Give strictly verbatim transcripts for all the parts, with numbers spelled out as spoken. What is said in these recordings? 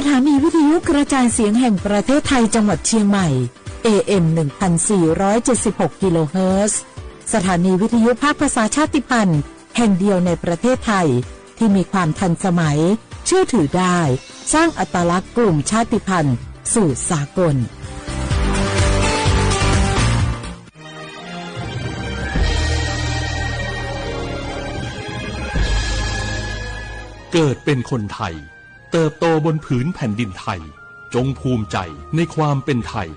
สถานีวิทยุกระจายเสียงแห่งประเทศไทยจังหวัดเชียงใหม่ เอเอ็ม หนึ่งพันสี่ร้อยเจ็ดสิบหก กิโลเฮิรตซ์ สถานีวิทยุภาคภาษาชาติพันธุ์แห่งเดียวในประเทศไทย ที่มีความทันสมัย เชื่อถือได้ สร้างอัตลักษณ์กลุ่มชาติพันธุ์สู่สากล เกิดเป็นคนไทย เติบโตบนผืนแผ่นดินไทย จงภูมิใจในความเป็นไทย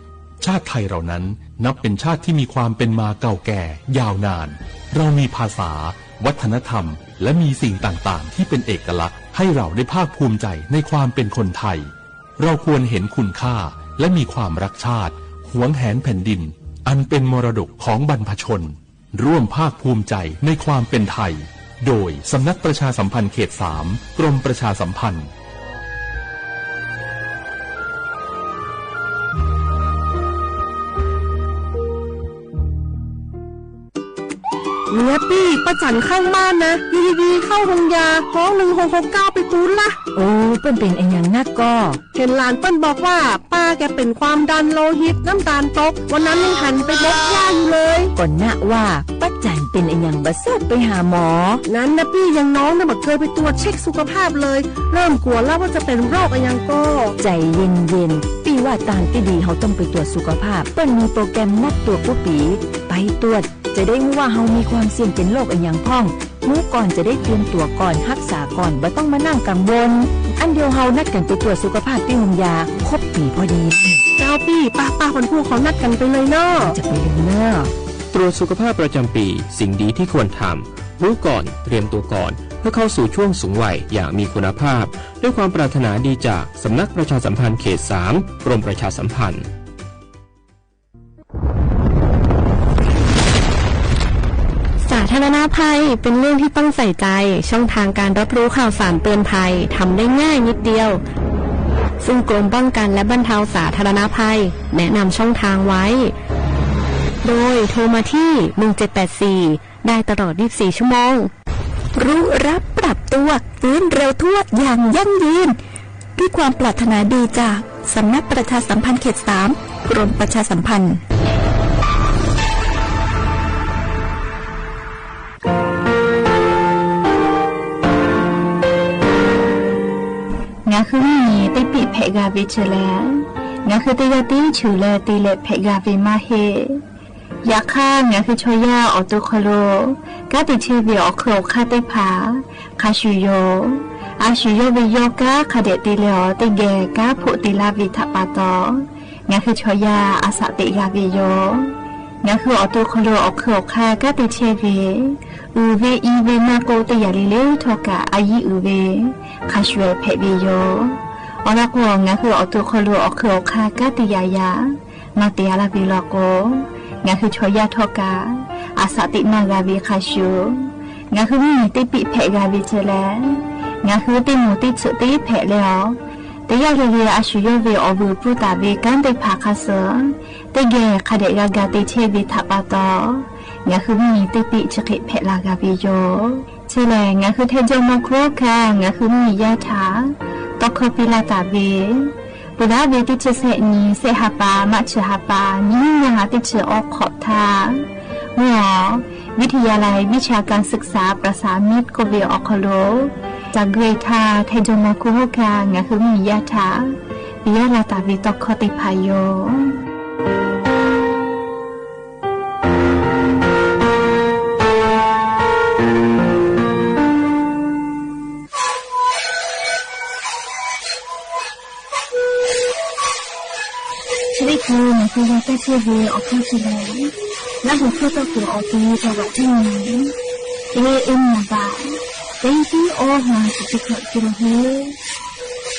ชาติไทยเรานั้นนับเป็นชาติที่มีความเป็นมาเก่าแก่ยาวนาน เรามีภาษา วัฒนธรรม และมีสิ่งต่างๆ ที่เป็นเอกลักษณ์ ให้เราได้ภาคภูมิใจในความเป็นคนไทย เราควรเห็นคุณค่า และมีความรักชาติ หวงแหนแผ่นดิน อันเป็นมรดกของบรรพชน ร่วมภาคภูมิใจในความเป็นไทย โดยสำนักประชาสัมพันธ์เขตสาม กรมประชาสัมพันธ์ เวียปี้ ป้าจั๋นข้างบ้านนะ อยู่ดีๆ เข้าโฮงยา ฮ้อง หนึ่งหกหกเก้า ไปปู๊นละ โอ้ เปิ้นเป๋นอะหยังนักก่อ เห็นหลานเปิ้นบอกว่า ป้าแกเป๋นความดันโลหิต น้ำตาลตก วันนั้นยังหันไปบกย่าอยู่เลย ก่อนนะว่า ป้าจั๋นเป๋นอะหยังบ่ทราบไปหาหมอ นั้นนะปี้ อย่างน้องนะบ่เกยไปตรวจเช็คสุขภาพเลย เริ่มกั๋วละว่าจะเป๋นโรคอะหยังก่อ ใจ๋เย็นๆ ปี้ว่าตางตี้ดีเฮาต้องไปตรวจสุขภาพ เปิ้นมีโปรแกรมนัดตรวจกู้ปี๋ ไปตรวจ จะได้ฮู้ว่าเฮามีความเสี่ยงเป๋นโรคอะหยังพ่อง ฮู้ก่อนจะได้เตรียมตั๋วก่อน ฮักษาก่อน บ่ต้องมานั่งกังวล อันเดียวเฮานัดกั๋นไปตรวจสุขภาพตี้โฮงยา ครบปี๋พอดี เจ้าปี้ ป้าๆ วันพูกเฮานัดกั๋นไปเลยเนาะ จะไปเลยเนาะ ตรวจสุขภาพประจำปี สิ่งดีที่ควรทำ รู้ก่อน เตรียมตัวก่อน เพื่อเข้าสู่ช่วงสูงวัยอย่างมีคุณภาพ ด้วยความปรารถนาดีจากสำนักประชาสัมพันธ์เขตสาม กรมประชาสัมพันธ์ สาธารณภัยเป็นเรื่องที่ต้องใส่ใจ ช่องทางการรับรู้ข่าวสารเตือนภัยทำได้ง่ายนิดเดียว ซึ่งกรมป้องกันและบรรเทาสาธารณภัยแนะนำช่องทางไว้ โดยโทรมาที่ หนึ่งเจ็ดแปดสี่ ได้ตลอด ยี่สิบสี่ ชั่วโมง รู้รับปรับตัว ฟื้นเร็วทั่วอย่างยั่งยืน ด้วยความปรารถนาดีจากสำนักประชาสัมพันธ์เขตสาม กรมประชาสัมพันธ์ ငါခုမီး တ့ပ့ၣ်ဖဲးဂၤဝ့ၤဆၢလဲၣ်, ငါခုတယီၢ်တ့ဆူၣ်လၢတ့လဲးဖဲးဂၤဝ့ၤမးဟ့ၣ် ယခါ ငါခုဆီယါအီၣ်တိၢ်ခီၣ်လိာ် ကါတံာ်ဆဲဝ့ၤအီၣ်ခုၣ်အီၣ်ခါသ့ၣ်တဖၣ် ခးဆူၣ်ယိာ်, အါဆူၣ်ယိာ်ဝ့ၤယီၤကါ ခးဒဲးတ့လဲးအီၤတ့ၢ်ဂဲၤ ကါဖိးတ့လါဝ့ၤထးပာ်တီၤ, ငါခုဆီယါ အစးသ့ၣ်ဂၤဝ့ၤယီၤ, ငါခုအီၣ်တိၢ်ခီၣ်လိာ်အီၣ်ခုၣ်အီၣ်ခါ ကါတံာ်ဆဲဝ့ၤ အုၣ်ဝ့ၤအံၤဝ့ၤမၤကိးတ့ၢ်ယၤလံလၢထီၣ်ကး အယံၤအုၣ်ဝ့ၤ ခးဆူၣ်ဖဲးဝ့ၤယီၤ, အီၤလီၤကီး ငါခုအီၣ်တိၢ်ခီၣ်လိာ်အီၣ်ခုၣ်အီၣ်ခါ ကါတံာ်ယၤယၤ မၤတ့ၢ်အါလၢဝ့ၤလီၤကီး, ငါခုဆီယါထီၣ်ကး အစးသ့ၣ်မၤဂၤဝ့ၤခးဆူၣ်, ငါခုမီးတ့ပ့ၣ်ဖဲးဂၤဝ့ၤဆၢလဲၣ်, ငါခုတ့မိၢ်တ့ဆၢၣ်တ့ဖဲးလဲၣ်အီၤ, တယီၢ်ဂ့ၤဂ့ၤ အါဆူၣ်ယိာ်ဝ့ၤအီၣ်ဝုၢ်ပူၤတၢ်ဝ့ၤ ကါသ့ၣ်တဖၣ်ခးစၢၢ် တ့ၢ်ဂဲၤ ခးဒဲးဂၤဂၤတ့ၢ်ဆဲဝ့ၤထးပာ်တီၤ, ငါခုမီးတ့ပ့ၣ်ဆၢဃဲးဖဲးလၢဂၤဝ့ၤယီၤ, ဆၢလဲၣ် ငါခုထဲကၠီမီၤခိၣ်ခါ ငါခုမီးယါထး တီခီပံလၢတၢ်ဝ့ၤ ပူၤဒၣ်ဝ့ၤတ့ဆၢၣ်ဆဲးနံၤ ဆဲးဟးပာ် မးဆၢၣ်ဟးပာ် နံၤနံၤဟးတ့ဆၢၣ်အီခီၣ်ထါ, မ့ၢ်အီၤ วิทยาลัยวิชาการศึกษาประสานมิตร ကိးဝ့ၤအီၣ်ခီၣ်လိာ်, တၢ်ဂ့ၢ်ထါ ထဲကၠီမီၤခိၣ်ခါ ငါခုမီးယါထး ပယီၤလၢတၢ်ဝ့ၤတီခီသ့ၣ်တဖၣ်ယီၤ ချ့ခိၣ် နသုဝဲတၢ်ဆဲဝ့ၤ အီၣ်ခီၣ်ဆံလဲၣ်, လၢဟူးခိၣ်တီၢ်ခိၣ်အီၤတ့ တဝးတနံၤ, တ့အ့ၣ်မနၤဘၣ်, တ့တ့အီၣ်ဟါ တံၤတံၤခီၣ်က့ၤလီၤဟ့ၣ်,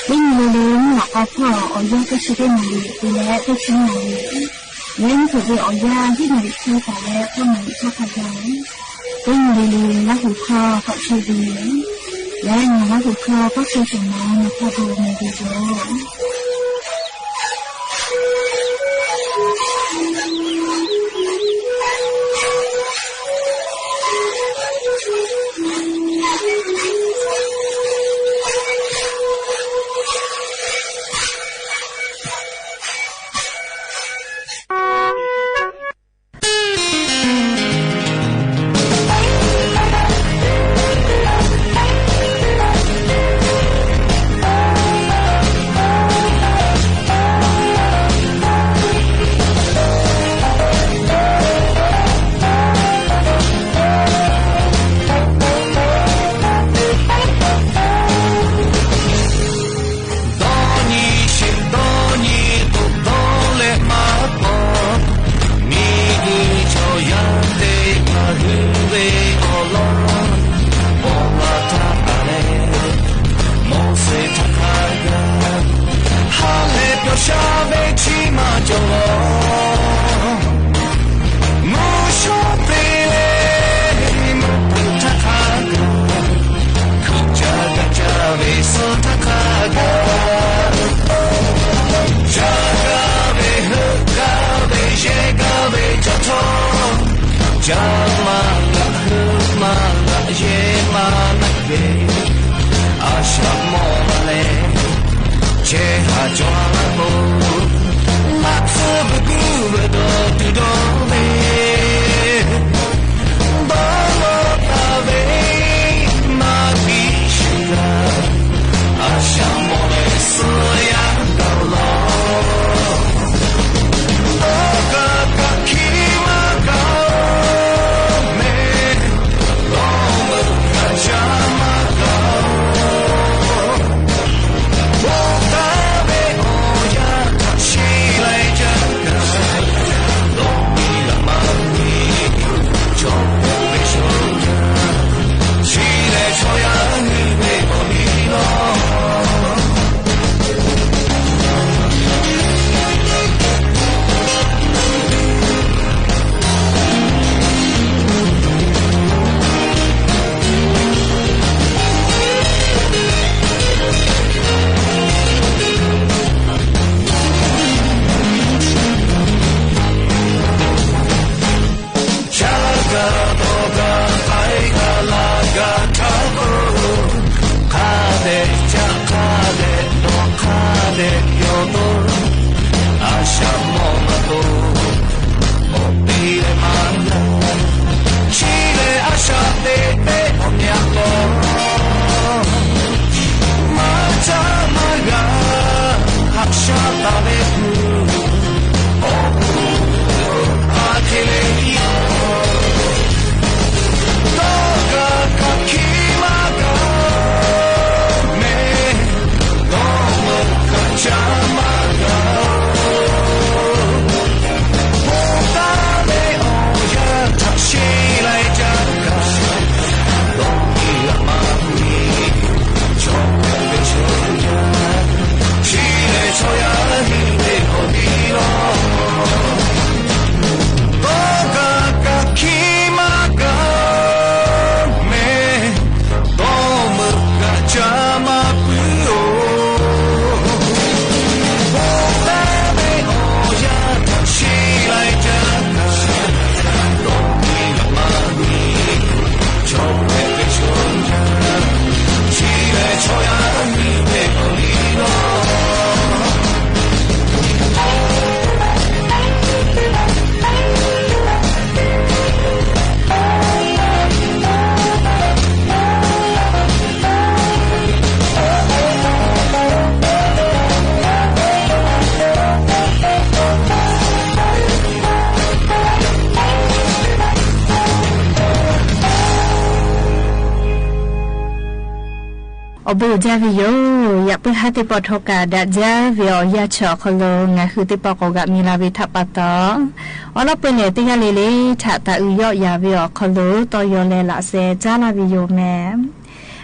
တ့မံၤလၢလၢ မ့ၢ်အီၣ်ဖီၣ်အီၣ်ယါ တဆံတ့နၤလံ တ့လဲၣ် တဆံနၤလံ လၢနခိၣ်ဝ့ၤအီၣ်ယါ ဟံးနၤလံ ဆၢတၢ်လၢ ဖီၣ်နၤလံ ဖီၣ်ခါယါ တ့မံၤလၢလၢ လၢဟူးခိၣ် ဖီၣ်ဆံဝ့ၤ လၢနၤလၢဟူးခိၣ် ဖီၣ်ဆံတၢ်နၤ နဖီၣ်ဘိမ့ၢ်ဂ့ၤယိာ် အိၣ်ဘိးကၠၢဝေယိာ်, ယပၢ်ဟါသ့ၣ်ပီၣ်ထီၣ်ကဒါကၠၢဝေအီၣ်ယၢ်ဆၢအီၤခီလိာ် ငါဟုသ့ၣ်ပီၣ်ကိးဂၤမံၤလၢ်ဝဲထးပာ်တီၤ, အီၤလီၤပှဲၤလဲၣ်သ့ၣ်ယၢ်လံလံ ထးသးအုးယီၣ်ယၤဝဲအီၤခီလိာ် တီယီၤလဲလးစဲ ကၠၢလၢ်ဝေယိာ်မး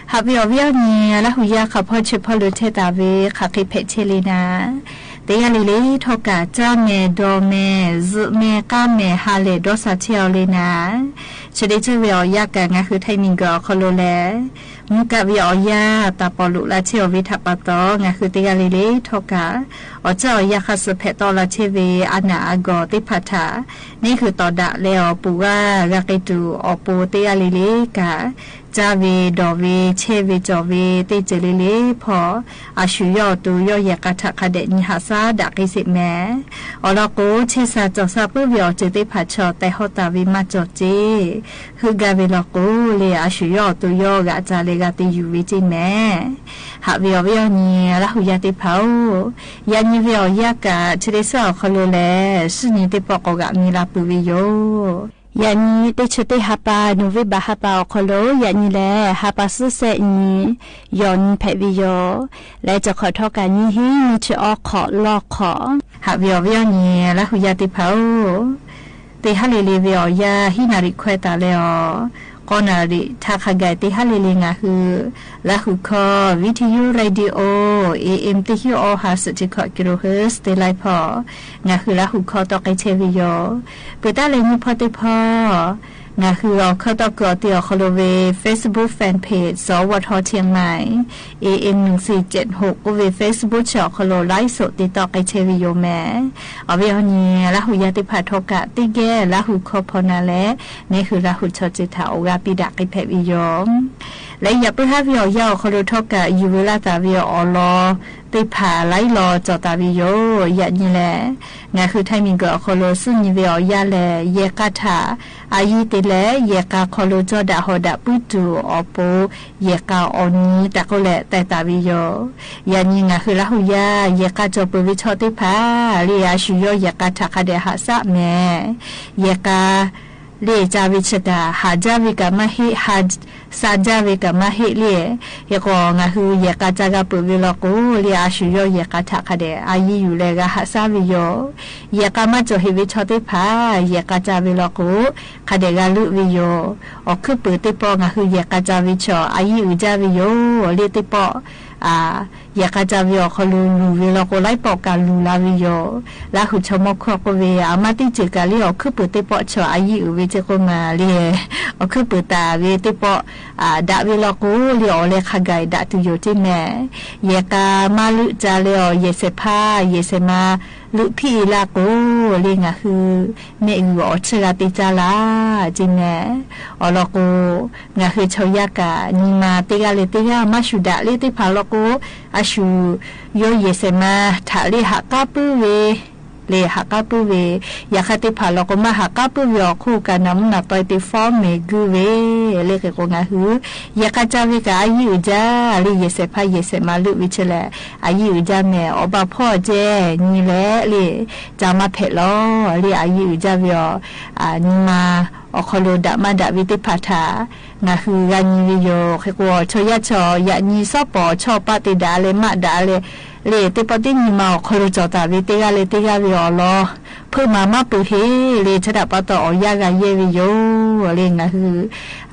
ဟးဝဲအီၤဝဲအီၤန့ၣ် လၢဟူးယၢ်ခးဖီဆၢဖီလိာ်ထဲသးဝဲ ခးဃ့ဖဲးဆဲလံနၤ, သ့ၣ်ယၢ်လံလံထီၣ်ကး ကၠၢမဲာ် ဒီးမဲာ် စုမဲာ် ကၢ်မဲာ် ဟါလဲၣ်ဒီးစးဆဲအီၤလံနၤ, ဆၢဒ့ဆၢဝဲအီၣ်ယၢ်ကး ငါဟုထဲမံၤကီးအီၤခီလိာ်လဲၣ်, မူကးဝဲအီၣ်ယၢ် တၢ်ပီၣ်လိာ်လၢဆဲအီၤဝဲထးပာ်တီၤ ငါဟုသ့ၣ်ယၢ်လံလံထီၣ်ကး, အီၣ်ကၠၢအီၣ်ယၢ်ခးစၢၢ်ဖဲးတီလၢဆဲဝဲ အနၢ်အဂီၢ်သ့ၣ်ဖးထး, န့ၣ်ဃုာ်တီၤဒၣ်လဲအီၤပူၤဝဲ ဂၤက့ၤတုၤအီၤပူၤသ့ၣ်ယၢ်လံလံကး ကၠၢဝဲဒီးဝဲ ဆဲဝဲကၠီၣ်ဝဲ သ့ၣ်စၢၤလံလံဖီ, အဆူၣ်ယီၣ်အတူာ်ယီၣ်ယဲၢ်ကးထးခးဒဲးနံၤဟးစၢ်ဒၣ်က့ၤစ့ၢ်မဲာ်, အီၤလီၤကိး ဆဲစၢ်ကၠီၣ်စၢ်ပၢၢ်ဝဲအီၤစၢၤသ့ၣ်ဖးဆီၣ် တဲဟီၣ်တၢ်ဝဲမၤကၠီၣ်စ့ၢ်, ဟုးဂၤဝဲလီၤကိးလၢ အဆူၣ်ယီၣ်အတူာ်ယီၣ်ဂၤကၠၢ်လၢဂၤသ့ၣ်ယူၤဝဲစ့ၢ်မဲာ်, ဟးဝဲအီၤဝဲအီၤန့ၣ် လၢဟူးယၢ်သ့ၣ်ဖးဧၢ, ယၤနံၤဝဲအီၣ်ယၢ်ကး ဆၢဒ့ဆၢအီၣ်ခီလိာ်လဲၣ်, စူၢ်န့ၣ်သ့ၣ်ပီၣ်ကိးဂၤမံၤလၢ်ပၢၢ်ဝဲယိာ် ယၤနံၤ တ့ၢ်ဆၢတ့ၢ်ဟါပၢ် နိၣ်ဝ့ဘၢၣ်ဟါပၢ်အီၤခီလိာ် ယၤနံၤလဲၣ် ဟါပၢ်စ့ၢ်စဲၣ်နံၤ, ယီၢ်နံၤဖဲးဝဲယိာ်, လၢတခီၣ်ထီၣ်ကးနံၤဟံး နံၤဆၢအီၣ်ခီၣ်လီၢ်ခီၣ်, ဟးဝဲအီၤဝဲအီၤန့ၣ် လၢဟူးယၢ်သ့ၣ်ဖးဧၢ, သ့ၣ်ဟးလ့လ့ဝဲအီၣ်ယၢ် ဟံးနၣ်ရံၣ်ခွဲးသးလၢအီၤ, ဃိးနၣ်ရံၣ်ထးခးဂၤသ့ၣ်ဟးလ့လ့ငါဟု, လၢဟူးခီ ဝံထယိ ရေၣ်ဒံအိ เอเอ็ม เต็กหิ้วออ ห้าสิบเจ็ด กิโลเฮิรตซ์ เตไลพอ งาฮือลาหูข้อต้อใก้แชร์วิดีโอ เปิดตาแลนยูพอเตพอ งาฮือเอาข้อต้อเกือเตียวคอโลเว Facebook Fanpage สวท เชียงใหม่ เอเอ็ม หนึ่งสี่เจ็ดหก กูเว Facebook เชียวคอโลไลฟ์สดติดต่อใก้แชร์วิดีโอแม่ เอาเวออนี้ ลาหูยาเตผ่าทอกะ ตี้แก้ลาหูข้อพอนาแล ในหือลาหูชอเจถาโอกาสปีดะใก้แผดวิดีโอ และอย่าเปิ้งห้ามวิดีโอยาวคอโลทอกะ อยู่เวลาตาวิดีโอลอ เตผ่าไลฟ์ลอจอตาวิดีโอ อย่างนี้แล งาฮือไทยมีเกิดคอโลซึ่งมีวิดีโอยาวแล เยกาถา อายีเตแล เยกาคอโลจอดะหอดะปื้อจู๋ออโป เยกาออนี้ ตะโกแล แต่ตาวิดีโอ อย่างนี้งาฮือลาหูยา เยกาจอเปิดวิชอเตผ่า เรียกอาสุยอ เยกาถาคะแดะหาสะแม่ เยกา เรียกจาวิชกา หาจ้าวิกามะเฮ หาสาจ้าวิกามะเฮ เรียก เฮก็งาฮือ เยกาจากาเปิดวิลอกู เรียกอาสุยอ เยกาถาคะแดะ อายีอยู่แลกาหาสะวิดีโอ เยกามาจอเหวิชอเตผ่า เยกาจาวิลอกู คะแดะกาลึกวิดีโอ ออกขึ้นเปิดเตปอ งาฮือ เยกาจาวิชอ อายีอือจ้าวิดีโอ เรียกเตปอ อ่า เยกาจาวิดีโอคอโลลูวิลอกูไลฟ์ปอกาลูลาวิดีโอ ลาหูชอมอคอโกเว อามาตี้จื้อกาเรียกออกขึ้นเปิดเตปอชอ อายีอือเวเจโกมาเรียก ออกขึ้นเปิดตาเวเตปอ อ่า ดะวิลอกูเรียกออกแลคาไกดะตูโยเจแม่ เยกามาลึกจาเรียกออก เยแสผ้า เยแสมา ลึกพี่ลากู เรียกงาฮือ แม่อือออกเชิงกาเตจาลา เจแม่ ออลอกู งาฮือชอวยากา นีมาเตกาเลเตกา มาสุดะเลเตผ่าลอกู อาสุยอ เยแสมา ถาเลหะก้าปื้อเว เลหะก้าปื้อเว ยาคะเตผ่าลอกู มาหะก้าปื้อเว ออกคู่กานามุนาตอยเตฟ้อมเมกือเว เลเกโกงาฮือ เยกาจาเวกา อายีอือจ้า เลเยแสผ้า เยแสมา ลึกวิเชแล อายีอือจ้าแม่ ออกบาพ่อเจ นี่แล เล จามาแผดลอ เลอายีอือจ้าเวอ อ่า นีมา ออกคอโลดะมาดะเวเตผ่าถา งาฮือกานีวิดีโอ เขกัวชอยาชอ ยะนีซ้อปอ ชอปะเตดาเล มะดาเล เลเตปอตี้นีมา ออกคอโลจอตาเวเตกาเลเตกาเวออลอ เพิ่มมามาปือเฮ เลชะดะปะตอ ออกยากาเยวิดีโอ เลงาฮือ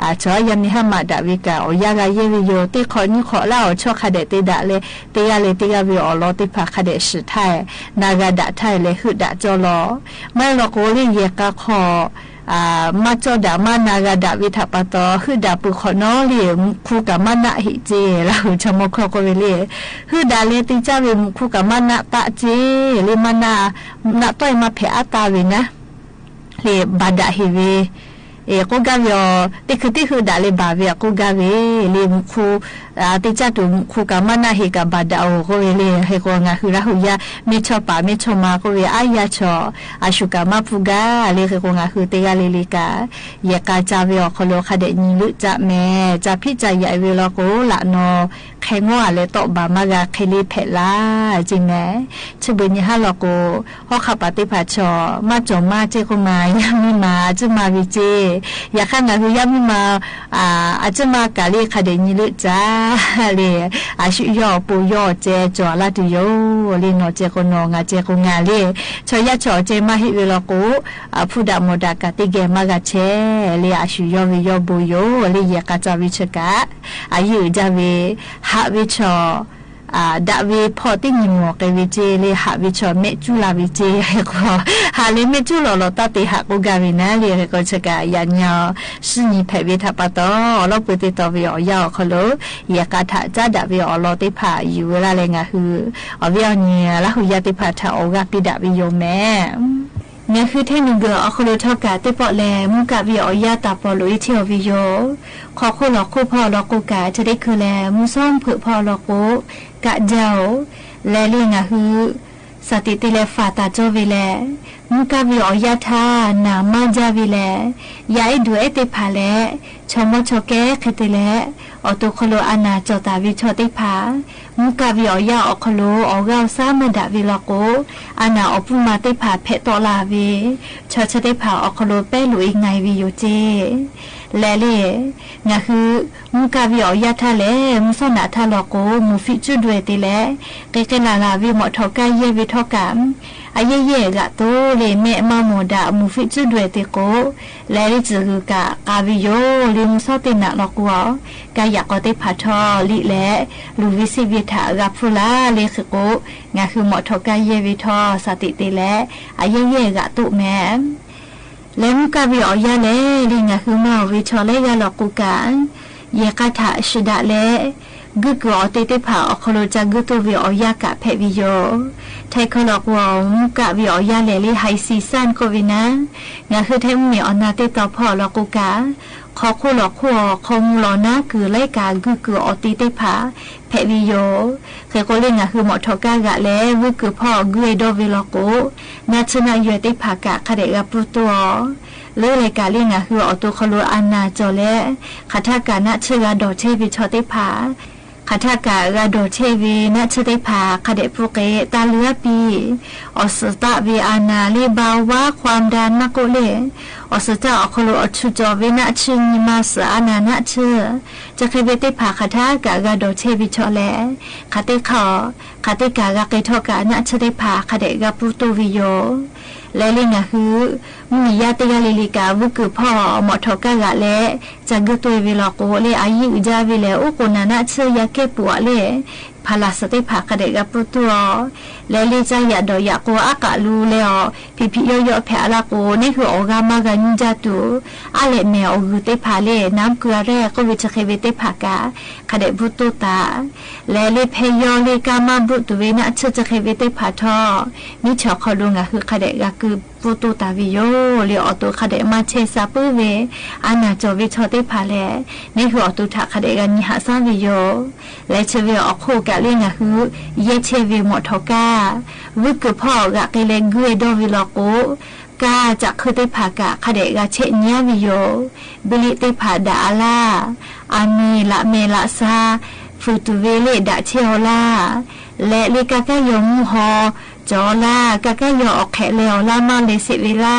อ่า ชอยามีหะมะดะเวกา ออกยากาเยวิดีโอ เตขอนี้ขอลา ออกชอคะแดะเตดาเล เตกาเลเตกาเวออลอ เตผ่าคะแดะสืบไท้ นากาดะไท้ เลหื้อดะจอลอ ไม่ลอกู เลเยกาขอ อ่า มาจอดะมานากาดะเวถะปะตอ หื้อดะปือขอน้อ เลมุคูกามานะเหเจ ลาหูชอมอคอโกเวเล หื้อดะเลเตจาเวมุคูกามานะตะเจ เลมานะ นะต้อยมาแผดอะตาเวนะ เลบาดะเหเว เอ โกกาเวออ เตคือตี้หื้อดะเลบาเว โกกาเว เลมุคู อ่า เตจาตูมุคูกามานะเหกาบาดะโอโกเวเล เฮโกงาฮือลาหูยา เมชอปา เมชอมาโกเว อายาชอ อาสุกามาปูกา เลเฮโกงาฮือเตกาเลเลกา เยกาจาเวออคอโลคะแดะนีลึกจะแม่ จาพิจาใหญ่เวลอโกละนอ แคงอแลตอบามาเกา แคเลแผดลา เจแม่ เชเบอร์นี้หาลอโก ฮอคาปาเตผ่าชอ มาจอมาเจโกมา ยามีมา อาจจะมาเวเจ ยาคะงาฮือยามีมา อ่า อาจจะมากาเลคะแดะนี้ลึกจะ เล อาสุยอ ปูยอ เจ จอลาตูโย เลนอเจโกนอ งาเจโกงาเล ชอยาชอเจมาเหเวลอโก อ่า พูดะมอดะกาเตแกมาเกาแช เล อาสุยอเวยอโบโย เลเยกาจาเวเชกา อายีอือจ้าเว หะเวชอ อ่า ดะเวพ่อตี้มีหมอเกเวเจ เลหะเวชอ แม่จูลาเวเจ เฮโก หะเลแม่จูลอลอตาเตหะโกกาเวนะ เลเฮโกเชกา ยาเนียว ซึ่งมีแผดเวถะปะตอ ออลอปือเตตอเวออกยาออกคอโล เยกาถาจาดะเวออลอเตผ่า อยู่เวลาแลงาฮือ ออเวออนี้ ลาหูยาเตผ่าถาโอกาสปีดะเวโยแม่ งาฮือเทคนิคเกอออคอโลทอกาเตปอแล มุกะเวออกยาตาปอโลอิเทออเวโย ขอโคลอโคพอลอโกกา จะได้คือแล มุซ้อมเผิกพอลอโก กะเจ้า แลเลงาฮือ สติเตแลฝ่าตาจ้อเวแล มุกะเวออกยาทา หนามาจ้าเวแล ยาเอดูเอเตผ่าแล ชอมอชอแก้เขเตแล ออกโตคอโลอานาจอตาเวชอเตผ่า มุกะเวออกยาออกคอโล ออกเก้าซ้ามาดะเวลอโก อานาออกปูมาเตผ่าแผดตอลาเว ชอชะเตผ่าออกคอโลแป้หลูอีกไงเวโยเจ แลเล งาฮือ มุกะเวออกยาทาแล มุซ้อหนาทาลอโก หมูฟิจุดวยเตแล เกเกลาลาเวหมอทอกาเยเวทอกาม အယဲၢ်ယဲၢ်ဂၤတိၢ်လၢမဲာ်မၤမီၢ်ဒၣ် မူၤဖံးစုဒွဲၣ်သ့ၣ်ကိး လၢလံ စူၤဂုၤကး ကးဝံၤယိာ် လံ မူၤဆီတ့ၢ်နးလီၤကွံာ်အီၤ ကယးကီးသ့ၣ်တဖၣ်ထီၣ် လံာ်လဲၣ် လူၤဝံစံးဝံထး ဂၤဖုလၢ်လၢဃ့ၢ်ကိး ငါဟုမီၣ်ထီၣ်ကါယဲၢ်ဝံထီၣ် စးသံးသ့လဲၣ် အယဲၢ်ယဲၢ်ဂၤတိၢ်မဲာ် လၢမူကးဝံၤအီၤယါ လၢလံ ငါဟုမၤအီၤဝံထီၣ်လၢယါလီၤကိးကး ယဲၢ်ကးထးရှဲဒၣ်လဲၣ် ဂုာ်ကုာ်အီၤတ့ၢ်သ့ၣ်တဖၣ်အီၤခီလိာ် ကးဂုာ်တိၢ်ဝံၤအီၤယါကးဖဲးဝံၤယိာ် ထဲခီလီၤကွံာ်အီၤ မူကးဝံၤအီၤယါလဲၣ်လံ ဟဲစံးစၢ်ကိးဝံၤနၤ ငါဟုထဲမုၢ်မံၤအီၤနၤတ့ၢ်တီၤဖီအီၤလီၤကိးကး ခီခိၣ်လီၤခိၣ်အီၤ ခီမူၤလီၤနါကုာ်လၢကး ဂုာ်ကုာ်အီၤတ့ၢ်သ့ၣ်တဖၣ် ဖဲးဝံၤယိာ် ဃ့ၢ်ကိးလၢ ငါဟုမီၣ်ထီၣ်ကါဂၤလဲၣ် ဂုာ်ကုာ်ဖီအီၤဂုာ်အဲၣ်ဒိးဝံၤလီၤကိး နၢ်ဆၢနၢ်ယွဲၢ်သ့ၣ်တဖၣ်ကး ခးဒဲးဂၤပူတိၢ်အီၤ လၢလဲၣ်ကးလၢ ငါဟုအီၤတိၢ်ခီလိာ်အနၢ်ကၠီၤလဲၣ် ခးထးကးနၢ်ဆၢဂၤဒီးထဲဝံၤထီၣ်သ့ၣ်တဖၣ် ခးထးကးဂၤဒီးထဲဝံၤ နၢ်ဆၢသ့ၣ်တဖၣ် ခးဒဲးပူက့ၤ တၢ်လုၢ်အပံၤ အီၣ်စတးဝံၤအနၢ်လၢ เบาหวาน ความดัน မၤကိးလဲၣ် အီၣ်စတးအီၤခီလိာ် အီၣ်ဆူၣ်ကၠီၤဝံၤနၢ်ဆၢ ညီမးစၢၤအနၢ်နၢ်ဆၢ ကၠီၤဃ့ဝံၤသ့ၣ်တဖၣ် ခးထးကးဂၤဒီးထဲဝံၤထီၣ်လဲၣ် ခးသ့ၣ်ခီၣ် ခးသ့ၣ်ကးဂၤက့ၤထီၣ်ကး နၢ်ဆၢသ့ၣ်တဖၣ် ခးဒဲးဂၤပူတိၢ်ဝံၤယိာ် လၢလံ ငါဟု မုၢ်မံၤယါတ့ၢ်ယါလံၤလံၤကး ဂုာ်ကုာ်ဖီအီၤ မီၣ်ထီၣ်ကါဂၤလဲၣ် ကးဂုာ်တိၢ်ဝံၤလီၤကိးလၢ အယံၢ်အုၣ်ဒၣ်ဝံၤလဲၣ် အိၣ်ကိးနၤနၢ်ဆၢ ယၤကဲပူၤအီၤလဲၣ် ဖးလၢ်စၢၤသ့ၣ်တဖၣ် ခးဒဲးဂၤပူတိၢ်အီၤ လၢလံ ကၠီၤယၤဒီးယၤကိးအကးလူလဲအီၤ ဖံးဖံးယီယီဖဲးအလၢ်ကိး နၢ်ဟုအီၤဂၤမၤဂၤညီဒၣ်တုၤ အါလဲၣ်မဲာ်အီၣ်ဂုာ်သ့ၣ်တဖၣ်လၢ နၢ်မုၢ်ကရၢၢ် ကိးဝံၤ ကၠီၤဃ့ဝံၤသ့ၣ်တဖၣ်ကး ခးဒဲးပူတိၢ်သး လၢလံ ဖဲယီလံ ကါမၤဘူၣ်တုၤဝံၤ နၢ်ဆၢ ကၠီၤဃ့ဝံၤသ့ၣ်တဖၣ်ထီၣ် မ့ၢ်ဆီၣ်ခီလိာ် ငါဟု ခးဒဲးဂၤကုာ်ပူတိၢ်သးဝံၤယိာ် လၢအီၤတိၢ် ခးဒဲးမၤထဲစးပုၢ်ဝဲ အနၢ်ကၠီၤဝံၤထီၣ်သ့ၣ်တဖၣ်လဲၣ် နၢ်ဟုအီၤတိၢ်ထး ခးဒဲးဂၤနံၤဟးစၢ်ဝံၤယိာ် လၢဆၢဝံၤအီၤခိၣ်ကးလၢ ငါဟု ယဲၢ်ထဲဝံၤမီၣ်ထီၣ်ကါ ဂုာ်ကုာ်ဖီအီၤဂၤက့ၤလၢ ဂုာ်အဲၣ်ဒိးဝံၤလီၤကိး ကါကးခုသ့ၣ်တဖၣ်ကး ခးဒဲးဂၤဆဲးညါဝံၤယိာ် ဘုလံသ့ၣ်တဖၣ်ဒၣ်အလၢ် အမံၤလၢ်မဲာ်လၢ်ဆါ ဖုးတုၤဝဲလၢဒၣ်ဆဲးအီၤလၢ် လၢလံ ကးကါယီၤမူဟီၣ် ကၠီၤလၢ် ကးကါယီၤအီၣ်ခဲးလဲၤအီၤလၢ် မၤလဲၤစံး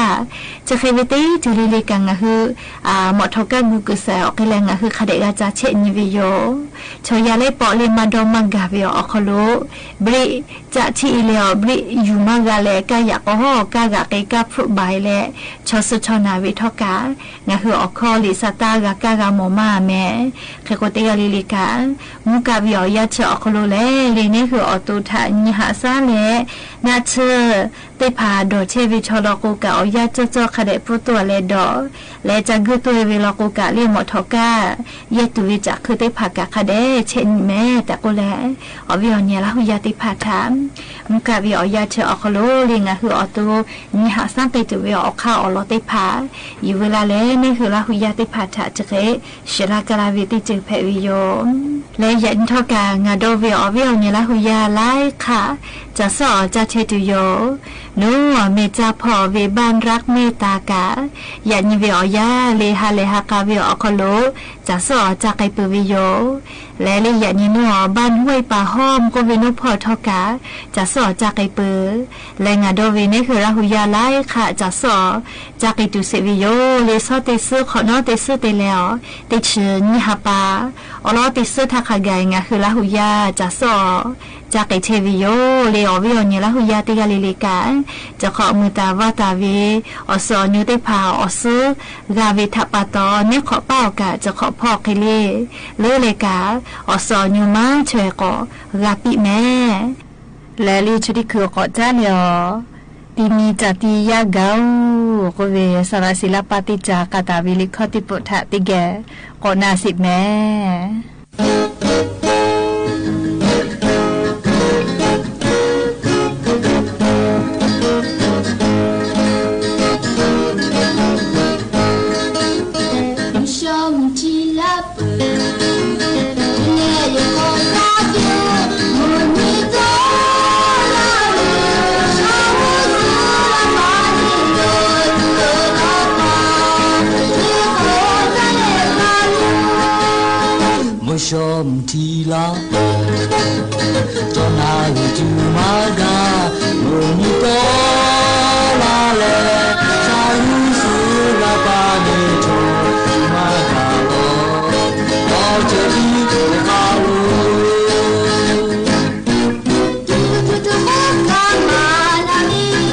ဝဲလၢ် ကၠီၤဃ့ဝံၤသ့ၣ်တုၤလံလံကး ငါဟု အမီၣ်ထီၣ်ကါဂုာ်ကုာ်စဲးအီၤက့ၤလၢ ငါဟု ခးဒဲးဂၤကးဆဲးညါဝံၤယိာ် ကၠီၤယၤလၢပိာ်လၢမၤဒီမၤဂၤဝဲအီၤခီလိာ် ဘြံး ကးထံၣ်အံၤလဲၤအီၤ ဘြံးယူၤမၤဂၤလဲၣ် ကါယၤကဟီၣ် ကါဂၤက့ၤ ကါဖုးဘၣ်အံၤလဲၣ် ဆီၣ်ဆၢဆီၣ်နၢ်ဝံၤထီၣ်ကး ငါဟုအီၤခီလံာ်စးတၢ်ဂၤကါဂၤမီၢ်မးအမဲာ် ဃ့ၢ်ကိးတ့ၢ်ယါလံၤလံၤကး မူကးဝံၤအီၤယါဆၢအီၤခီလိာ်လဲၣ် လၢနၢ်ဟုအီၤတိၢ်ထး နံၤဟးစၢ်လဲၣ် နၢ်ဆၢသ့ၣ်တဖၣ်ဒီးထဲဝံၤထီၣ်လီၤကိးကး အီၤယါကၠီကၠီ ခးဒဲးပူတိၢ်အီၤလဲၣ်ဒီး လၢကးဂုာ်တိၢ်ဝံၤလီၤကိးကးလၢ မီၣ်ထီၣ်ကါ ယဲၢ်တုၤဝံၤကးခုသ့ၣ်တဖၣ်ကး ခးဒဲးဆဲးညါမဲာ် တၢ်ကိးလဲၣ် အီၤဝံၤအီၤညါလၢဟူယါသ့ၣ်တဖၣ်ထး မူကးဝံၤအီၤယါဆၢအီၤခီလိာ်လၢ နၢ်ဟုအီၤတိၢ် နံၤဟးစၢ်က့ၤတုၤဝဲအီၤခါအီၤလီၤသ့ၣ်တဖၣ် ယံၤဝဲလၢ်လၢ နၢ်ဟုလၢဟူယါသ့ၣ်တဖၣ်ထး တဃ့ ရှဲလၢကလးဝံၤသ့ၣ်တုၤဖဲဝံၤယိာ် လၢယးနံၤထီၣ်ကး ငါဒီးဝံၤအီၤဝံၤအီၤညါလၢဟူယါလၢခး စးစီအီၤစးထဲတုၤယိာ် နအိၣ်အမဲာ်စးဖီအီၤဝံၤ บ้านรักเมตตา ကး ယးနံၤဝံၤအီၤယါလၢ ဟါလဲၣ်ဟါကးဝံၤအီၤခီလိာ် စးစီအီၤစးက့ၤပၢၤဝံၤယိာ် လၢလံ ယးနံၤနအိၣ်အီၤ บ้านห้วยป่าห้อม ကိးဝံၤနအိၣ်ဖီၣ်ထီၣ်ကး စးစီအီၤစးက့ၤပၢၤ လၢငါဒီးဝံၤ နၢ်ဟုလၢဟူယါလၢခး စးစီအီၤ စးက့ၤတုၤစ့ၢ်ဝံၤယိာ် လၢဆီသ့ၣ်ဆၢ ခီၣ်နီသ့ၣ်ဆၢသ့ၣ်လဲၣ်အီၤ သ့ၣ်ဆၢနံၤဟးပၢ် အီၤလီၤသ့ၣ်ဆၢထးခးဂၤအံၤ ငါဟုလၢဟူယါ စးစီအီၤ စးက့ၤထဲဝံၤယိာ် လၢအီၤဝံၤအီၤညါလၢဟူယါသ့ၣ်ဂၤလံၤလံၤကး စးခီအမုာ်တၢ်ဝးတၢ်ဝံၤ အီၣ်စၢအီၣ်ညိသ့ၣ်တဖၣ် အီၣ်စၢ ဂၤဝံၤထးပာ်တီၤ နဲခီၣ်ပာ်အီၤကး စးခီၣ်ဖီၣ်အီၤက့ၤလံ လၢလဲၣ်ကး အီၣ်စၢအီၣ်ညိမၤဆၢၣ်ကီး ဂၤပံးမဲာ် လၢလံ ဆၢထံခုၣ်အကိးတၢ်လၢအီၤ တံၤမံၤတၢ်တံၤယါဂၤဧိၤ ကိးဝဲ စးလၢစံးလၢပာ်သ့ၣ်တၢ် ကးတၢ်ဝံၤလံ ခီၣ်တံၢ်ပိာ်ထးသ့ၣ်ဂဲၤ ကိးနၢ်စံးမဲာ် မုၢ်ဆှီမုၢ်ထံလီၤ ကၠီနၢ်ဂ့ၤတုၤမၤဂၤ မုၢ်နံၤတီလါလဲၣ် ဆၢဂုၢ်ဆူလၢပၢ်န့ၣ်ထီၣ်မၤဂၤလီၤ ဒီးကၠီထံတကးလိၤ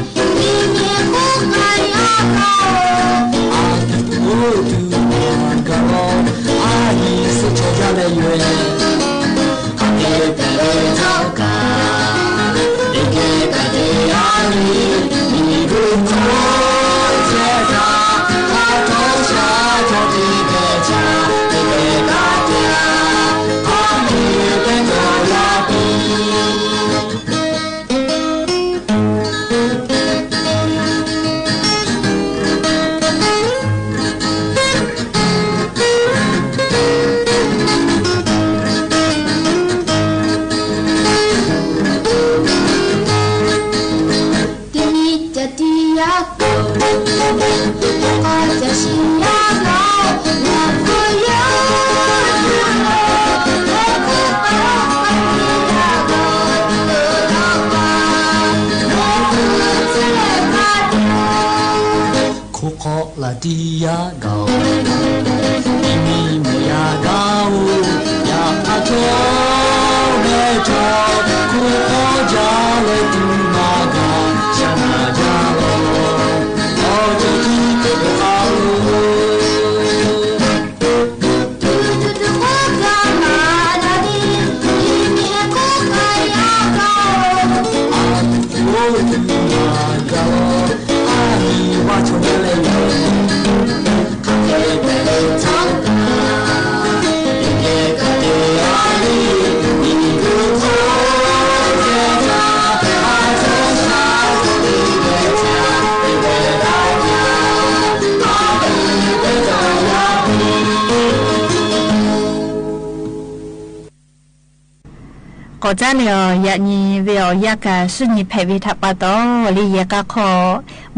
ก่อจ๊ะเลยอ๋อ ယၤနံၤဝဲအီၤ ယၤကး ဆူညံၤဖဲးဝဲထးပာ်တီ လၢယဲၢ်ကးခီ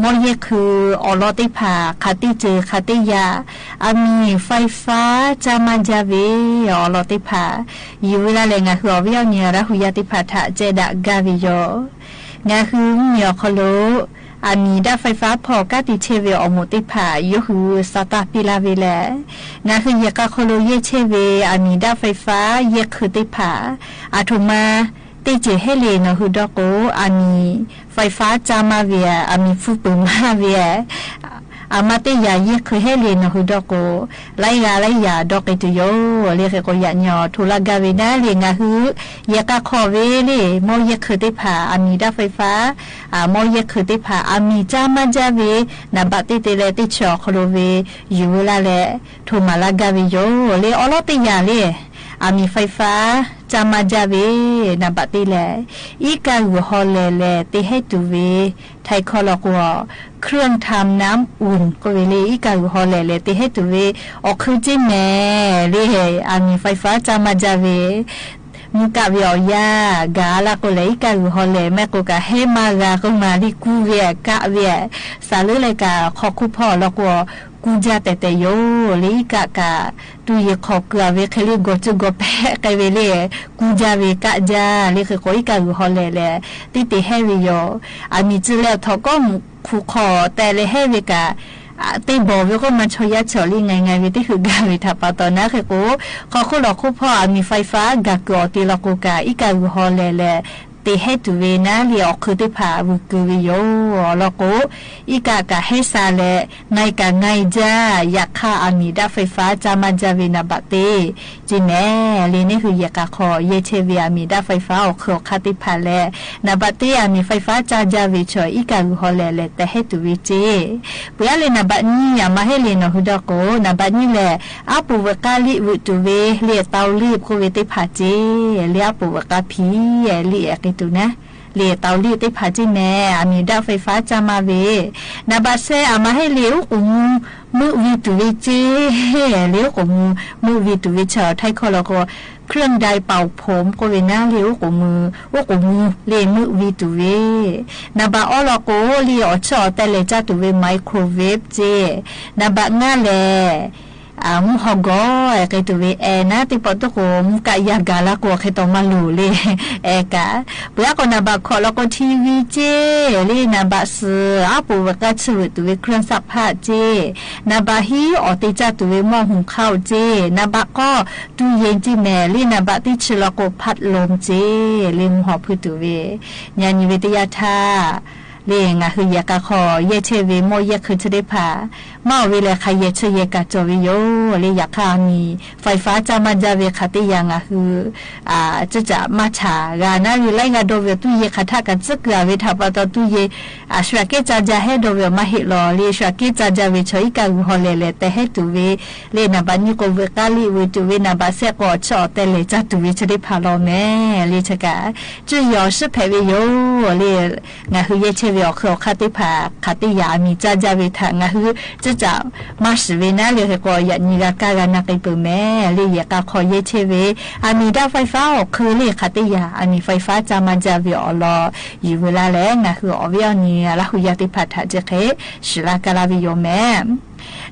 မ်ယဲၢ်ခုၣ် အိးလီၤသ့ၣ်တဖၣ် ခးတ့ၢ်စၢၤ ခးတ့ၢ်ယၤ အမံၤ ไฟฟ้า ကၠါမါကၠါဝဲ အိးလီၤသ့ၣ်တဖၣ် ယံာ်ဝဲလၢ်လၢ် ငါးခုၣ်အီၤဝဲအီၤန့ၣ် ရၣ်ဟူယၤသ့ၣ်တဖၣ်ထး ကဲဒၣ်ဂၤဝဲယီၤ ငါးခုၣ်မံၤအီၤခီလိာ် အမံၤဒၣ် ไฟฟ้า ဖီၣ်ကးတံာ်ဆဲးဝဲအီၤမိၢ်သ့ၣ်တဖၣ် ယိၤဟုးစးတၢ်ပ့လၢ်ဝဲလဲၣ်. ငါးခုၣ်ယဲၢ်ကးခီလိာ် ယဲၢ်ဆဲးဝဲ အမံၤဒၣ် ไฟฟ้า ယဲၢ်ခုၣ်သ့ၣ်တဖၣ် အထိးမါ တ့ၢ်စၢၤဟဲလ့ၣ်နီၢ်ဟုဒီးကိး အမံၤ ไฟฟ้า ကၠါမါဝဲ အမံၤဖုပၢၤမါဝဲ အမါတ့ၢ်ယၤယဲၢ်ခုၣ်ဟဲလ့ၣ်နီၢ်ဟုဒီးကိး လၢယၤလၢယၤဒီးက့ၤတုၤယိာ် လၢခံကိးယၤညီ ထိးလၢ်ဂၤဝဲဒၣ်လၢ ငါးခုၣ် ယဲၢ်ကးခီဝဲလၢ မ်ယဲၢ်ခုၣ်သ့ၣ်တဖၣ် အမံၤဒၣ် ไฟฟ้า မ်ယဲၢ်ခုၣ်သ့ၣ်တဖၣ် အမံၤကၠါမါကၠါဝဲ နဘၣ်တ့ၢ်သ့လဲၣ် တ့ၢ်ဆၢအီၤခီလိာ်ဝဲ ယံာ်ဝဲလၢ်လၢ် ထိးမၤလၢ်ဂၤဝဲယိာ် လၢအိးလီၤတ့ၢ်ယၤလၢ အမံၤ ไฟฟ้า ကၠါမါကၠါဝဲ နဘၣ်တ့ၢ်လဲၣ်. အံးကၢ်ဂုာ်ဟီလဲၣ်လဲၣ် တ့ဟဲတုၤဝဲ ထံကီၢ်လီၤကိး เครื่องทำน้ำอุ่น ကိးဝဲလၢ အံးကၢ်ဂုာ်ဟီလဲၣ်လဲၣ် တ့ဟဲတုၤဝဲ အိၣ်ခုၣ်က့မဲာ်လၢ အမံၤ ไฟฟ้า ကၠါမါကၠါဝဲ မူကးဝဲအီၤယၤ ဂၤလၢ်ကိးလဲၣ် အံးကၢ်ဂုာ်ဟီလဲၣ် မ့ၢ်ကိးကးဟဲမၤဂၤကိးမၤလံ ကူဝဲ ကးဝဲ စးလၢလၢကး ခီၣ်ခိၣ်ဖီၣ်လီၤကိး ကူကၠါတဲာ်တဲာ်ယိာ် လၢအံးကၢ်ကး တူၢ်ယံၤခီၣ်ကၢ်ဝဲ ခဲလၢာ်ဂီၤစုဂီၤပဲာ်ကဲဝဲလၢ ကူကၠါဝဲကးကၠါ လၢခံကိး အံးကၢ်ဂုာ်ဟီလဲၣ်လဲၣ် တ့တ့ဟဲဝဲယိာ် အမံၤစုလဲၣ် ထီၣ်ကီၢ်မုၢ်ခူၣ်ခီၣ်တဲာ်လၢဟဲဝဲကး တ့ဘီၣ်ဝဲကိးမၤဆီယါဆီၣ်လံ ငါးငါးဝဲ တ့ဟုးဂၤဝဲထးပာ်တီ နၢ်ခံကိး ခီၣ်ခိၣ်လီၤခိၣ်ဖီၣ် အမံၤ ไฟฟ้า ဂၤကုာ်အီၤတ့ၢ်လီၤကိးကး အံးကၢ်ဂုာ်ဟီလဲၣ်လဲၣ် တ့ဟဲတုၤဝဲနၢ်လၢအိၣ်ခုၣ်သ့ၣ်တဖၣ် ဝုၤကုာ်ဝဲယိာ်လီၤကိး အံးကၢ်ကးဟဲစးလဲၣ် နံၤကးနံၤကၠါ ယခါအမံၤဒၣ် ไฟฟ้า ကၠါမါကၠါဝဲ နဘၣ်တ့ၢ် က့မဲာ် လၢန့ၣ်ဟုးယဲၢ်ကးခီ ယဲၢ်ဆဲးဝဲအမံၤဒၣ် ไฟฟ้า အိၣ်ခုၣ်အိၣ်ခါသ့ၣ်တဖၣ်လဲၣ် နဘၣ်တ့ၢ်အမံၤ ไฟฟ้า ကၠါကၠါဝဲ ဆၢအံးကၢ်ဂုာ်ဟီလဲၣ်လဲၣ် တ့ဟဲတုၤဝဲက့ ပှၤလၢနဘၣ်နံၤ အမါဟဲလ့ၣ်နီၢ်ဟုဒီးကိး နဘၣ်နံၤလဲၣ် အါပူၤဝဲကါလံာ်ဝံၤတုၤဝဲ လံာ်တဝ်လံာ်ဖိဝဲသ့ၣ်တဖၣ်က့ လံာ်အါပူၤဝဲကါဖံး လံာ်အဲၣ်က့ၤတုၤနၢ် လံာ်တဝ်လံာ်သ့ၣ်တဖၣ်က့မဲာ် အမံၤဒၣ် ไฟฟ้า ကၠါမါဝဲ နဘၣ်ဆဲး အမါဟဲလ့ၣ် အိၣ်ကိၣ်မူ မုာ်ဝံၤတုၤဝဲက့ လံာ်အိၣ်ကိၣ်မူ မုာ်ဝံၤတုၤဝဲဆၢ ထံကီၢ်လီၤကိး เครื่องไดร์เป่าผม ကိးဝဲနၢ် လံာ်အိၣ်ကိၣ်မူ အိၣ်ကိၣ်မူ လံာ်မုာ်ဝံၤတုၤဝဲ နဘၣ်အီလီၤကိး လံာ်အီၣ်ဆၢအီၣ်တဲလဲၣ် ကၠါတုၤဝဲ ไมโครเวฟ က့ နဘၣ်ငါလဲၣ် မူဟီၣ်ဂီၤ အဲၣ်က့ၤတုၤဝဲအဲၣ် နၢ်သ့ၣ်ပီၣ်တကိး မူကးယၤဂၤလၢ်ကိး ခဲတီမၤလိာ်လၢ အဲၣ်ကး ပှၤကိး နဘၣ်ခိးလီၤကိး ထံဝံၤက့ လံာ်နဘၣ်စၢၤ အါပူၤဝဲကါဆၢဝံၤတုၤဝဲ เครื่องซักผ้า က့ နဘၣ်ဟံးအီၣ်တ့ၢ် ကၠါတုၤဝဲ หม้อหุงข้าว က့ နဘၣ်ကီ ตู้เย็น က့မဲာ် လံာ်နဘၣ်တ့ၢ်ဆၢလီၤကိး พัดลม က့ လံာ်မူဟီၣ်ဖုးတုၤဝဲ ညါနံၤဝဲတယါထါ လံာ်ငါးဟုးယဲၢ်ကးခီ ယဲၢ်ဆဲးဝဲ မ်ယဲၢ်ခုၣ်ဆၢသ့ၣ်တဖၣ် မၤအီၣ်ဝဲလဲၣ် ခးယဲၢ်ဆၢယဲၢ်ကးကၠီဝဲယိာ် လံာ်ယခါအမံၤ ไฟฟ้า ကၠါမါကၠါဝဲ ခးတ့ၢ်ယၤငါးဟုး ကၠၢ်ကၠၢ်မၤဆၣ်ဂၤ နၢ်လံလၢဂၤဒီးဝဲ ตู้เย็นခးထးကး စၢကၢ်ဝဲထးပာ်တီ ตู้เย็น စှၤက့ၣ်ကၠါကၠါဟဲဒီးဝဲ မၤဟ့ၣ်လီၤ လံာ်စှၤက့ၣ်ကၠါကၠါဝဲ ဆၢအံးကၢ်ဂုာ်ဟီလဲၣ်လဲၣ် တ့ဟဲတုၤဝဲ လံာ်နဘၣ်နံၤကိးဝဲကါလံာ်ဝံၤတုၤဝဲ နဘၣ်ဆဲးကိးအီၣ်ဆၢအီၣ်တဲလဲၣ် ကၠါတုၤဝဲဆၢသ့ၣ်တဖၣ်လီၤမဲာ် လံာ်ဆၢကး ကၠၢ်ယီၤစၢဖဲးဝဲယိာ် လံာ် ငါးဟုးယဲၢ်ဆဲးဝဲ အိၣ်ခုၣ်အိၣ်ခါသ့ၣ်တဖၣ် ခးတ့ၢ်ယၤအမံၤ ကၠါကၠါဝဲထး ငါးဟုးကၠၢ်ကၠၢ်မၤစၢၤဝဲ နၢ်လံလၢခံကိး ယၤနံၤဂၤကါဂၤနၢ်က့ၤပၢၢ်မဲာ် လံာ်ယဲၢ်ကးခီ ယဲၢ်ဆဲးဝဲ အမံၤဒၣ် ไฟฟ้า အိၣ်ခုၣ်လံာ် ခးတ့ၢ်ယၤအမံၤ ไฟฟ้า ကၠါမါကၠါဝဲအီၤလီၤ ယံာ်ဝဲလၢ်လၢ် ငါးဟုးအီၤဝဲအီၤနံၤ လၢဟူးယၤသ့ၣ်တဖၣ်ထး ကၠၢ်ဃဲ စှၤလၢ်ကါလၢ်ဝဲယိာ်မဲာ်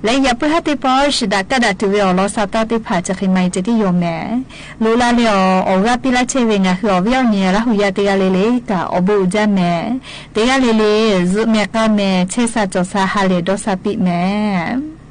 လႄႈ ယၢပ်ၢၢ်ဟႃးတေပေႃး ရှဒၣ်ကၣ်ဒၣ်တုၤဝဲဢေၣ် လီၤသးတၢ်သ့ၣ်တဖၣ် ကၠီၶီမၤကၠီတီႈယိမ်မဲာ် လူလၢ်လဵဝ် အိၣ်ဂၢၢ်ပီၣ်လၢ်ဆႄၣ်ဝေၢ် ငၢ်ဟူးအီၣ်ဝီဢီၣ်ညဲ လၢဟူးယၢၢ်တဂၤလၢ်လၢ် ကၢ်အိၣ်ဘူးကၠၢ်မဲာ် တဂၤလၢ်လၢ် ယိုၼ်းမဲာ်ကၢ်မဲာ် ဆဲးသးကၠီသး ဟးလၢဒီသးပံးမဲာ်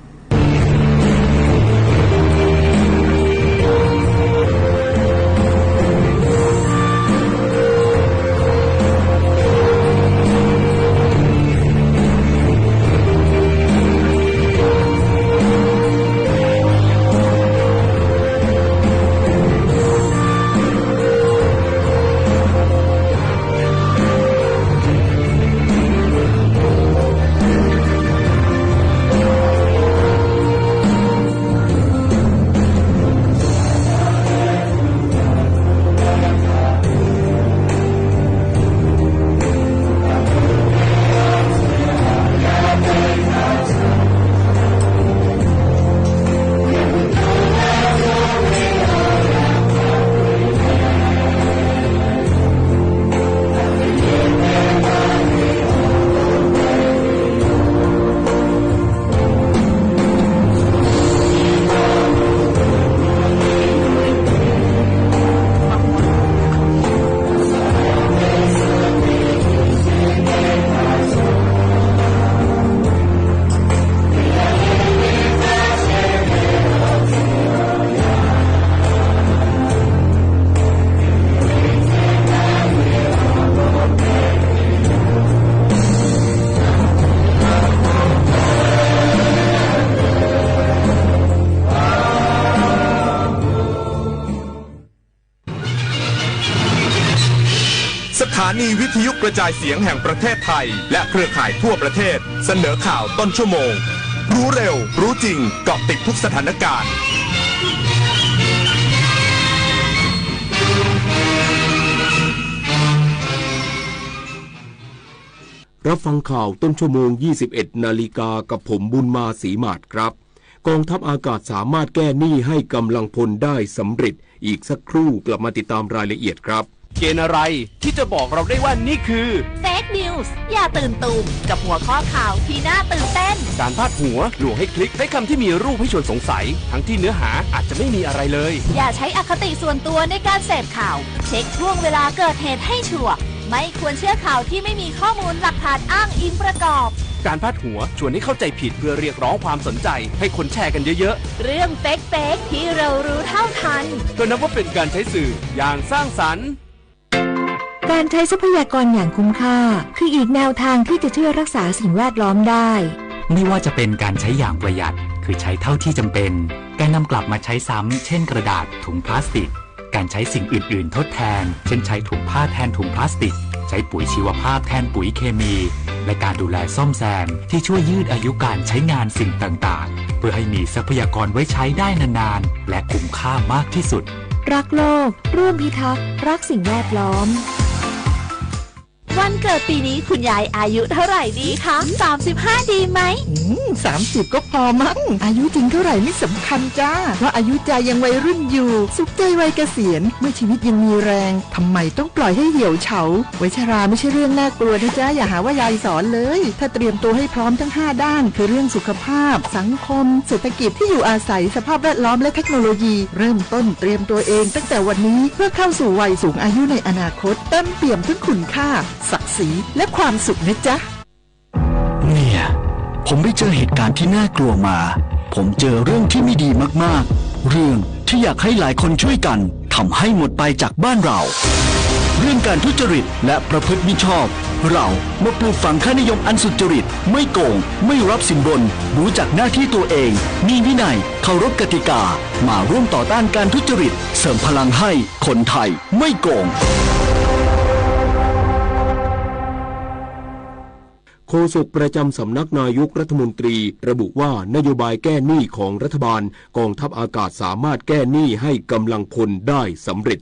สถานีวิทยุกระจายเสียงแห่งประเทศไทย และเครือข่ายทั่วประเทศ เสนอข่าวต้นชั่วโมง รู้เร็ว รู้จริง เกาะติดทุกสถานการณ์ รับฟังข่าวต้นชั่วโมง ยี่สิบเอ็ดนาฬิกา กับผมบุญมา ศรีหมาดครับ กองทัพอากาศสามารถแก้หนี้ให้กำลังพลได้สำเร็จ อีกสักครู่กลับมาติดตามรายละเอียดครับ เกณฑ์อะไรที่จะบอกเราได้ว่านี่คือ Fake News อย่าตื่นตูมกับหัวข้อข่าวที่น่าตื่นเต้น การพาดหัวลวงให้คลิก ใช้คำที่มีรูปให้ชวนสงสัย ทั้งที่เนื้อหาอาจจะไม่มีอะไรเลย อย่าใช้อคติส่วนตัวในการเสพข่าว เช็คช่วงเวลาเกิดเหตุให้ชัวร์ ไม่ควรเชื่อข่าวที่ไม่มีข้อมูลหลักฐานอ้างอิงประกอบ การพาดหัวชวนให้เข้าใจผิดเพื่อเรียกร้องความสนใจให้คนแชร์กันเยอะๆ เรื่อง Fake Fake ที่เรารู้เท่าทัน ก็นับว่าเป็นการใช้สื่ออย่างสร้างสรรค์ การใช้ทรัพยากรอย่างคุ้มค่า คืออีกแนวทางที่จะช่วยรักษาสิ่งแวดล้อมได้ ไม่ว่าจะเป็นการใช้อย่างประหยัด คือใช้เท่าที่จำเป็น การนำกลับมาใช้ซ้ำ เช่นกระดาษ ถุงพลาสติก การใช้สิ่งอื่นๆทดแทน เช่นใช้ถุงผ้าแทนถุงพลาสติก ใช้ปุ๋ยชีวภาพแทนปุ๋ยเคมี และการดูแลซ่อมแซมที่ช่วยยืดอายุการใช้งานสิ่งต่างๆ เพื่อให้มีทรัพยากรไว้ใช้ได้นานๆ และคุ้มค่ามากที่สุด รักโลก ร่วมพิทักษ์ รักสิ่งแวดล้อม วันเกิดปีนี้คุณยายอายุเท่าไหร่ดีคะ สามสิบห้า ดีไหม อืม สามสิบ ก็พอมั้ง อายุจริงเท่าไหร่ไม่สำคัญจ้า เพราะอายุใจยังวัยรุ่นอยู่ สุขใจวัยเกษียณ เมื่อชีวิตยังมีแรง ทำไมต้องปล่อยให้เหี่ยวเฉา วัยชราไม่ใช่เรื่องน่ากลัวนะจ๊ะ อย่าหาว่ายายสอนเลย ถ้าเตรียมตัวให้พร้อมทั้งห้าด้าน คือเรื่องสุขภาพ สังคม เศรษฐกิจ ที่อยู่อาศัย สภาพแวดล้อม และเทคโนโลยี เริ่มต้นเตรียมตัวเองตั้งแต่วันนี้ เพื่อเข้าสู่วัยสูงอายุในอนาคต เต็มเปี่ยมทั้งคุณค่า ศักดิ์ศรี และความสุขนะจ๊ะ เนี่ย ผมไปเจอเหตุการณ์ที่น่ากลัวมา ผมเจอเรื่องที่ไม่ดีมากๆ เรื่องที่อยากให้หลายคนช่วยกันทำให้หมดไปจากบ้านเรา เรื่องการทุจริตและประพฤติมิชอบ เรามาปลูกฝังค่านิยมอันสุจริต ไม่โกง ไม่รับสินบน รู้จักหน้าที่ตัวเอง มีวินัย เคารพกติกา มาร่วมต่อต้านการทุจริต เสริมพลังให้คนไทยไม่โกง โฆษกประจำสำนักนายกรัฐมนตรีระบุว่านโยบายแก้หนี้ของรัฐบาล กองทัพอากาศสามารถแก้หนี้ให้กำลังพลได้สำเร็จ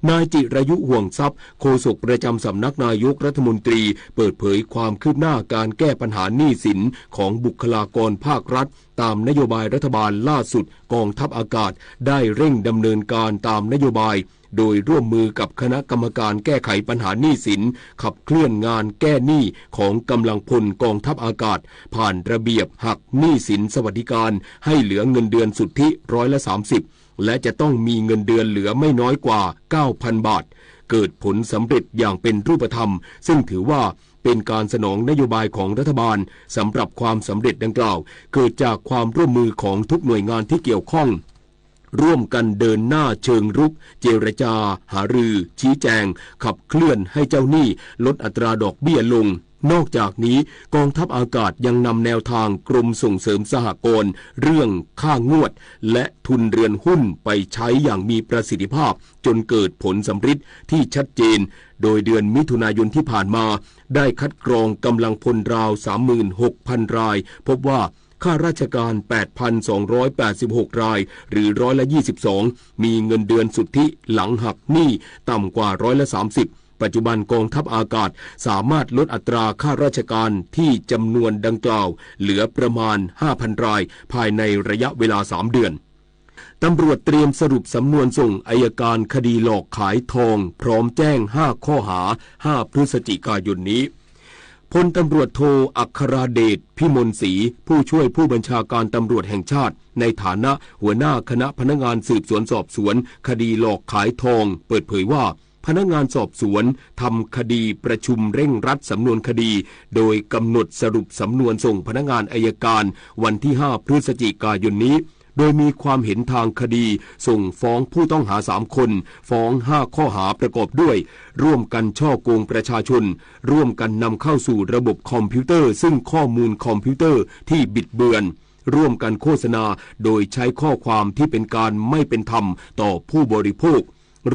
นายจิรายุ ห่วงทรัพย์ โฆษกประจำสำนักนายกรัฐมนตรี เปิดเผยความคืบหน้าการแก้ปัญหาหนี้สินของบุคลากรภาครัฐ ตามนโยบายรัฐบาลล่าสุด กองทัพอากาศได้เร่งดำเนินการตามนโยบาย โดยร่วมมือกับคณะกรรมการแก้ไขปัญหาหนี้สิน ขับเคลื่อนงานแก้หนี้ของกำลังพลกองทัพอากาศ ผ่านระเบียบหักหนี้สินสวัสดิการให้เหลือเงินเดือนสุทธิร้อยละสามสิบ และจะต้องมีเงินเดือนเหลือไม่น้อยกว่าเก้าพันบาท เกิดผลสำเร็จอย่างเป็นรูปธรรม ซึ่งถือว่าเป็นการสนองนโยบายของรัฐบาล สำหรับความสำเร็จดังกล่าว เกิดจากความร่วมมือของทุกหน่วยงานที่เกี่ยวข้อง ร่วมกันเดินหน้าเชิงรุก เจรจา หารือ ชี้แจง ขับเคลื่อนให้เจ้าหนี้ลดอัตราดอกเบี้ยลง นอกจากนี้ กองทัพอากาศยังนำแนวทางกรมส่งเสริมสหกรณ์ เรื่องค่างวด และทุนเรือนหุ้นไปใช้อย่างมีประสิทธิภาพ จนเกิดผลสำเร็จที่ชัดเจน โดยเดือนมิถุนายนที่ผ่านมา ได้คัดกรองกำลังพลราวสามหมื่นหกพันราย พบว่าข้าราชการแปดพันสองร้อยแปดสิบหกราย หรือร้อยละยี่สิบสอง มีเงินเดือนสุทธิหลังหักหนี้ต่ำกว่าร้อยละสามสิบ ปัจจุบันกองทัพอากาศสามารถลดอัตราข้าราชการที่จำนวนดังกล่าวเหลือประมาณห้าพันราย ภายในระยะเวลาสามเดือน ตำรวจเตรียมสรุปสำนวนส่งอัยการคดีหลอกขายทอง พร้อมแจ้งห้าข้อหา ห้าพฤศจิกายนนี้ พลตำรวจโทอัครเดช พิมลศรี ผู้ช่วยผู้บัญชาการตำรวจแห่งชาติ ในฐานะหัวหน้าคณะพนักงานสืบสวนสอบสวนคดีหลอกขายทอง เปิดเผยว่า พนักงานสอบสวนทำคดีประชุมเร่งรัดสำนวนคดี โดยกำหนดสรุปสำนวนส่งพนักงานอัยการวันที่ห้าพฤศจิกายนนี้ โดยมีความเห็นทางคดีส่งฟ้องผู้ต้องหาสามคน ฟ้องห้าข้อหาประกอบด้วย ร่วมกันฉ้อโกงประชาชน ร่วมกันนำเข้าสู่ระบบคอมพิวเตอร์ซึ่งข้อมูลคอมพิวเตอร์ที่บิดเบือน ร่วมกันโฆษณาโดยใช้ข้อความที่เป็นการไม่เป็นธรรมต่อผู้บริโภค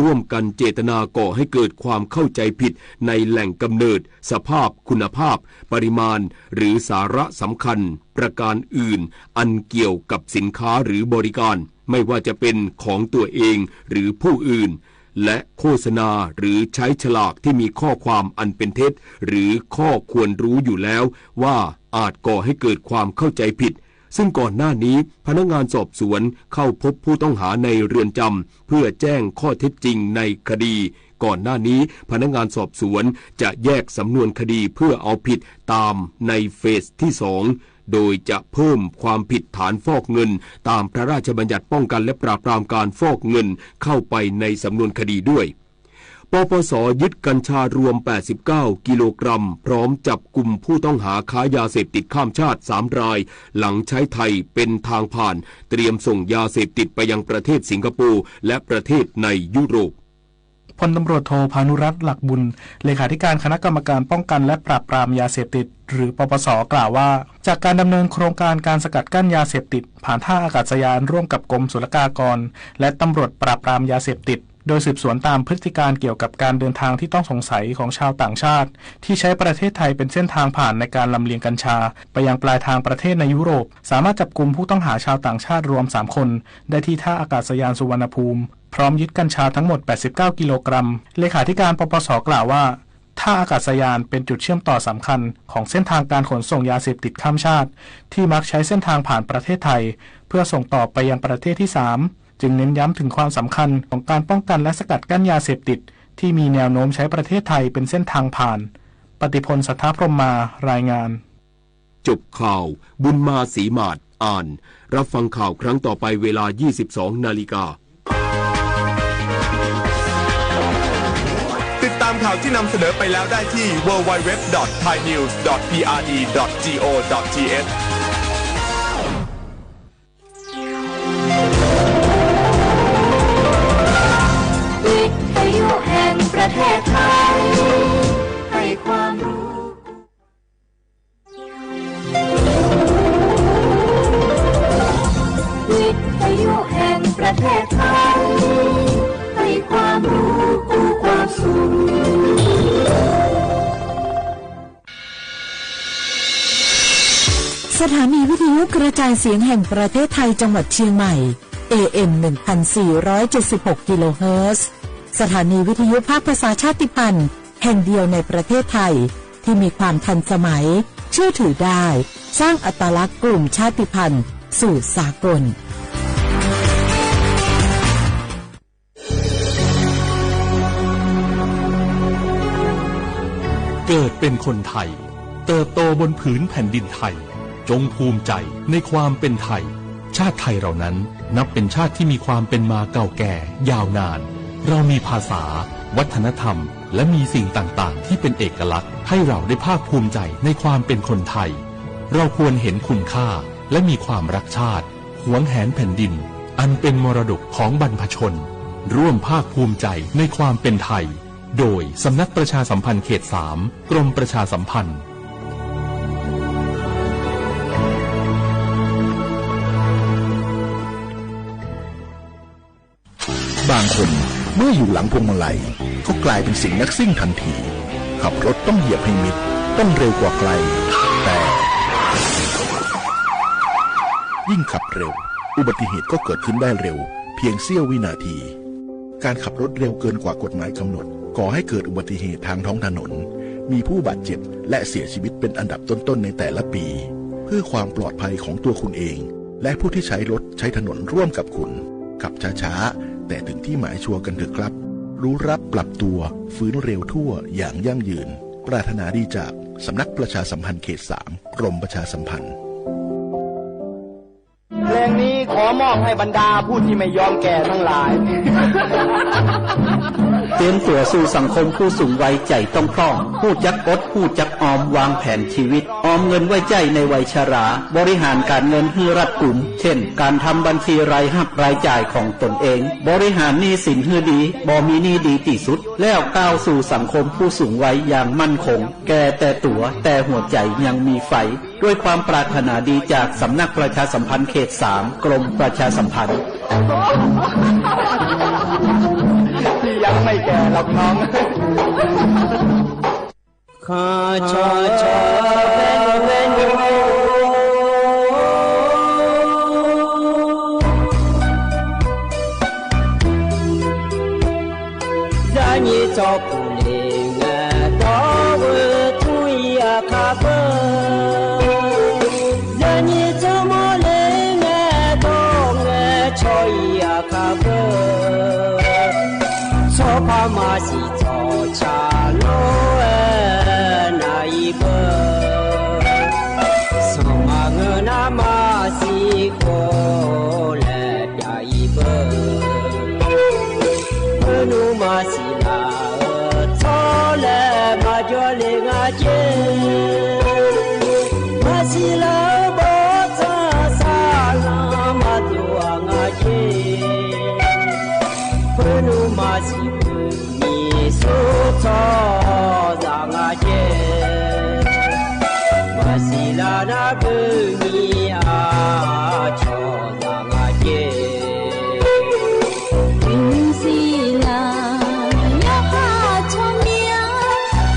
ร่วมกันเจตนาก่อให้เกิดความเข้าใจผิดในแหล่งกำเนิด สภาพ คุณภาพ ปริมาณ หรือสาระสำคัญประการอื่น อันเกี่ยวกับสินค้าหรือบริการ ไม่ว่าจะเป็นของตัวเองหรือผู้อื่น และโฆษณาหรือใช้ฉลากที่มีข้อความอันเป็นเท็จ หรือข้อควรรู้อยู่แล้วว่าอาจก่อให้เกิดความเข้าใจผิด ซึ่งก่อนหน้านี้พนักงานสอบสวนเข้าพบผู้ต้องหาในเรือนจำเพื่อแจ้งข้อเท็จจริงในคดี ก่อนหน้านี้พนักงานสอบสวนจะแยกสำนวนคดีเพื่อเอาผิดตามในเฟสที่สอง โดยจะเพิ่มความผิดฐานฟอกเงินตามพระราชบัญญัติป้องกันและปราบปรามการฟอกเงินเข้าไปในสำนวนคดีด้วย ปปส ยึดกัญชารวมแปดสิบเก้ากิโลกรัม พร้อมจับกุมผู้ต้องหาค้ายาเสพติดข้ามชาติสามราย หลังใช้ไทยเป็นทางผ่าน เตรียมส่งยาเสพติดไปยังประเทศสิงคโปร์ และประเทศในยุโรป พลตำรวจโท พานุรัตน์ หลักบุญ เลขาธิการคณะกรรมการป้องกันและปราบปรามยาเสพติด หรือ ปปส กล่าวว่า จากการดำเนินโครงการการสกัดกั้นยาเสพติด ผ่านท่าอากาศยานร่วมกับกรมศุลกากร และตำรวจปราบปรามยาเสพติด โดยสืบสวนตามพฤติการเกี่ยวกับการเดินทางที่ต้องสงสัยของชาวต่างชาติ ที่ใช้ประเทศไทยเป็นเส้นทางผ่านในการลำเลียงกัญชา ไปยังปลายทางประเทศในยุโรป สามารถจับกุมผู้ต้องหาชาวต่างชาติรวมสามคน ได้ที่ท่าอากาศยานสุวรรณภูมิ พร้อมยึดกัญชาทั้งหมดแปดสิบเก้ากิโลกรัม เลขาธิการ ปปส กล่าวว่า ท่าอากาศยานเป็นจุดเชื่อมต่อสำคัญของเส้นทางการขนส่งยาเสพติดข้ามชาติ ที่มักใช้เส้นทางผ่านประเทศไทย เพื่อส่งต่อไปยังประเทศที่สาม จึงเน้นย้ำถึงความสำคัญของการป้องกันและสกัดกั้นยาเสพติด ที่มีแนวโน้มใช้ประเทศไทยเป็นเส้นทางผ่าน ปฏิพล สัทธพรหมา รายงาน จบข่าว บุญมา ศรีหมาด อ่าน รับฟังข่าวครั้งต่อไปเวลายี่สิบสองนาฬิกา ติดตามข่าวที่นำเสนอไปแล้วได้ที่ ดับเบิลยู ดับเบิลยู ดับเบิลยู ดอท ไทยนิวส์ ดอท พี อาร์ ดี ดอท จี โอ ดอท ที เอช วิทยุแห่งประเทศไทย ให้ความรู้ วิทยุแห่งประเทศไทย ให้ความรู้คู่ความสุข สถานีวิทยุกระจายเสียงแห่งประเทศไทยจังหวัดเชียงใหม่ เอ เอ็ม หนึ่งพันสี่ร้อยเจ็ดสิบหกกิโลเฮิรตซ์ สถานีวิทยุภาคภาษาชาติพันธุ์แห่งเดียวในประเทศไทย ที่มีความทันสมัย เชื่อถือได้ สร้างอัตลักษณ์กลุ่มชาติพันธุ์สู่สากล เกิดเป็นคนไทย เติบโตบนผืนแผ่นดินไทย จงภูมิใจในความเป็นไทย ชาติไทยเรานั้นนับเป็นชาติที่มีความเป็นมาเก่าแก่ยาวนาน เรามีภาษา วัฒนธรรม และมีสิ่งต่างๆ ที่เป็นเอกลักษณ์ ให้เราได้ภาคภูมิใจในความเป็นคนไทย เราควรเห็นคุณค่า และมีความรักชาติ หวงแหนแผ่นดิน อันเป็นมรดกของบรรพชน ร่วมภาคภูมิใจในความเป็นไทย โดยสำนักประชาสัมพันธ์เขตสาม กรมประชาสัมพันธ์ บางคนเมื่ออยู่หลังพวงมาลัยก็กลายเป็นสิงห์นักซิ่งทันที ขับรถต้องเหยียบให้มิด ต้องเร็วกว่าใคร แต่ ยิ่งขับเร็ว อุบัติเหตุก็เกิดขึ้นได้เร็ว เพียงเสี้ยววินาที การขับรถเร็วเกินกว่ากฎหมายกำหนด ก่อให้เกิดอุบัติเหตุทางท้องถนน มีผู้บาดเจ็บ และเสียชีวิตเป็นอันดับต้นๆ ในแต่ละปี เพื่อความปลอดภัยของตัวคุณเอง และผู้ที่ใช้รถใช้ถนนร่วมกับคุณ ขับช้าๆ แต่ถึงที่หมายชัวร์กันเถอะครับ รู้รักปรับตัว ฟื้นเร็วทั่วอย่างยั่งยืน ปรารถนาดีจากสำนักประชาสัมพันธ์เขตสาม กรมประชาสัมพันธ์ เพลงนี้ขอมอบให้บรรดาผู้ที่ไม่ยอมแก่ทั้งหลาย เตรียมตั๋วสู่สังคมผู้สูงวัยใจ๋ต้องพร่อง ฮู้จักอด ฮู้จักออม วางแผนชีวิต ออมเงินไว้ใจ๊ในวัยชรา บริหารก๋านเงินหื้อรัดกุม เช่น ก๋านทำบัญชีรายฮับรายจ่ายของตนเอง บริหารหนี้สินหื้อดี บ่มีหนี้ดีตี้สุด แล้วก้าวสู่สังคมผู้สูงวัยอย่างมั่นคง แก่แต่ตั๋ว แต่หัวใจ๋ยังมีไฟ ด้วยความปรารถนาดีจากสำนักประชาสัมพันธ์เขตสาม กรมประชาสัมพันธ์ ที่ยังไม่แก่หรอกน้อง ข้าชอชอแว่นแว่น ยานีจอผู้เล่ง ตอเวอทุยอาคาเบอ ยานีจอมอเล่ง ตองชอยอาคาเบอ ซอพามาสีจอชาโลนายเบอ สมาเงินนามาสีโคแล ยาอีเบอ เบอหนูมาสีลาเออ ทอแลมาจ่อเล่งอาเจ มาสีลาเออ บ่จ้าสาลามาตัวอาเจ เบอหนูมาสีเบอ มีสุดทอจางอาเจ มาสีลานาเบอมีอาชอจางอาเจ อินสีลายาหาชอเมีย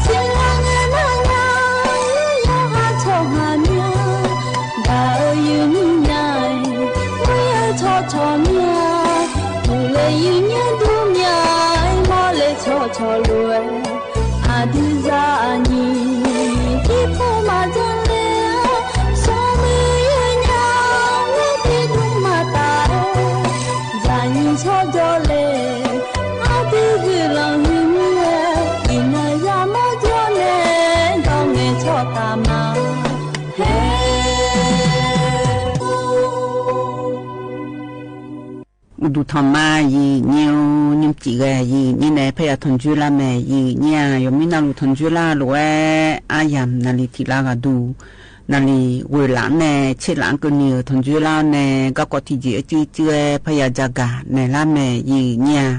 สีลาเงินนางลายาหาชอหาเมีย ดาวยืนใหญ่ เมียชอชอเมีย ดูเลยยืนเมียดูเมีย มอเลยชอชอรวย อาทิตย์จาอันนี้ ที่ผู้มาจังเลย สองมือยืนยาว ไม่ติดลงมาตาย จายิงชอจอเลย อาทิตย์ยืนหลังยืนเมีย อินนายามอจอเลย ต้องเงยชอตามมา อุดูทองมา ယိင်းညို ညိုမ်ကျိၣ်ဂဲ ယိင်းညိုနဲ ဖဲယၤထွန်ကျွေးလၢ်မဲာ် ယိင်းညို ယိၤမံနၢ်လူၤထွန်ကျွေးလၢ်လိာ်ဝဲ အါယၢမ် နၤလံၤထံၣ်လၢဂၤဒူ နၤလံၤဝ့ၢ်လၢ်နဲ ဆ့လၢ်ကနံၤဧၢ ထွန်ကျွေးလၢ်နဲ ကီၢ်ကီၢ်ထံၣ်ကၠံၣ်အစုစုဝဲ ဖဲယၤကၠၤကၤနဲလၢ်မဲာ် ယိင်းညို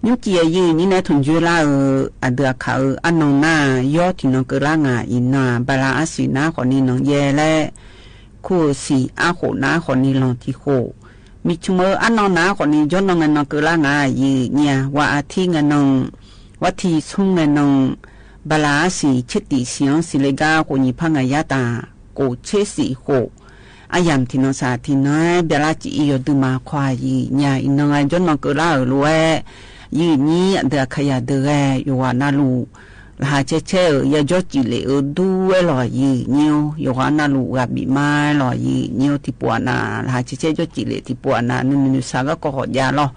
ညိုမ်ကျိၣ်ဂဲ ယိင်းညိုနဲ ထွန်ကျွေးလၢ်ဧၢ အဒုးအခးဧၢ အနီၢ်နါ ယီထံၣ်နီၢ်ကၢလၢ်ငါ အံၤနၤ ဘၣ်လၢအစံးနါဃီန့ၣ် နီၢ်ယဲလဲၣ် ခိၣ်စံးအါဃိၣ်နါဃီန့ၣ် လီၤထံဃိၣ် မ့ၢ်ဆိမိၣ်အနီၢ်နါဃီန့ၣ် ယီနီၢ်ငဲနီၢ်ကၢလၢ်ငါ ယိင်းညို ဝၤအထံငဲနီၢ် ဝၤထံဆူငဲနီၢ် ဘၣ်လၢအစံး ဆ့တံၣ်စံၣ်အီစံးလ့ကါ ဃိၣ်ညံၣ်ဖးငါယါတၢ် ကိၣ်ဆ့စံၣ်ဃိၣ် အါယၢမ် ထံၣ်နီၢ်စၢ်ထံၣ်နီၢ် ဘၣ်လၢကၠံၣ်အံၤ ယီၤဒုးမၤခွါ ယိင်းညို အံၤနီၢ်ဂဲ ယီနီၢ်ကၢလၢ်ဧၢ လိာ်ဝဲ ယိင်းညို အဒုးအခးယၤဒုးဂဲ ယွၤနၢ်လူၤ လၢဟးဆဲးဆဲးဧၢ ယယီကၠံၣ်လ့ၣ်အၢဒူဝဲလီၤ ယိင်းညို ယွၤနၢ်လူၤဂၤဘံၣ်မါလီၤ ယိင်းညို ထံၣ်ပှၤနၤ လၢဟးဆဲးဆဲးယီကၠံၣ်လ့ၣ် ထံၣ်ပှၤနၤ နုာ်နုာ်နုာ်ဆါဂၤကီၢ်ဃီၣ်ယါလီၤ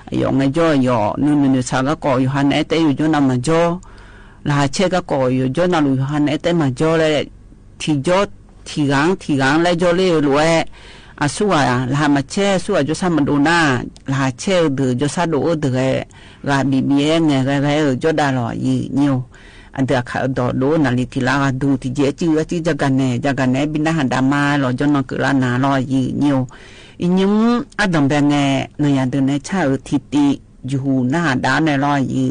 အယီၤငဲယီၤယီၤ နုာ်နုာ်နုာ်ဆါဂၤကီၢ် ယိၤဟၣ်နဲတဲယိၤ ယီနၢ်မၤယီၤ လၢဟးဆဲးကၢ်ကီၢ် ယိၤကၠီ နလူၤယိၤဟၣ် နအဲၣ်တဲမၤကၠီလဲၣ်, ထံၣ်ကၠီ ထံၣ်ဂၤ ထံၣ်ဂၤလၢကၠီလၢလိၤဝဲ, အစူၢ်ဝဲ လၢဟးမၤဆဲး အစူၢ်ဝဲကၠီ ဆၣ်မဒိနၢ်, လၢဟးဆဲးအဒုး ကၠီဆၣ်ဒိၣ်အိၣ်ဒၣ်ဂဲၤ, ဂၤဘံၣ်ဘံၣ်အဲၣ် ငဲၤဂဲၤဂဲၤအၢ ကၠီဒၣ်လီၤ ယံာ်ညိၣ်, အဒုးအခးအဒီးဒိၣ် နၤလံၤထံးလၢအဂၤဒူ ထံၣ်ကၠီအစု အစု ကၠီကၤနဲၣ် ကၠီကၤနဲၣ် ဘံၣ်နၢ်ဟးဒါမါလီၤ ကၠီနီၢ်ကၢၤလၢနၤလီၤ ယံာ်ညိၣ်, ယံာ်ညိၣ် အဒီးဘဲနဲၣ် နီၢ်ယၤဒုးနဲၣ် ဆၣ်ဧၢ ထံၣ်တံၢ် ယဟူးနၢ်ဟးဒါနဲၣ်လီၤ ယံာ်ညိၣ်,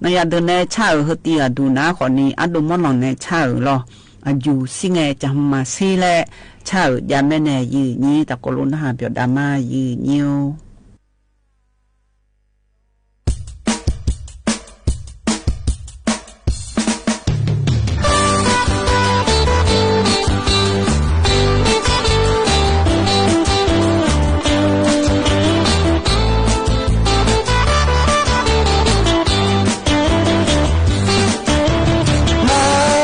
နီၢ်ယၤဒုးနဲၣ် ဆၣ်ဧၢ ဟၢတံၢ်အဒူနၤဃီနံၤ အဒိၣ်မီၢ်လီၤနဲၣ် ဆၣ်ဧၢလီၤ, အယူၤစံၣ်ငဲ ကမၤစံၣ်လဲၣ် ဆၣ်ဧၢ ယၤမဲနဲၣ် ယံာ်ညိၣ် တၢ်ကိးလိာ်နၢ်ဟးပၠီၤဒါမါ ယံာ်ညိၣ် မၤ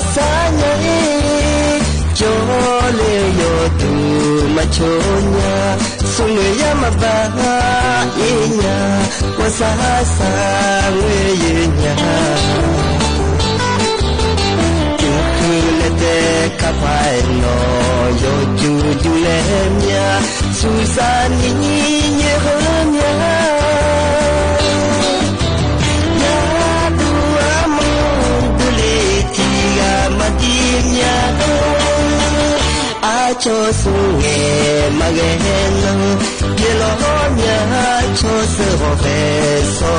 စၢ်ညါအံၤ ကၠီလၢယိၤတုၤမၤဆိညါ ဆူမဲာ်ယၤမၤဘၣ်အ့ၣ်ညါ ဝဲစၢ်စၢ်ဝဲယဲၢ်ညါ တုၤဃုလၢတဲကါဖးနီၤ ယိၤကၠူဒူလဲၣ်မၠါ ဆူစၢ်နံၤယဲၢ်ညါ ယၤဒူအမိၢ်ဒူလံထံဂၤမၤဒံးမၠါ အကၠီဆူငဲမၤဂဲၤနီၤ ပျဲလီၤမၠါ ကၠီဆၢဂီၤဖဲစီၤ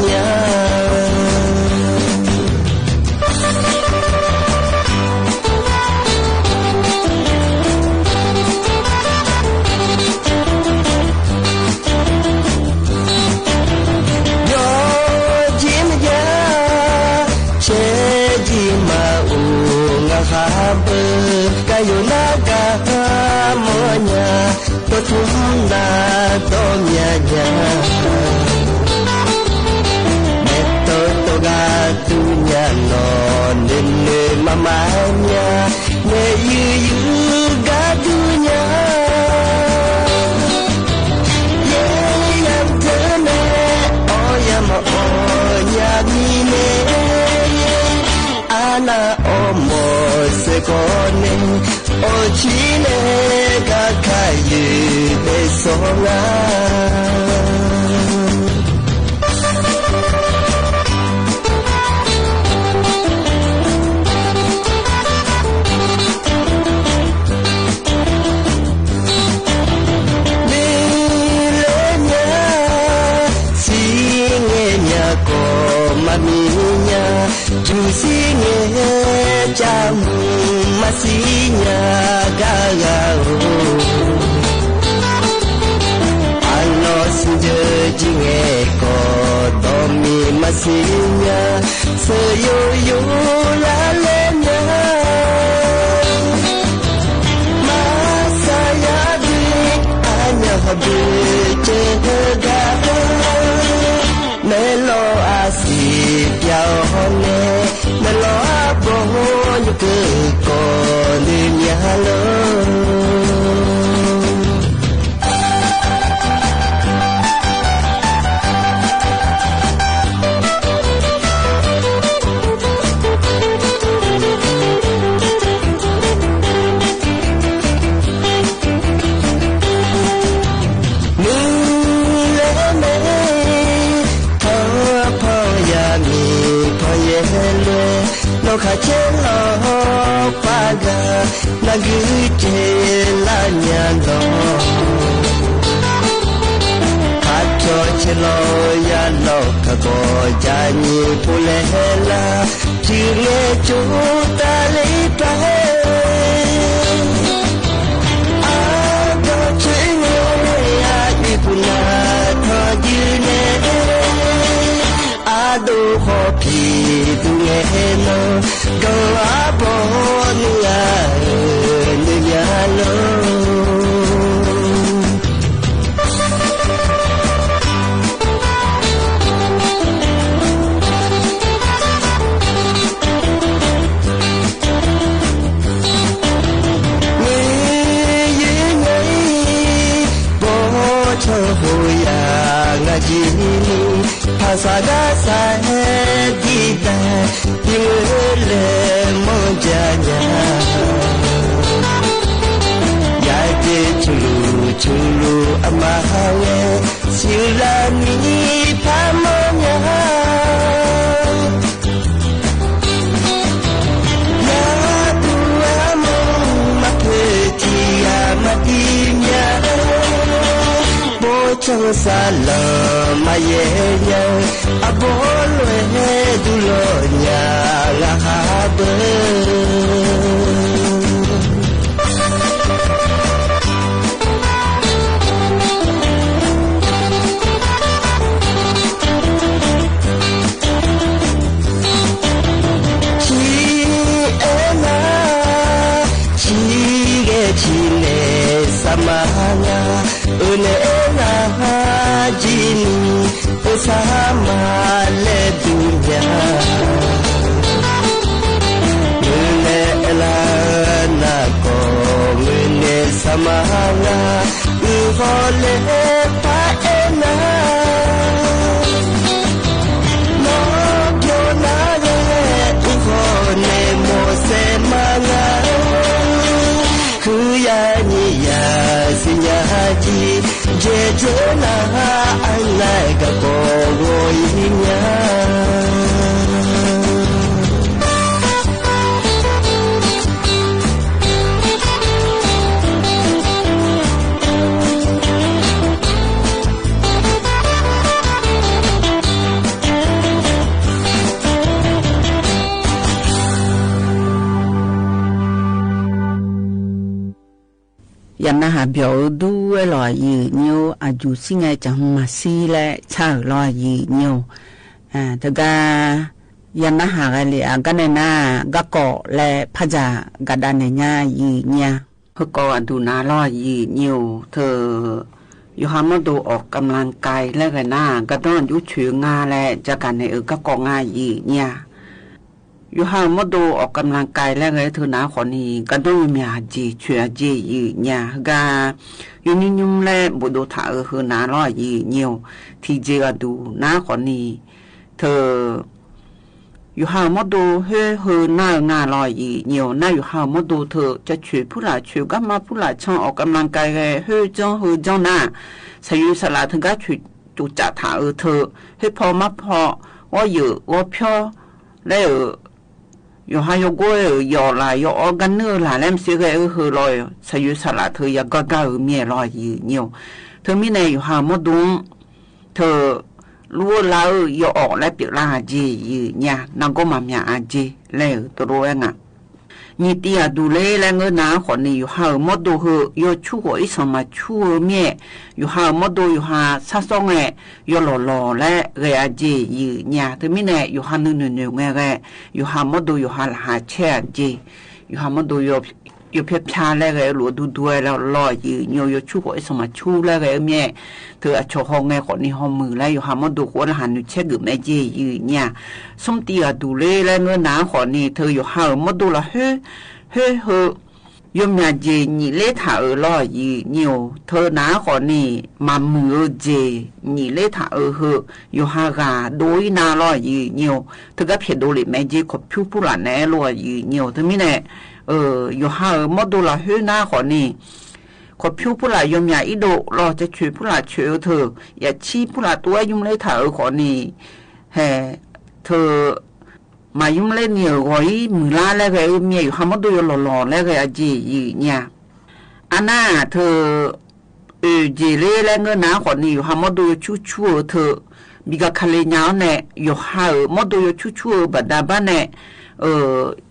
နံၤမၠါ ယိၤကၠီမၠါ ဆဲးကၠီမၤအူ ငါဃါဘၢ ကယိၤနၤကမီၢ်ညါ ပထူနၤဒီးမၠါညါ နဲတိတိဂၤဒူညါနီၤ နုာ်နုာ်မၤမၤညါ နဲယုၢ်ယုၢ်ဂၤဒူညါ ယဲယၤတနဲၣ် အီယၤမၤအီညါမံၤနဲၣ် အနၢ်အီမိၢ်စ့ၢ်ကီးနဲၣ် အိၣ်ဆံးနဲၣ် ကခါယုၢ်ဘဲစီၤငါ မ့ၢ်လၢညါ စံၣ်ငဲၢ်ညါကိးမၤမံညါ ယူၤစံၣ်ငဲၢ်ကၠၢ်မုၢ် မၤစံၣ်ညါဂၤဂၤဧိၤ အလီၢ်စံၣ်ဒၢကၠံၣ်ငဲၢ်ကီး ဒီးမ့ၢ်မၤစံၣ်ညါ ဆၢယိယိလၢလဲၣ်ညါ မၤစၢ်ယၤဒုး အညၣ်ဟီၣ်ဒုးကဲဂၤ နဲလီၤအစံၣ်ပျၢ်အီၤနဲၣ် နဲလီၤအဘီယူၤကၢၤကီးလၢညါလီၤ မုၢ်လၢမဲ ဖီဖီယၤမံၤဖီယဲၢ်လွဲၢ် လီၤခၣ်ဆဲးလီၤပှၤဂၤ နဂုာ်ကဲလၢညါလီၤ ဖးကၠီဆဲးလီၤယၤလီၤ ခးကီၤယၤညံၤဖိလဲၣ်လၢ ထံၣ်ငဲၢ်ကၠိတၢ်လၢပၢ် အဒီးဆၢၣ်မဲာ်အအံၤပူၤနၤထီၣ်ဒုးနဲၣ် အဒိၣ်ဃီဖံးဒုးနဲၣ်နီၤ ဒီးအဘီနုၢ်ဧၢ နုၢ်ညါလီၤ မ့ၢ်ယဲၢ်ညါအံၤ ဘီထီၣ်ဟိယၤ ငါကံၣ်နံၣ် ဖးစၢ်ဂၤစၢ်ဟဲဒ် တၢ် ပီမုၢ်လၢမီၢ်ကၠၢညါ ယၤက့ၤဆူလူဆူလူအမါဝဲ ဆူလၢနံၤဖးမီၢ်ညါ ယၤတူၢ်အမုာ် မၤဖဲထံယၤမၤတံၤညါ ဘိၣ်ကၠီၣ်စၢ်လီၤမၤယဲၢ်ညါ အဘီလွဲၢ်ဒူလီၤညါ လၢဟးဘၢ ဆံအဲၣ်နၤ ဆံဂဲၤဆံလဲၣ် စၢ်မါငါ အၢၣ်နအဲၣ်နၤ ကံနံၤ အိၣ်စၢ်မါလဲၣ်ဒုးညါ မုၢ်နဲၣ်အလၢနၤကီၢ် မုၢ်နဲၣ်စၢ်မါငါ အုၣ်ဃီၤလဲၣ်ပၢ်အဲၣ်နၤ နီၢ်ပျီနၤဂဲၤ အုၣ်ဃီၤနဲၣ်မိၢ်စဲမါငါ ဃုယၤနံၤယၤစံၣ်ညါကံ ကဲကၠိနၤ အနၢ်ကပီၤဂီၤအံၤညါ ယၤနၢ်ဟးဘျီၣ်အၢ ဒူဝဲလီၤယုၢ်ညိ အယူၢ်ဆံငဲ ကၠီမၤဆံလၢဆၣ်ဧၢ လီၤယုၢ်ညိ တဂၤ ယၤနၢ်ဟးဂဲၤလံ အဂၤန့ၣ်နၤ ကီၢ်လၢဖးယၢ်ကဒါန့ၣ်ညါ ယုၢ်ညါ ဟဲကီးအဒူၣ်နၤ လီၤယုၢ်ညိ ထၢ ယိၤဟၣ်မီၣ်ဒိၣ် ออกกำลังกาย လၢဂဲၤနၤ ကဒီယိဆူၣ်ငါလဲၣ် ကကန့ၣ်အၢ ကီၢ်ငါယုၢ်ညါ ယိၤဟၣ်မီၣ်ဒိၣ် ออกกำลังกาย လၢဂဲၤထၢနၤဃီန့ၣ် ကဒီယမၤအက့ၢ် ဆူၣ်အက့ၢ် ယုၢ်ညါ ဟဲဂၤ ယိၤနံၤညုၢ်လၢ ဘိၣ်ဒိၣ်ထးအၢ ဟၢနၤ လီၤယုၢ်ညိ ထံၣ်က့ၢ်အဒူၣ်နၤဃီန့ၣ် ထၢ ယိၤဟၣ်မီၣ်ဒိၣ် ဟဲဟၢနၢ်အၢ ငါ လီၤယုၢ်ညိ နၢ်ယိၤဟၣ်မီၣ်ဒိၣ်ထၢ ကဆူၣ်ဖုလၢ်ဆူၣ် ကမၣ်ဖုလၢ်ဆၢ ออกกำลังกาย ဂဲၤ ဟဲကၠီဟၢကၠီနၤ စၢ်ယိၤစၢ်လၢ် ထၢဂၤဆူၣ် ကၠိၣ်ကၠၣ်ထးအၢထၢ ဟဲဖီမၤဖီ ဂီၢ်ယၢၢ်ဂီၢ်ဖျီ လၢအၢ ယိၤဟၣ်ယိၤကိၢ်အၢ ယီၣ်လၢ် ယီၣ်အီၣ် ကနၢၣ်လၢ် လၢမစ့ဂဲၤအၢ ဟၢလီၤ စၢ်ယိၤစၢ်လၢ် ထၢဂၤဂၤအၢ မ့ၢ်လီၤယုၢ်ညိ ထၢမံၤန့ၣ် ယိၤဟၣ်မီၣ်ဒိၣ် ထၢ လူအၢလၢ်အၢ ယီၣ်အီၣ်လၢပၠးလၢ်အက့ၢ် ယုၢ်ညါ နၢ်ဂီၢ်မၤမၠးအက့ၢ် လၢအၢ တရူဝဲငါ နံၣ်တံၢ်အဒူၣ်လၢ လၢဂဲၤနၤဃီန့ၣ် ယိၤဟၣ်အၢမီၣ်ဒိၣ်ဟၢ ယီၣ်ဆူၣ်ဃီၤအ့ၣ်စီၤမၤဆူၣ်အၢ မ့ၢ် ယိၤဟၣ်အၢမီၣ်ဒိၣ် ယိၤဟၣ်ဆၣ်စီၣ်ငဲၤ ယီၣ်လီၤလီၤလၢဂဲၤအက့ၢ် ယုၢ်ညါ ထၢမံၤန့ၣ် ယိၤဟၣ်နုာ်နုာ်နုာ်ငဲၤဂဲၤ ယိၤဟၣ်မီၣ်ဒိၣ် ယိၤဟၣ်လၢဟးဆဲးအက့ၢ် ယိၤဟၣ်မီၣ်ဒိၣ် ယိၤဖၠါဖၠါလၢဂဲၤအၢ လူဒူဒူဝဲလီၤ လီၤယုၢ်ညိ ယီၣ်ဆူၣ်ဃီၤအ့ၣ်စီၤမၤဆူၣ်လၢဂဲၤအၢ မ့ၢ် ထၢအဆီၣ်ဟီၣ်ငဲၤဃီန့ၣ် ဟီၣ်မုၢ်လၢ ယိၤဟၣ်မီၣ်ဒိၣ်ဃီလၢဟးနုာ်ဆဲးဂုာ်မဲာ်က့ၢ် ယုၢ်ညါ သွံၣ်တံၢ်အဒူၣ်လၢ လၢဂဲၤနၤဃီန့ၣ် ထၢယိၤဟၣ်အၢမီၣ်ဒိၣ်လၢဟၢ ဟၢဟၢ ယီၣ်မၠးက့ၢ် ညံးလ့ထးအၢ လီၤယုၢ်ညိ ထၢနၤဃီန့ၣ် မၤမုာ်အၢက့ၢ် ညံးလ့ထးအၢဟၢ ယိၤဟၣ်ဂၤဒိအံၤနၤ လီၤယုၢ်ညိ ထၢဂၤဖျဲးဒိလံာ်မဲာ်က့ၢ် ခီၣ်ဖၠူဖုလၢ်နဲၣ် လီၤယုၢ်ညိ ထၢမံၤန့ၣ် ယိၤဟၣ်အၢမီၣ်ဒိၣ်လၢဟၢနၤဃီန့ၣ် ခီၣ်ဖၠူဖုလၢ်ယီၣ်မၠးအံၤဒိၣ်လီၤ ကဆူၣ်ဖုလၢ်ဆူၣ်အၢထၢ ယဆံဖုလၢ်တိဝဲယုၢ်လ့ထးအၢဃီန့ၣ် ဟဲ ထၢ မၤယုၢ်လ့နံၤအၢဂီၤအံၤ မုၢ်လါလၢဂဲၤအၢ မ့ၢ်ယိၤဟၣ်မီၣ်ဒိၣ်ယီၣ်လီၤလီၤလၢဂဲၤအက့ၢ် ယုၢ်ညါ အနၢ်ထၢ အၢၣ်က့ၢ်လၢ လၢဂဲၤနၤဃီန့ၣ် ယိၤဟၣ်မီၣ်ဒိၣ်ယိၤဆူၣ်ဆူၣ်အၢထၢ ဘံၣ်ကခါလ့ညါအီၤန့ၣ် ယိၤဟၣ်အၢမီၣ်ဒိၣ်ယိၤဆူၣ်ဆူၣ်အၢဘၣ်ဒါဘၣ်န့ၣ်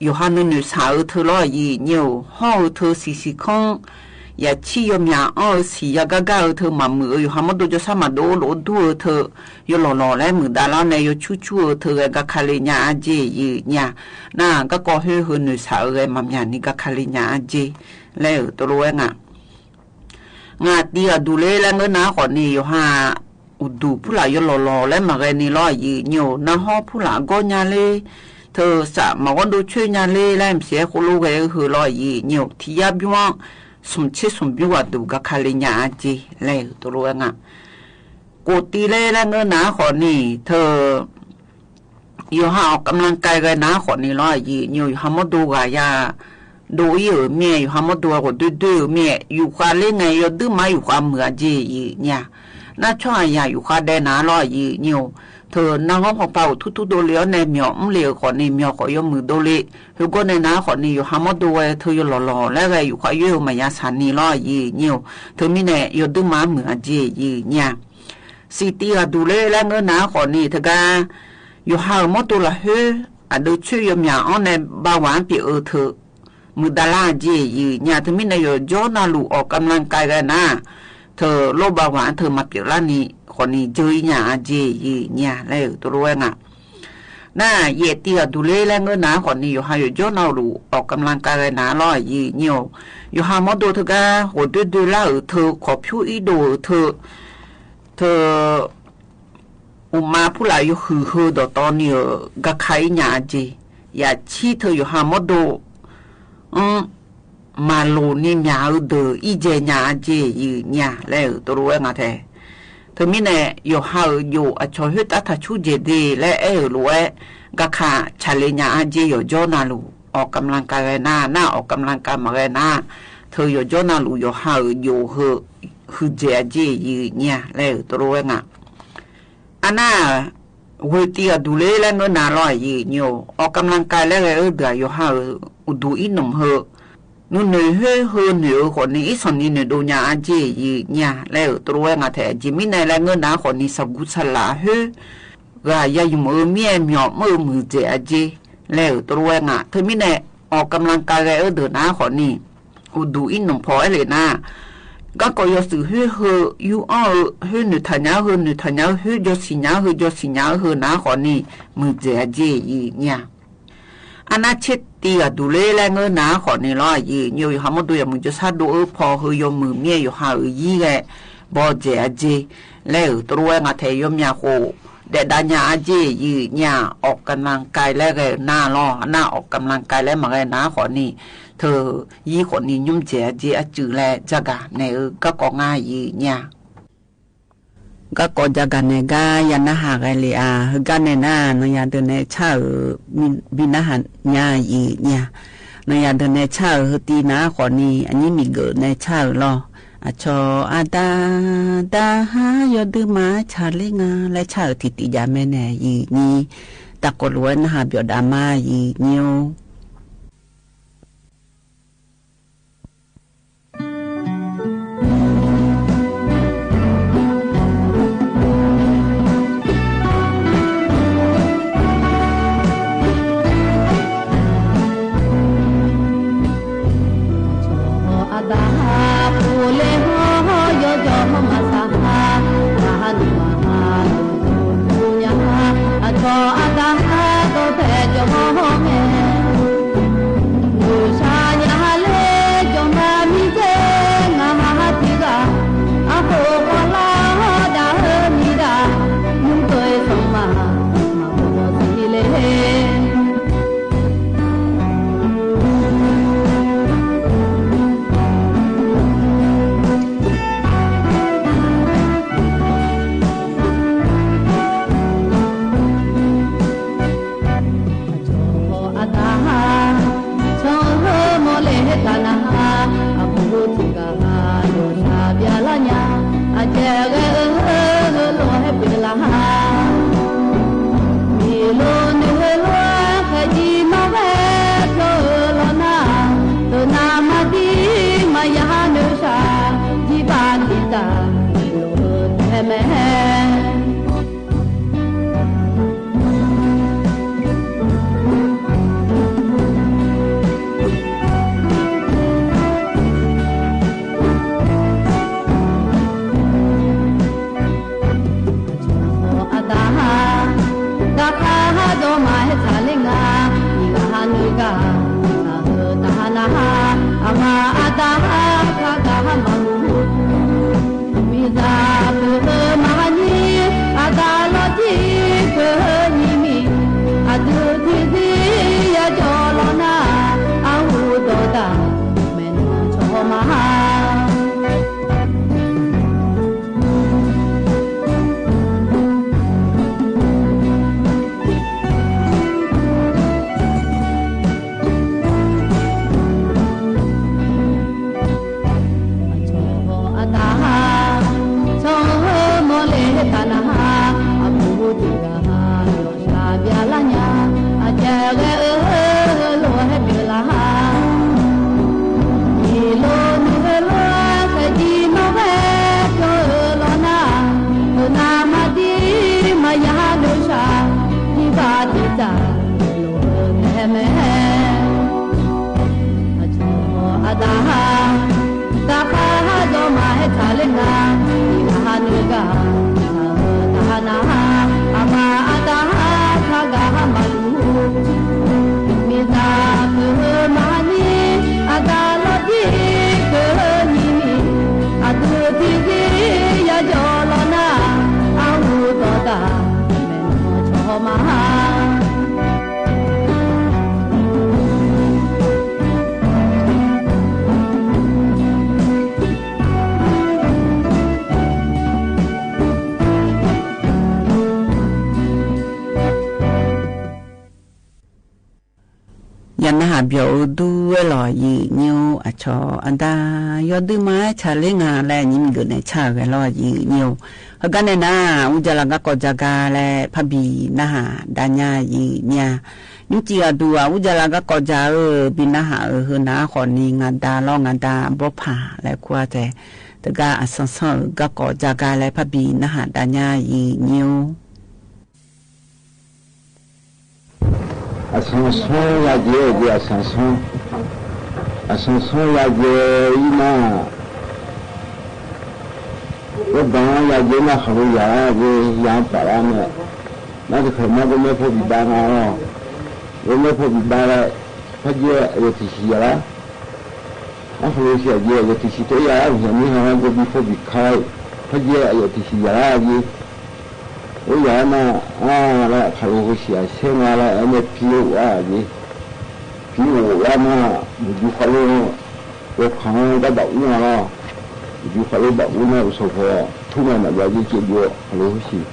ယိၤဟၣ်နုာ်နုာ်ဆးအၢထၢလီၤ ယုၢ်ညိ ဟီၣ်အၢထၢဆံးဆံးခီ ယဆံယီၤမၠးအီၣ်အၢဆံးယၤဂၤဂၤအၢထၢ မၤမုာ်အၢ ယိၤဟၣ်မီၣ်ဒိၣ်ကၠီၣ်ဆၣ်မၤဒိၣ်ဒိၣ်ဒိၣ်အၢထၢ ယိၤလီၤလီၤလၢမုၢ်ဒါလီၤန့ၣ် ယိၤဆူၣ်ဆူၣ်အၢထၢ ဂဲၤကခါလ့ညါအက့ၢ် ယုၢ်ညါ နၢ်ဂၤကီၢ်ဟၢဟၢနုာ်ဆးအၢဂဲၤမၤမၠးန့ၣ် ကခါလ့ညါအက့ၢ် လၢအၢတလိဝဲငါ ငါတံၢ်အဒူၣ်လၢ လၢဂဲၤနၤဃီန့ၣ် ယိၤဟၣ် အိၣ်ဒူၣ်ဖုလၢ်ယိၤလီၤလီၤလၢမၤဂဲၤန့ၣ်လီၤ ယုၢ်ညိ နၢ်ဟီဖုလၢ်အဂီၢ်ညါလၢ ထၢစးမၤဝီဒိၣ်ဆၢညါလၢ လၢမစဲးဃိလိဂဲၤအၢဟၢလီၤ ယုၢ်ညိ ထံယါဘျီ ဆူၣ်ဆ့ဆူၣ်ဘျီအဒူၣ် ကခါလ့ညါအက့ၢ် လၢအၢတလိဝဲငါ ကိးတံၢ်လၢ လၢဂဲၤနၤဃီန့ၣ် ထၢ ယိၤဟး ออกกำลังกาย ဂဲၤနၤ ဃိးနံၤလီၤ ယိၤညို ယိၤဟးမီၣ်ဒိဂၤယၤ ဒိၣ်အံၤဧိၤမ့ၢ် ယိၤဟးမီၣ်ဒိဂၤ ဒိၣ်ဒိၣ်ဧိၤမ့ၢ် ယူၤဃာ်လၢ ငယ် ယိၤဒုးမး ယူၤဃာ်မုာ်အက့ၢ် ယိၤညါ နၢ်ဆီၣ်အယၤ ယူၤဃာ်ဒဲးနၤလီၤ ယိၤညို ထုး နၢ်ဟူ ဖီဖီ အိၣ်ထူထူဒိၣ်လံအီၤန့ၣ် မ့ၢ်အီၤမုၢ်လံဧိၤ ဃိးနံၤ မ့ၢ်အီၤဃိး ယိၤမုာ်ဒိၣ်လံ ဟူးဂီၢ်န့ၣ်နၤ ဃိးနံၤ ယိၤဟးမီၣ်ဒိဝဲ ထုး ယိၤလီၤလီၤ လၢဂဲၤ ယူၤဃာ်ယွဲၢ်ဧိၤ မၤယါဆါနံၤလီၤ ယိၤညို ထုး မံန့ၣ် ယိၤဒုးမး မုာ်အက့ၢ် ယိၤညါ စံးတံၢ်အဒူးလၢ လၢငၢၢ်နၤ ဃိးနံၤ တဂၤ ယိၤဟးဧိၤ မီၣ်ဒိလၢဟု အဒုးဆူယိၤမၠးအီၤန့ၣ် ဘၣ်ဝဲ ပျဲးအီၤ ထုး မုာ်ဒၣ်လၢအက့ၢ် ယိၤညါ ထုး မံန့ၣ် ယိၤကၠီနၤလူၤ ออกกำลังกาย ဂဲၤနၤ ထုး လိၣ်ဘၣ်ဝဲ ထုး မၤပျဲးလၢနံၤ ဃိးနံၤ ကၠီညါအက့ၢ် ယိၤညါ လၢတရူးဝဲငါ န ယဲၢ်တံၢ်အဒူးလၢ လၢငၢၢ်နၤ ဃိးနံၤ ယိၤဟး ယိၤကၠီနၤလူၤ ออกกำลังกาย ဂဲၤနၤလီၤ ယိၤညို ယိၤဟးမီၣ်ဒိတဂၤ ဟူးဒိၣ်ဒိၣ်လၢဧိၤ ထုး ခိးဖၠူအံၤဒိၣ်ဧိၤ ထုး ထုး အိၣ်မးဖုလၢ ယိၤဟုၣ်ဟုၣ် ဒီးတီနံၤဧိၤ ဂၤခးအံၤညါအက့ၢ် ယဆံ ထုး ယိၤဟးမီၣ်ဒိ မၤလိာ်နံၤမၠးအီၤ ဒုးအံၤကဲညါအက့ၢ် ယိၤညါ လၢတရူးဝဲငါထဲ ထုး မံန့ၣ် ယိၤဟးဧိၤ ယိၤအဆီၣ်ဟုၣ်တၢ်ထးဆူၣ်ကဲၤဒ့ လၢအဲၣ်ဧိၤလိၤဝဲ ဂၤခးဆးလ့ညါအက့ၢ် ယိၤကၠီနၤလူၤ ออกกำลังกาย ဂဲၤနၤ န ออกกำลังกาย မၤဂဲၤနၤ ထုး ယိၤကၠီနၤလူၤ ယိၤဟးဧိၤ ယိၤဟုၣ် ဟုၣ်ကဲၤအက့ၢ် ယိၤညါ လၢတရူးဝဲငါ အနၢ် ဝ့ၢ်တံၢ်အဒူးလၢ လၢငၢၢ်နၤလီၤ ယိၤညို ออกกำลังกาย လၢဂဲၤအီၤ ဒုး ယိၤဟးဧိၤ အိၣ်ဒိၣ်အံၤနုၢ်ဟုၣ် နုၢ်နုၢ်ဟုၣ်ဟုၣ်နုၢ်ဧိၤ ဃိးနံၤ အံၤဆီၣ်နံၤနုၢ်ဒိၣ်ညါအက့ၢ် ယိၤညါ လၢတရူးဝဲငါထဲ ယိၤမံန့ၣ် လၢငၢၢ်နၤ ဃိးနံၤ ဆၢဂူဆလးဟုၣ် ဂၤယၤယမုၢ်မံမီၢ်မုၢ်ကဲၤအက့ၢ် လၢတရူးဝဲငါ ထုး မံန့ၣ် ออกกำลังกาย ဂဲၤအီၤဒုးနၤ ဃိးနံၤ အိၣ်ဒိၣ်အံၤနုၢ်ဖီအဲၣ်လံနၤ ဂၤကီးယိၤသုးဟုၣ်ဟုၣ် ယူအီၣ်ဧိၤ ဟုၣ်နုၢ်ထးညါဟုၣ် နုၢ်ထးညါဟုၣ် ဟုၣ်ကၠီဆံၣ်ညါဟုၣ် ကၠီဆံၣ်ညါဟုၣ် နၤ ဃိးနံၤ မုၢ်ကဲၤအက့ၢ် ယိၤညါ အနၢ် ဆံတံၢ်အဒူးလၢ လၢငၢၢ်နၤ ဃိးနံၤလီၤ ယိၤညို ယိၤဟးမီၣ်ဒိ ယမုၢ်ကၠီဆၣ်ဒိၣ်ဧိၤဖီဧိၤ ယမုၢ်မံယိၤဟးဧိၤယံၤဂဲၤ ဘီကဲၤအက့ၢ် လၢတရူးဝဲငါထဲ ယိၤမၠးဃိး ဒဲးဒါညါအက့ၢ် ယိၤညါ ออกกำลังกาย လၢဂဲၤနၤလီၤ အနၢ် ออกกำลังกาย လၢမၤဂဲၤနၤ ဃိးနံၤ ထုး ယံၤဃိးနံၤ ညွံကဲၤအက့ၢ် အစုလၢ ကကးနဲၣ်ဧိၤ ဂၤကီး ငါ ယိၤညါ ဂၤကီး ကကးနဲၣ် ဂၤ ယနၢ်ဟးဂဲၤလံဧါ ဟူးဂီၢ်န့ၣ်နၤ နီၢ်ယၤဒုးနဲဆၣ်ဧိၤ ဘံၣ်နၢ်ဟးညါ ယိၤညါ နီၢ်ယၤဒုးနဲဆၣ်ဧိၤ ဟူးတံၢ်နၤ ဃိးနံၤ အညံမံၤဂုာ်နဲဆၣ်ဧိၤလီၤ အဆီၣ်အတၢ် တၢ်ဟါ ယိၤဒုးမး ဆၣ်လံငါ လၢဆၣ်ဧိၤထံၣ်တံၢ်ယၤမဲာ်နဲၣ် ယိၤညို တၢ်ကိးလိာ်ဝဲနၢ်ဟးပၠီၣ်ဒၣ်မး ယိၤညို ယနဟးဘျီၣ်အိၣ်ဒူဝဲလီၤ ယိာ်ညိၣ် အဆီအဒၣ် ယွၤဒုးမၤဟဲဆၢလၢနၤလၢ ယံမ့ၢ်ဂ့ၤန့ၣ် ဆၢဂ့ၤလီၤ ယိာ်ညိၣ် ဟါဂီၤန့ၣ်နၤ အူၣ်ကၠၢလီၤ ကီၢ်ကၠၢကါလၢ ဖးဘံၣ်နဟးဒၣ်ညါ ယိာ်ညိၣ် နံၣ်ကံၢ်အဒူ အူၣ်ကၠၢလီၤ ကီၢ်ကၠၢအၢ ဘံၣ်နဟးအၢ ဟ့ၣ်နၤဃီၤနံၤ ငါဒါလီၤ ငါဒါဘီဖးလၢကွၢ်ထဲ တဂၤအဆၢဆၢ ကီၢ်ကၠၢကါလၢ ဖးဘံၣ်နဟးဒၣ်ညါ ယိာ်ညိၣ် အဆၢဆၢယၤက့ၤ ယက့ၤအဆၢဆၢ အဆၢဆၢယၤက့ၤအံၤနၤ ဝဲဘၣ်ယၤက့ၤနၤ ခးလိာ်ယၤက့ၤ ယၤပာ်လၢန့ၣ် နတချုးမၤကမဲဖိဘံၣ်ဘါနၤလီၤ ကမဲဖိဘံၣ်ဘါလၢ ဖဲယဲအယဲၢ်ထံၣ်ဆံးယၤလၢ အဃိလၢဆံးယဲၢ် ယဲၢ်ထံၣ်ဆံးတဲယၤ အမံၤမံၤဟး ကဘံဖိဘံခါ ဖဲယဲၢ်အယဲၢ်ထံၣ်ဆံးယၤလၢအဂ့ၢ် အိၣ်ယၤနၤ အါလၢခးလိာ်ဃုာ်ဆံးအဆဲးနၤလၢ အဲန့ၣ်ဖံအိၣ်အါအဂ့ၢ် ဖံအိၣ်လၢနၤ မ့ၢ်ဒုးဃးလိာ် အိၣ်ခးတၢ်ဘၣ်အူနၤလီၤ မ့ၢ်ဒုးဃးလိာ်ဘၣ်အူနၤ အိၣ်ဆိးဖီ ထူၣ်နၤမၤယၤက့ၤက့ၤဒုးခးလိာ်ဃုာ်ဆံး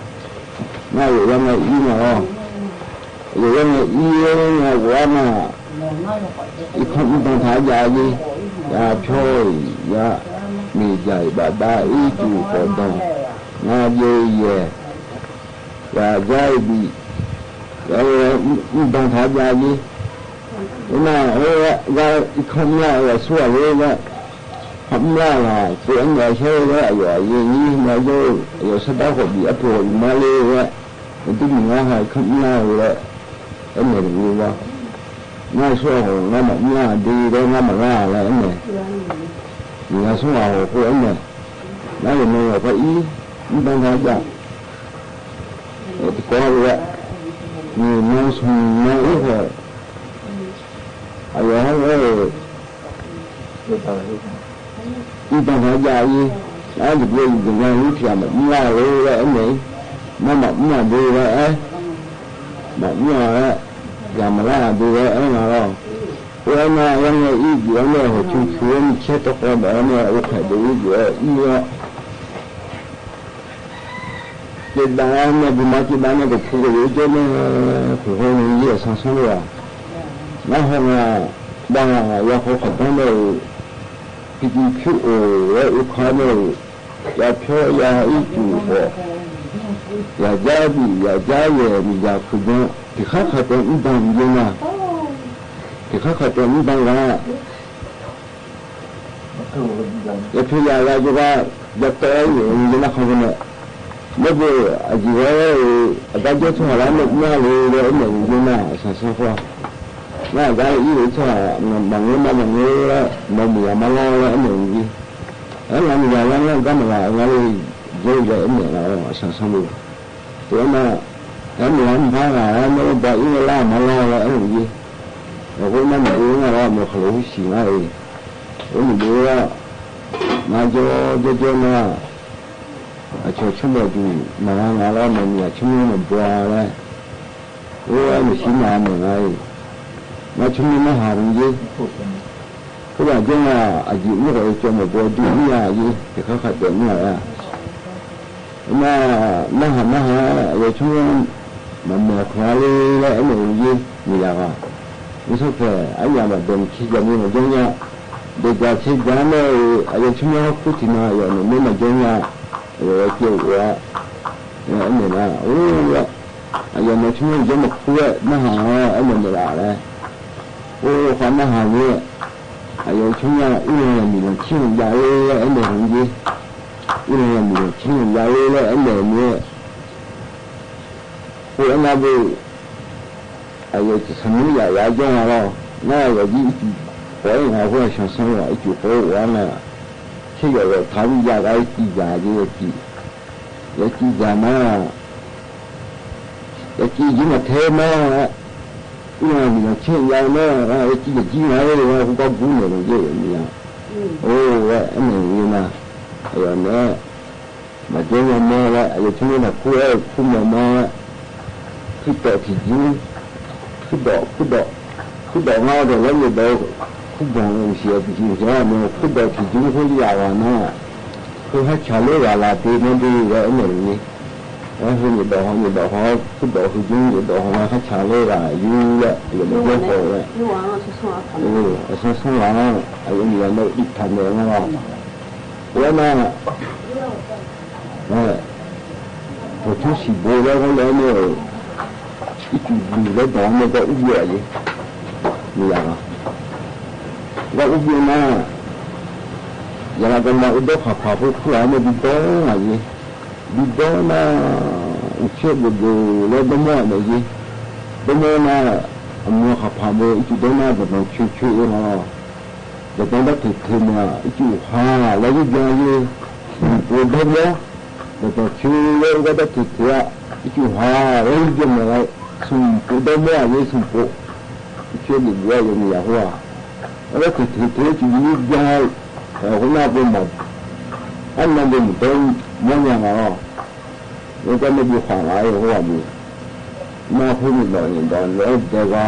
နၤအိၣ်ယၤနၤအံၤနၤလီၤ ယဲၢ်ယဲၢ်န့ၣ်အံၤ ယဲၢ်ယဲၢ်န့ၣ် ဝဲနၤ အံၤခီမ့ၢ်တၢ်ယၤအံၤ ယဖျီအံၤ ယမ့ၢ်ယၤအံၤ ဘၣ်ဘၣ်အံၤ တူၢ်ကီၢ်ဒီး နၤယဲၢ်ယဲၢ် ယၤယၤအံၤဘံၣ် ယဲၢ်ယဲၢ် မ့ၢ်တၢ်ယၤအံၤ ဝဲနၤဧၢ ယၤအံၤခီမ့ၢ်လၢ ယၤဆူအဝဲ ယၤ ခီမ့ၢ်လၢ ပှၤအဲၣ်အဆၢဝဲ အယီၤအယံၤ နၤယဲၢ် အယီၤဆၢဒၣ်ဃီဘံၣ် အပျိာ်အံၤမးလၢဝဲ နသုမ့ၢ်နၤဟး ခီမ့ၢ်လၢဝဲ အဲၣ်န့ၣ်တဂ့ၤဘၣ် နၤဆူအဟီၣ် နၤမၤမုၢ်လၢ်ဒ်လဲၣ် နၤမၤလၢ်လဲၣ် အဲၣ်န့ၣ် နၤဆူအဟီၣ်ဃိ အဲၣ်န့ၣ် နၤယနီၢ်ယီၢ်ဖဲအံၤ မ့ၢ်တၢ်ယၤ တကီလၢ နၤဆူနၤအံၤဃီ အယီၤဟဲဝဲ အံၤတၢ်ယၤအံၤ အါတက့ၢ် ယကနၣ်ဝံထံၣ် မၤမုၢ်လၢ်လၢအဲၣ်န့ၣ် နၤမၤမုၢ်လၢ်ဒ်လဲၣ် အဲၣ် မၤမုၢ်လၢ်လၢ ယၤမၤလၢ်ဒ်လဲၣ် အဲၣ်နၤလီၤ အိၣ်ဝဲနၤ ဝဲန့ၣ်အံၤ ဒုးဝဲန့ၣ် ဟီၣ်ဆူၣ်ဆူၣ်ဝဲ မ့ၢ်ဆဲးတဃီဒီးဝဲန့ၣ် အိၣ်ဖဲးဒိၣ်အံၤ ဒုးဝဲအံၤလီၤ က့ၤဘၣ်န့ၣ် ဒုးမၤက့ၤဘၣ်န့ၣ် ကဖူက့ၤကၠိန့ၣ် ခိၣ်ဃိန့ၣ် ယဲၢ်ဆံဆံလီၤ နဟီၣ်နၤ ဘၣ်ယၤဃီခီၣ်ထီန့ၣ် ဖံတံဖုအိၣ်ဝဲအိၣ်ခီန့ၣ် ယၤဖျီယၤအံၤတူၢ်ဃီ ယၤယၤဘံၣ် ယၤယၤယဲၢ် မ့ၢ်ယၤခုၣ်ဒိၣ် တခါခါတဲမ့ၢ်ဘၣ်မ့ၢ်ယဲၢ်နၤ တခါခါတဲမ့ၢ်ဘၣ်ဂၤ ယဖဲယၤလၢယဘၣ် ယတဲအံၤ ယနၢ်ခီကန့ၣ် မ့ၢ်ဘၣ်အယံၤဝဲ အတၢ်ကၠီထီၣ်လၢမ့ၢ်လၢလၢအဲၣ်န့ၣ် ယနၢ်ဆံဆံဃီ နၢ်ဂၤအံၤ ဆၢမၤငိမၤမၤငိလၢ မ့ၢ်မုၢ်ယၤမၤလီၤလၢအဲၣ်န့ၣ်ဝံၤ အဲၣ်နၤမ့ၢ်ယၤလၢနဂၤမၤလီၤ အဂၤလၢ ယဲၢ်ယဲၢ်အဲၣ်န့ၣ်လီၤ ဆံဆံလီၤ တဲနၤ အဲၣ်မ့ၢ်လၢမၤဂၤ မ့ၢ်ဘၣ်အံၤလၢမၤလီၤလၢအဲၣ်န့ၣ်ဝံၤ အဃိနၤမ့ၢ်ဒ်နၤလီၤ မ့ၢ်ခီၣ်လိာ်ဃုာ်ဆံးနၤအံၤ အဃိမ့ၢ်ဒ် နၤကၠီကၠီကၠီနၤ အဆိကမိၣ်ဒုး မၤဂၤလီၤ မ့ၢ်မ့ၢ်အဆိကမိၣ်မ့ၢ်ဘှီလဲၣ် အိၣ်ဝဲမ့ၢ်ဆံးနၤမ့ၢ်ဂၤအံၤ နဆိကမိၣ်နဟးမ့ၢ်ဂ့ၤ ကဘၣ်ကၠီနၤ အယံၤမ့ၢ်ဂ့ၤကၠီမ့ၢ်ဘှီဒုးမ့ၢ်ယၤအံၤ တခါခါတဲမ့ၢ်ယၤ န နဟးနဟး အယဆိကမိၣ် မၤမဲာ်ခွါလၢလၢအဲၣ်န့ၣ်ဝံၤ မ့ၢ်ယၤဘၣ် မ့ၢ်ဆိၣ်ဖဲ အယၤဘၣ်ဒဲးမ့ၢ်ဆံးယၤမ့ၢ်မၤကၠီညါ ဒဲးကၠီဆံးယၤမ့ၢ် အယဆိကမိၣ်ဟီၣ်ခိၣ်ထံးနၤ အယၤန့ၣ်မ့ၢ်မၤကၠီညါ အယၤဝဲကဲဝဲ အဲၣ်န့ၣ်နၤ အိၣ်ဝဲ အယၤန့ၣ်ဆိကမိၣ်ယဲမ့ၢ်ခူဝဲ နဟးအဲၣ်န့ၣ်မ့ၢ်ဒၣ်လဲၣ် အိၣ်ဃီနဟးဝဲ အယဆိကမိၣ် အူလီၤယၤမံၤလီၤဆ့ၣ်ယၤလၢအဲၣ်န့ၣ်ဝံၤ အူလီၤယၤမံၤလီၤဆ့ၣ်ယၤလၢလၢအဲၣ်န့ၣ်မ့ၢ် အိၣ်ဝဲနၤဘၣ် အယဲၢ်တဆၢမုၢ်ယၤယၤယီၢ်နၤလီၤ နယဲၢ်ဒ်အံၤ ပှၤအံၤနၤ ဟိၣ်အဆၢဆၢလီၤ အံၤကၠူၣ်ဃိဝဲနၤ เชษยอดหล่อถาม อยากเอาไอ้กี่หย่า เยียะกี่ เยียะกี่หย่ามา เยียะกี่หยิ่งมาเทมา อีหยังมีหยังเชษยาวนะ เยียะกี่หย่าหยิ่งมาเลยว่า กูก็กูเนี่ย มันเยียะอย่างนี้อ่ะ อืม โอ้ ว่าอันนี้นะ ไอ้อันนี้ มาเจอเนี่ยแม่ละ ไอ้เจ้านี่นะ คู่เอ้ย คู่แม่มา คือเตาะถี่หยิ่ง คือเดาะ คือเดาะ คือเดาะเงาเดี๋ยวแล้ว เดี๋ยวคู่บ่องเสียจริงๆ ใช่ไหม เนี่ย คือเดาะถี่หยิ่ง คู่ยาวอ่ะนะ คือให้ชาเล่หว่าลาตีนั่นดีแล้ว ไอ้เนี่ยนี่ แล้วคือเดาะหอม เดาะหอม คือเดาะคือหยิ่ง เดาะหอม ให้ชาเล่หว่าอยู่แล้ว อย่าไปเยี่ยมเขาแล้ว เออ ไอ้ส่งๆ หลัง ไอ้เนี่ย เราอีกทางเดียวนะ ว่า แล้วนะ เออ พอถึงสี่โมงแล้วก็แล้วเนี่ย อีจุ่นอยู่แล้วดอนเนี่ยก็อุ้มเยอะอยู่ มีอย่างอ่ะ ก็อุ้มเยอะนะ อย่างนั้นก็มาอุ้มดอกขาผาพวกผู้หลานเนี่ย บิดดอนอ่ะอยู่ บิดดอนนะ อุ้มเชือกอยู่แล้วดอนมอดเนี่ยอยู่ ดอนมอดนะ เอามือขาผามือ อีจุ่นดอนนะ แบบมันช่วยๆ เองอ่ะ เดี๋ยวต้องได้ถือคืนมา อีจุ่นหา แล้วยุบยาอยู่ ปวดท้องแล้ว เดี๋ยวต้องช่วยแล้วก็ได้ถือเถื่อ อีจุ่นหา แล้วยุบยามาแล้ว สุมปูดมว่าเยอะ สุมปู ช่วยดึงไว้ยังมีหัว แล้วถือถือถือจุ่นยุบยา แต่หัวหน้าเป็นหมอ อันนั้นเป็นหมอต้น หมอยังอ่ะ แล้วก็ไม่ดูขวางอะไรหัวดี มาพูดนิดหน่อยนี่ดอน แล้วแต่ว่า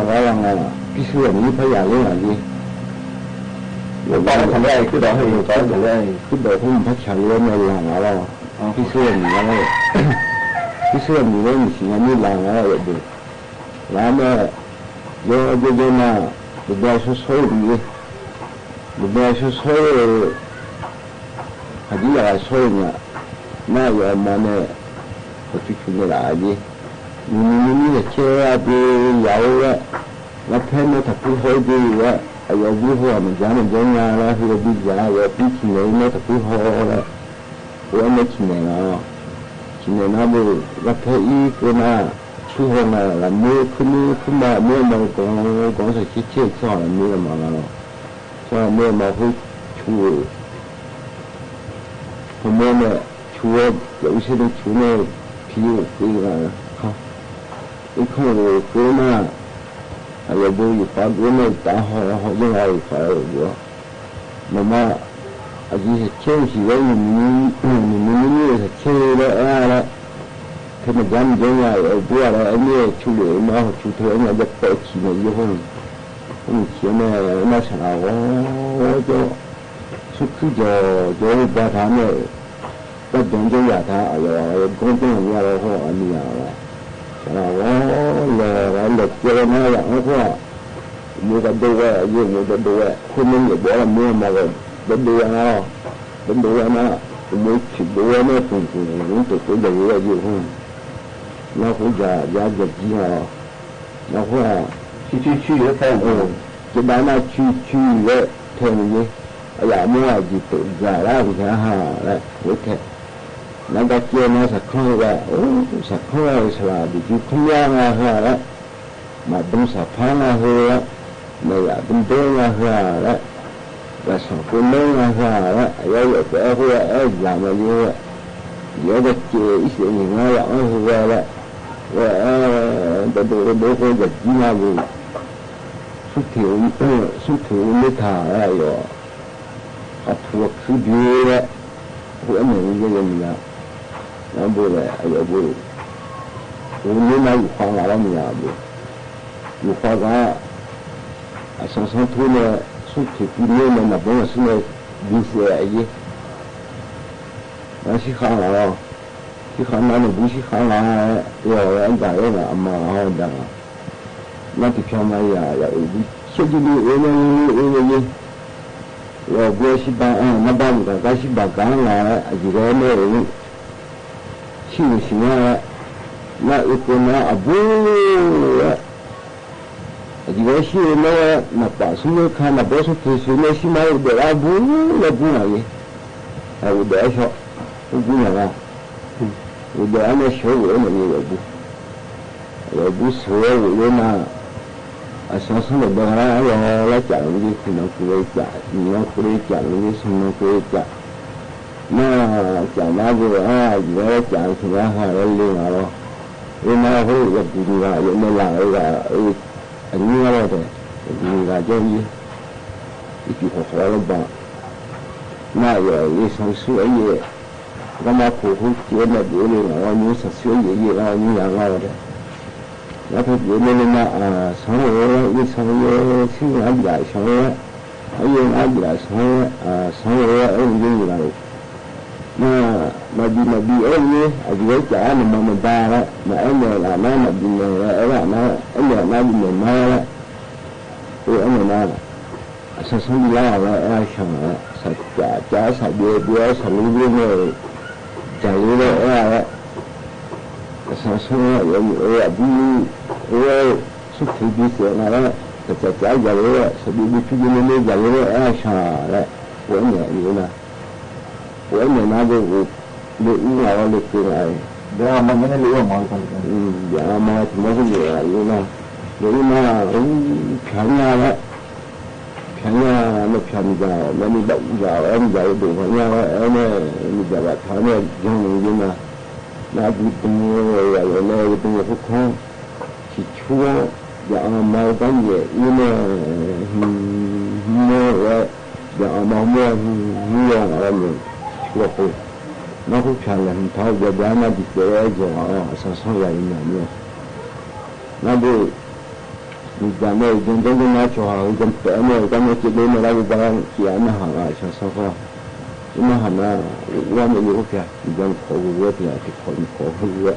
ว่ายังไงอ่ะ พี่เสื้อนี่พญาเรื่องอะไรนี่ แล้วตอนนั้นทำอะไร คือดอนให้ ตอนนั้นทำอะไร คือดอนให้มันพระชาเรื่องในหลังอะไร อ๋อ พี่เสื้อนี่อะไร พี่เสื้อนี่เรื่องสิ่งนี้หลังอะไรเดี๋ยว แล้วแม่ เยอะเยอะเยอะมา เดี๋ยวแม่ช่วยๆ ดี เดี๋ยวแม่ช่วยๆ หาดีอะไรช่วยเนี่ย แม่อย่ามาเนี่ย ก็ช่วยๆ ไม่ได้ดิ มีมีมีมีแต่เชื่อว่าดี ยาวแล้ว แล้วแพ้เมื่อถักผู้ห้อยดีแล้ว ไอ้ยาดีหัวมันจะมันจะงาแล้ว คือดียา ยาดีขี้เหนียวเมื่อถักผู้ห้อยแล้ว หัวไม่ขี้เหนียวแล้ว ขี้เหนียวนะบุ แล้วแพ้อีกก็นะ ผู้ห้อยมาละ มือขึ้น มือขึ้นมา มือมากองกองใส่เขี้ยวๆ ซ่อนมือมาแล้ว ซ่อนมือมา คือชู พอเมื่อเนี่ย ชู อย่าไปเชื่อในชูเนี่ย ผีคืออ่ะ ครับ ไอ้ข้อโหดเกินน่ะ ไอ้ยาบูอยู่ปากกูเนี่ย ตาห่อห่อยังไง ไฟอยู่ มันมา อาจจะเห็นเช่นสิว่าอยู่นี่ อยู่นี่ นี่เห็นเช่นแล้ว เออ แล้ว คือมันย้ำยังไง ไอ้บัวอะไร ไอ้เนี่ย ชูเหลือมา ชูเธอเนี่ย จะเปิดขี้เนี่ย อยู่ห้อง ห้องเขียนเนี่ย น่าสนใจ โอ้ เจ้า สุดคือเจ้า เจ้าอุปาทานเนี่ย ก็เดินเจ้าอย่าท้า เอาเลย เอาเลย ก้มเจ้าอย่าเรา เขาอันนี้เอาเลย ฉะนั้นว่า เลย เลย เลย เจ้าหน้าอย่างนั้นก็ มือก็ดูไว้ ยืนมือก็ดูไว้ คนนึงอย่าบอกว่ามือมาเลย เดินดูนะ เดินดูนะ มือขีดดูไว้เนี่ย ตึงตึงตึงตึงตึง เดินดูไว้อยู่ อืม แล้วเขาอย่า อย่า อย่ายิงเอา แล้วก็ ชื่อ ชื่อ ชื่อ แล้วแทง เออ จะได้มาชื่อ ชื่อ แล้วแทงอย่างนี้ อย่ามัวจิตตกใจแล้ว มันจะหาแล้ว หัวแทง แล้วก็เจอมาสักครั้งว่า โอ้ สักครั้งฉลาดดี คือคุ้มยากมาหาแล้ว มาดึงสะพานมาเหือ ไม่อยากเป็นเด้งมาเหือแล้ว แต่สองคนเด้งมาเหือแล้ว แล้วอย่าไปเอาหัว เอ้ย อย่ามาอยู่แล้ว เดี๋ยวจะเจออีเสียงอย่างนั้นละ เอาหัวละ ว่า เออ จะดู จะดู ก็อย่ากินมาอยู่ สุดที่ เออ สุดที่ไม่ถ่ายอะไรหรอก เอาผัวคือดีละ ผัวเหมือนกันเลยนะ แล้วบุเลย ไอ้บุ กูนี่มาอยู่ขวางหลังแล้วเนี่ยบุ อยู่ขวางหลัง ไอ้สองสามทุ่มเนี่ย สุดที่ปีนี้มันหนักมาก สุดเลย ดีเสียไอ้ยี่ มาสิข้างหลังเรา สิข้างหลังเนี่ย บุสิข้างหลัง เดี๋ยวอันใด๋เนี่ย เอามาเอาดัง มาติดชอบมาอย่า อย่า เออ บุเชื่อดีๆ เออ เนี่ย เนี่ย เออ เนี่ย เนี่ย เราบัวสิบา เออ มาบ้านกัน ก็สิบากลางหลัง อยู่แล้วเนี่ย เออ ชื่อสินะ นะ เออ คนนะ อะบุ အကြီးအကဲးရှိနေတော့ နပာ်ဆူၣ်ခါ နဘိဆူၣ်ဖေဆူၣ် နစီမံ အိၣ်ဒီးအဘူး လၢဘူးနာ်က့ အိၣ်ဒီးအဆီ အိၣ်ဘူးနာ်က့ အိၣ်ဒီးအန့ၣ် ဆိၣ်ဝဲန့ၣ် အိၣ်ဘူး အိၣ်ဘူး ဆိၣ်ဝဲ အိၣ်လၢနၤ အစီၤဆၢၣ်ဒီး ဘၣ်လၢ လၢကၠးလီၤက့ၤ သၢနံၣ်ခွံလၢကၠး, နံၣ်ခွံလၢကၠး, နံၣ်ခွံလၢကၠး, နံၣ်ခွံလၢကၠး, မ့ၢ်ကၠးနၤဒီး အၢ ယံၤလၢကၠး သၢနံၣ်ခွံလၢကၠး လၢလၢဂၤလီၤ. အ့ၣ် နၤဟိ ယဘူးနဂၤ ယမ့ၢ်လၢအဂၤ အ့ၣ် အနံၣ်လီၤတဲ, ယဘူးနဂၤကၠီယံၤ, ယစူးခီၣ်ခီၣ်လၢဘၣ်, နယဲၢ် ယဲၢ်စီၤဆၢၣ်အယဲၢ် ကမၤခိၣ်ဃုက့ၤ နဒုးလၢဂၤလီၤ နံၣ်စီၤဆၢၣ်အယဲၢ် ယဲၢ်လီၤ နံၣ်ယၤလီၤတဲ လၢဖဲယဲၢ်န့ၣ်လၢနၤ အၢ စီၤဧၢ လၢစီၤဧၢ ဆံးနၤဘျးစီၤဧၢ, အယဲၢ်နၤဘျးစီၤဧၢ, အၢ စီၤဧၢ အဲၣ်နံၣ်ယၤလီၤ, န မၤဘံၣ်မၤဘံၣ်အဲၣ်နံၣ် အယံၤလၢကၠး နမၤနဘါလၢ နအဲၣ်နၤလၢနၤ နဘံၣ်နၤလၢအဲၣ်နၤ အဲၣ်နၤနၤဘံၣ်နၤမါလၢ အိၣ်အဲၣ်နၤနၤ အစီၤဆၢၣ်လီၤလၢအဲၣ်အဆၢၣ်လၢ စၢ်ကၠးကၠး စၢ်ဘျဲဘျဲ စၢ်လ့လ့န့ၣ် ကၠးလ့လၢအဲၣ်လၢ အစီၤဆၢၣ်လီၤ ယဲၢ်မံၤ အိၣ်အဘု အိၣ် ဆူၣ်ထူဘံစဲးနၤလၢ စၢ်ကၠးကၠးယၢ်လ့လၢ စၢ်ဘျဲဘျဲထူယဲၢ်လ့လၢယၢ်လ့လၢအဲၣ်အဆၢၣ်လၢ အိၣ်အဲၣ်နၤလၢနၤ အိၣ်အဲၣ်နၤနၤဒီး အိၣ်လၢအူငါလီၤ လၢကၢးနၤ ဘၣ်မၤန့ၣ်လၢအူမၤ ဘၣ်မၤ တမီၤတမံၤအံၤနၤ လၢအူနၤ အူဖျါညါလၢ ဖျါညါ မ့ၢ်ဖျါမ့ၢ်ယၤ မ့ၢ်ဘၣ်အူယၤ မ့ၢ်ယၤလၢဒိၣ်ဖျါညါလၢ အဲၣ်န့ၣ် မ့ၢ်ယၤဘၣ်ဖျါန့ၣ် ယၤန့ၣ်ယၤနၤ နဒုးတမူယၤန့ၣ် ကတမူခိၣ်ခီ ထံၣ်ဆူ ယအီၤမၤတၢ်ယဲၢ်အံၤန့ၣ် ဟံးမီၢ်ဝဲ ယအီၤမၤမီၢ်ဟံးဟံးဝဲ အီၤမ့ၢ်ဆူအဃိ နၢ်ဟူဖျါလၢဟံးထီၣ် ယဘျါနၤဒ်သိးဝဲယီၤအီၤ အစီၤဆၢၣ်ယၤအံၤနၤန့ၣ် နဒုး မ့ၢ်ယၤန့ၣ် ယဒိၣ်ဒိၣ်နါဆိဟး ယပဲာ်န့ၣ် တၢ်န့ၣ်က့ဒိၣ်န့ၣ် လၢဝဲဘၣ်က့ၤအနၢ်ဟးဂၤ စီၤဆၢၣ်ဃီ နၢ်ဟးနၤ ဝဲမ့ၢ်ယိၤဖိဖျါ ယၤနခီဝဲဖျါ တခီနခီဝဲ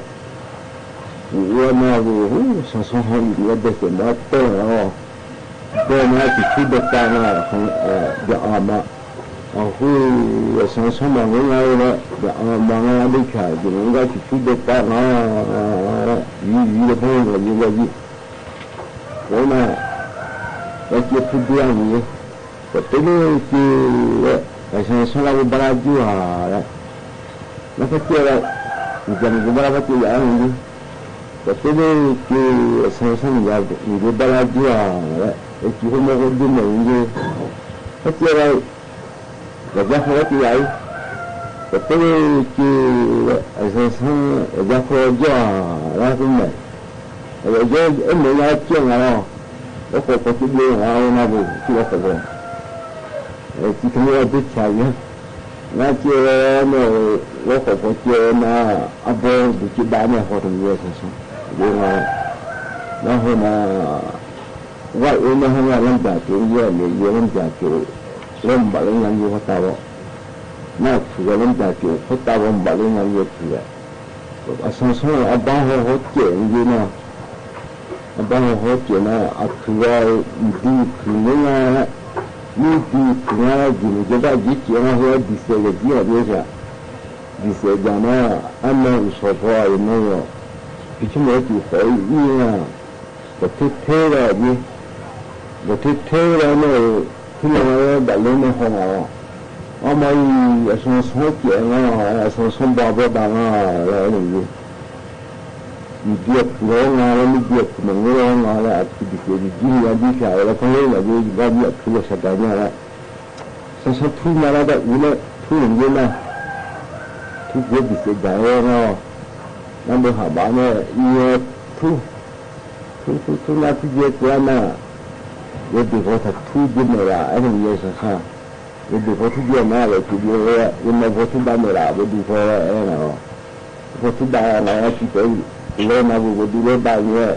ဝဲနၤဝဲ ဟူ စီၤဆၢၣ်ဃီ ယမ့ၢ်ဒဲးစဲးမၤတၢ်လီၤ ဒဲးနၤထံၣ်ဆူဒဲးပာ်နၤ ယအီၤမၤ အဃိ စီၤဆၢၣ်မၤငိုၢ်ငါဝဲလၢ ယအီၤမၤငါဒ်ဖျါ ယမ့ၢ်ဒၣ်ထံၣ်ဆူဒဲးပာ်နၤ ယံၤယံၤလၢဖဲန့ၣ် ယံၤလၢယံၤ ဝဲနၤ ပက့ၤဖုဒ့အမံၤ ပတဲလၢက့ၤဝဲ အစီၤဆၢၣ်လၢဝဲဘၣ်လၢယွၤလၢ လၢဖဲက့ၤဝဲ ယၤမ့ၢ်ကဘၣ်လၢဖဲက့ၤယၤအမံၤ ပတဲလၢက့ၤ အစီၤဆၢၣ်မ့ၢ်ယၤ မ့ၢ်ကဘၣ်လၢယွၤလၢ အက့ၤဖိမီၢ်ဖိဒုးမ့ၢ်အံၤ ဖဲက့ၤဝဲ ယၤကၢ်ဖီလၢက့ၤယၤအံၤ ပတဲလၢက့ၤဝဲ အစီၤဆၢၣ် ယၤကၢ်ဖီလၢယွၤလၢကမဲာ် အဝဲယဲအဲၣ်မ့ၢ်ယၤကဲၣ်နၤလီၤ လီၤဃီၤဖီက့ၤဘျီနၤ အဝဲနၤဘိ က့ၤလီၤဃီၤဖီ တံၤသကိးဒုးဆးယဲ နကဲၣ်န့ၣ် လီၤဃီၤဖီကဲၣ်နၤ အဘီဒုးက့ၤဘၣ်န့ၣ် ဟီၣ်တမံၤဝဲဆၢၣ်ဆၢၣ် ဒ်နၤ နဟီၣ်နၤ ဝဲအ့ၣ်နဟီၣ်နၤလၢမတၤကၠိယဲၢ်န့ၣ် ယဲၢ်လၢမတၤကၠိ လၢမဘၣ်လၢညါယဲၢ်ဖီတၢ်ဘီ နခုၣ်ဂဲၤလၢမတၤကၠိ ဖီတၢ်ဘီမဘၣ်လၢညါယဲၢ်ခုၣ်ဂဲၤ အစီၤဆၢၣ်အဘါဟီၣ်ဟီၣ်ကဲၣ်န့ၣ်ယဲၢ်နၤ အဘါဟီၣ်ဟီၣ်ကဲၣ်နၤ အခုၣ်ဂဲၤ မ့ၢ်ဒုးခုၣ်န့ၢ်နၤ မ့ၢ်ဒုးခုၣ်နၤ ယံာ်န့ၣ်ကဘၣ်ယဲၢ်ကဲၣ်အီၤဟဲဒ်သိးကဒ်အီၤဒ်သိး ဒ်သိးယၤနၤ အနီၢ်အုၣ်စီၤဖီအံၤနီၢ်ယီၤ ဖံဆိကမိၣ်ဟဲက့ၤဃီအံၤအံၤနၤ ပထဲထဲလီၤန့ၣ် ပထဲထဲလီၤန့ၣ် ဖုလီၤဝဲဘၣ်လၢန့ၣ်ဟီၣ်နၤလီၤ အမၤအံၤ အစီၤဆၢၣ်ကဲၣ်နၤ အစီၤဆၢၣ်ဘါဘီဘၣ်နၤ လၢန့ၣ် ယဒုးအခုၣ်လီၤနၤလၢ မ့ၢ်ဒုးအခုၣ်မ့ၢ်ငိၢ်လီၤနၤလၢ အခုၣ်ဒ်သိးယဒုးယၤဒုးဖျါလၢ ဖဲလၢယၤဒုး ယဘၣ်ဒုးအခုၣ်လီၤစၢ်ဒၣ်ညါလၢ စီၤဆၢၣ်ထူနၤလၢတၢ်အုးလၢ ထူန့ၣ်ယဲၢ်နၤ ထူကဲၣ်ဒ်သိးဒၣ်ဝဲနၤ နဘၣ်ဟးဘၣ်န့ၣ် ယဲၢ်ထူ ထူထူထူနၤထူယဲၢ်ကျါနၤ ယဒုးဖီထူယဲၢ်မဲာ်လၢ အဲၣ်န့ၣ်ယဲၢ်ဆၢၣ်ဆၢၣ် ယဒုးဖီထူယဲၢ်နၤ ယဒုးဖီထူဘၣ်မဲာ်လၢ ဘဒုးဖီဝဲအဲၣ်နၤလီၤ ဖီထူဘၣ်နၤ ယက့ၤပဲလီၤနၤ ဘဒုးလၢဘၣ်န့ၣ်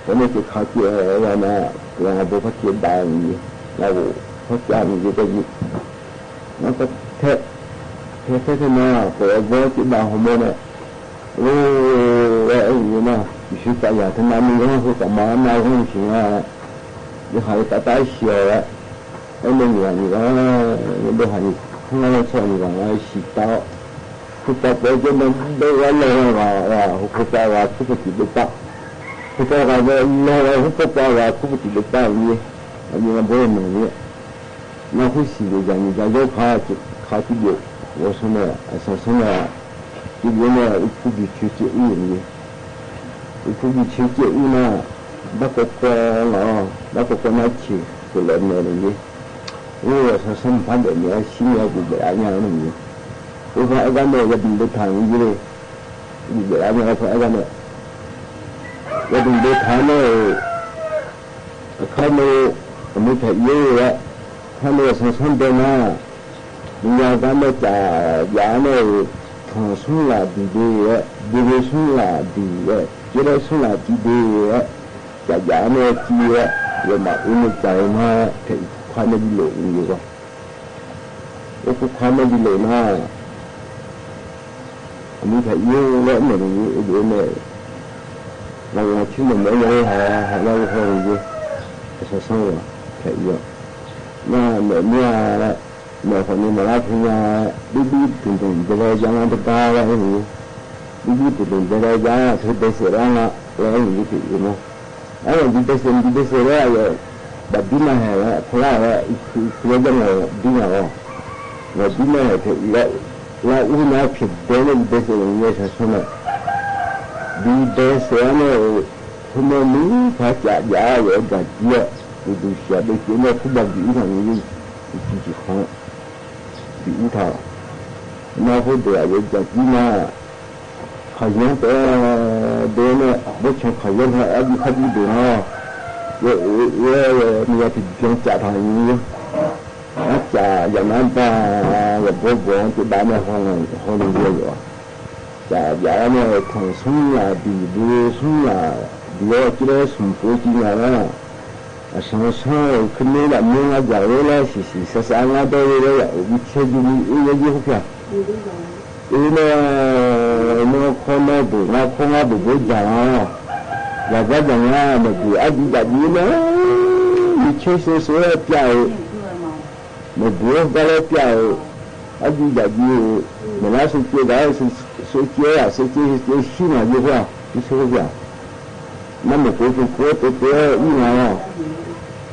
ပန့ၣ်က့ၤခးက့ၤဝဲနၤ ပှၤဘိဖးက့ၤဘၣ်န့ၣ် နဘိဖးက့ၤန့ၣ်ယဲၢ်က့ၤ နကထဲ ထဲထဲထဲနၤ ပှၤဘိက့ၤဘၣ်ဟီၣ်မီၢ်န့ၣ် အိၣ်ဝဲအဲၣ်န့ၣ်နၤ ယဆှၢသးယၤ တနၤမ့ၢ်ဂီၢ် ဃိသးမါနၤဂီၢ် ယဆှၢနၤ ယဟးယတၢ်တၢ်ဆှၢဝဲ အဲၣ်မ့ၢ်ဂၤန့ၣ်ဂၤ ယဘၣ်ဟးန့ၣ် ဟဲလီၤဆီန့ၣ်ဂၤ ယဆှၢတၢ် ဃုပှၤပှၤကဲမ့ၢ်ဘၣ်ဂၤလီၤဂၤ ဟူဖိပှၤဂၤ ခုပတံၤဒိၣ်ပၢ် ဃုပှၤဂၤလီၤဂၤ ဟူဖိပှၤဂၤ ခုပတံၤဒိၣ်ပၢ်န့ၣ် အမ့ၢ်အဘိန့ၣ် နၢ်ဟူစံးန့ၣ် ယၤန့ၣ်ယၤယီခါ ခါကံဘျိး ဝဲဆိန့ၣ် အစီၤဆၢၣ်န့ၣ် ကံဘျိးန့ၣ် အူဖူဘံၣ်ဆၢက့ၣ်အူန့ၣ် အူဖူဘံၣ်ဆၢက့ၣ်အူန့ၣ် ဘၣ်ကီကီလီၤ, ဘၣ်ကီကီ နာ်ဆံး ကလဲၤမဲာ်န့ၣ်ယ့ၣ်. အိၣ် အဆၢဆၢ ဖးဒိၣ်မ့ၢ်အဆံး မ့ၢ်အဘူးဘဲးအါညါန့ၣ်ယ့ၣ်. အိၣ် ဖဲအဂၤန့ၣ် ယဒုးဒိးထါန့ၣ်ယ့ၣ်, ဘူးဘဲးအါညါ ဖဲအဂၤန့ၣ် ယဒုးဒိးထါန့ၣ် အခါန့ၣ် အမုၢ်ဖဲအံၤယဲၢ်, ခါန့ၣ် အဆၢဆၢဒဲးနၤ မုၢ်ဂၤန့ၣ် ကၠးယၤန့ၣ် ထီၣ်ဆူလၢ်ဒံးဒဲး, ဒုးဆူလၢ်ဒံးဒဲး, ကဲလၢဆူလၢ်ဒံးဒဲး, ကၠးယၤန့ၣ်ကံဝဲ, ယမၤအူန့ၢ်ကၠးမး ဖဲအံၤ ခွါန့ၣ်ဒ်လဲၣ်အံၤယဲၢ်ဘၣ်. အိၣ် ခွါန့ၣ်ဒ်လဲၣ်နၤ အမုၢ်ဖဲအံၤယဲၢ် လၢမဲာ်န့ၣ်ယဲၢ် အဒိးန့ၣ် လီၤလီၤဆံးန့ၣ် မ့ၢ်ယဲၢ်ဟး ဟးလၢဟီၣ်န့ၣ်ယဲၢ်, အဆၢဆၢဝဲ ဖဲအံၤယဲၢ်, နမဲာ်မ့ၢ်ဧါ မဲာ်ဃီန့ၣ် မၤလၢဖုညါ ဒူဒူတုၤတုၤ ဒဲးဒဲးယါနၤတဂၤလၢအံၤန့ၣ်, ဒူဒူတုၤတုၤ ဒဲးဒဲးယါ သုဒဲးစဲးလၢနၤ လၢအံၤန့ၣ် ဖဲအံၤမး. အဝဲဒ်ဒဲးစဲး ဒ်ဒဲးစဲးလၢအံၤ ဘၣ်ဒ်နၤဟဲလၢ ဖဲလၢအံၤ ယဲၢ်ယဲၢ်မၤဒ်နၤလီၤ. မၤဒ်နၤဟဲဖဲအံၤလၢ လၢအူနၤဖဲဒဲးန့ၣ် ဒ်ဒဲးစဲးန့ၣ် ယဲၢ်ဆၢဆၢန့ၣ် ဒ်ဒဲးစဲးန့ၣ် ဖိမုၣ်မုၣ်ဖးကၠးယၤ ယဲၢ်ဒၣ်ကံဧါ, ဒူဒူစှၤဒိၣ်က့ၤန့ၣ် ခိၣ်ဘၣ်ကံအူနၤန့ၣ် ယကံကံခီ ဒ်အူထီၣ် နၢ်ဟူဒိၣ်အယဲၢ်ကံနၤ ခီယဲၢ်တဲ ဒိၣ်န့ၣ် ဘၣ်ဆိၣ်ခီယဲၢ်ဟဲ အဒံခီဒံဒိၣ်နီၤ ယဲၢ်အ့ၣ် ယဲၢ် မ့ၢ်ယၤတဘျီကၠးထီၣ်အံၤ အကၠးယၤနၤဘၣ် ယဘိဘိတဘၣ်န့ၣ် ဟီၣ်လီၤယဲၢ်ယဲၢ် ကၠးယၤန့ၣ် ထီၣ်ဆူလၢ်ဒံး ဒုးဆူလၢ်ဒံး ကဲလၢဆူၣ်ဖိကံနၤလီၤ အဆၢဆၢ ခီမ့ၢ်ဒၣ်မ့ၢ်ဝဲဒၣ်ဝဲလၢ ဆံးဆံးစါစါ ငါတဲဝဲလၢ ယအိၣ်မူဆဲးဒ်မ့ၢ်အ့ၣ် ယဲၢ်ယဲၢ်ဖျါ အ့ၣ်န့ၣ် နီၢ်ခီနီၢ်ဒိၣ် နီၢ်ခီနီၢ်ဒိၣ်ဘိယၤလီၤ ယၤဘၣ်ယၤညါ နဒုးအဒံဒၣ်ဒ်န့ၣ် မ့ၢ်ဆဲးစိၤစိၤလၢပျၢ်ဧိၤ နဒုးအဂၤလၢပျၢ်ဧိၤ အဒံဒၣ်ဒ်ဧိၤ နလၢစိၤကဲဒၣ် စိၤကဲဒၣ် စိၤကဲ စိၤကဲဟံးနၤယဲၢ်ဖျါ ယဲၢ်ဆိဖျါ နမ့ၢ်ပှၤပှၤပှၤတဲတဲအံၤနၤလီၤ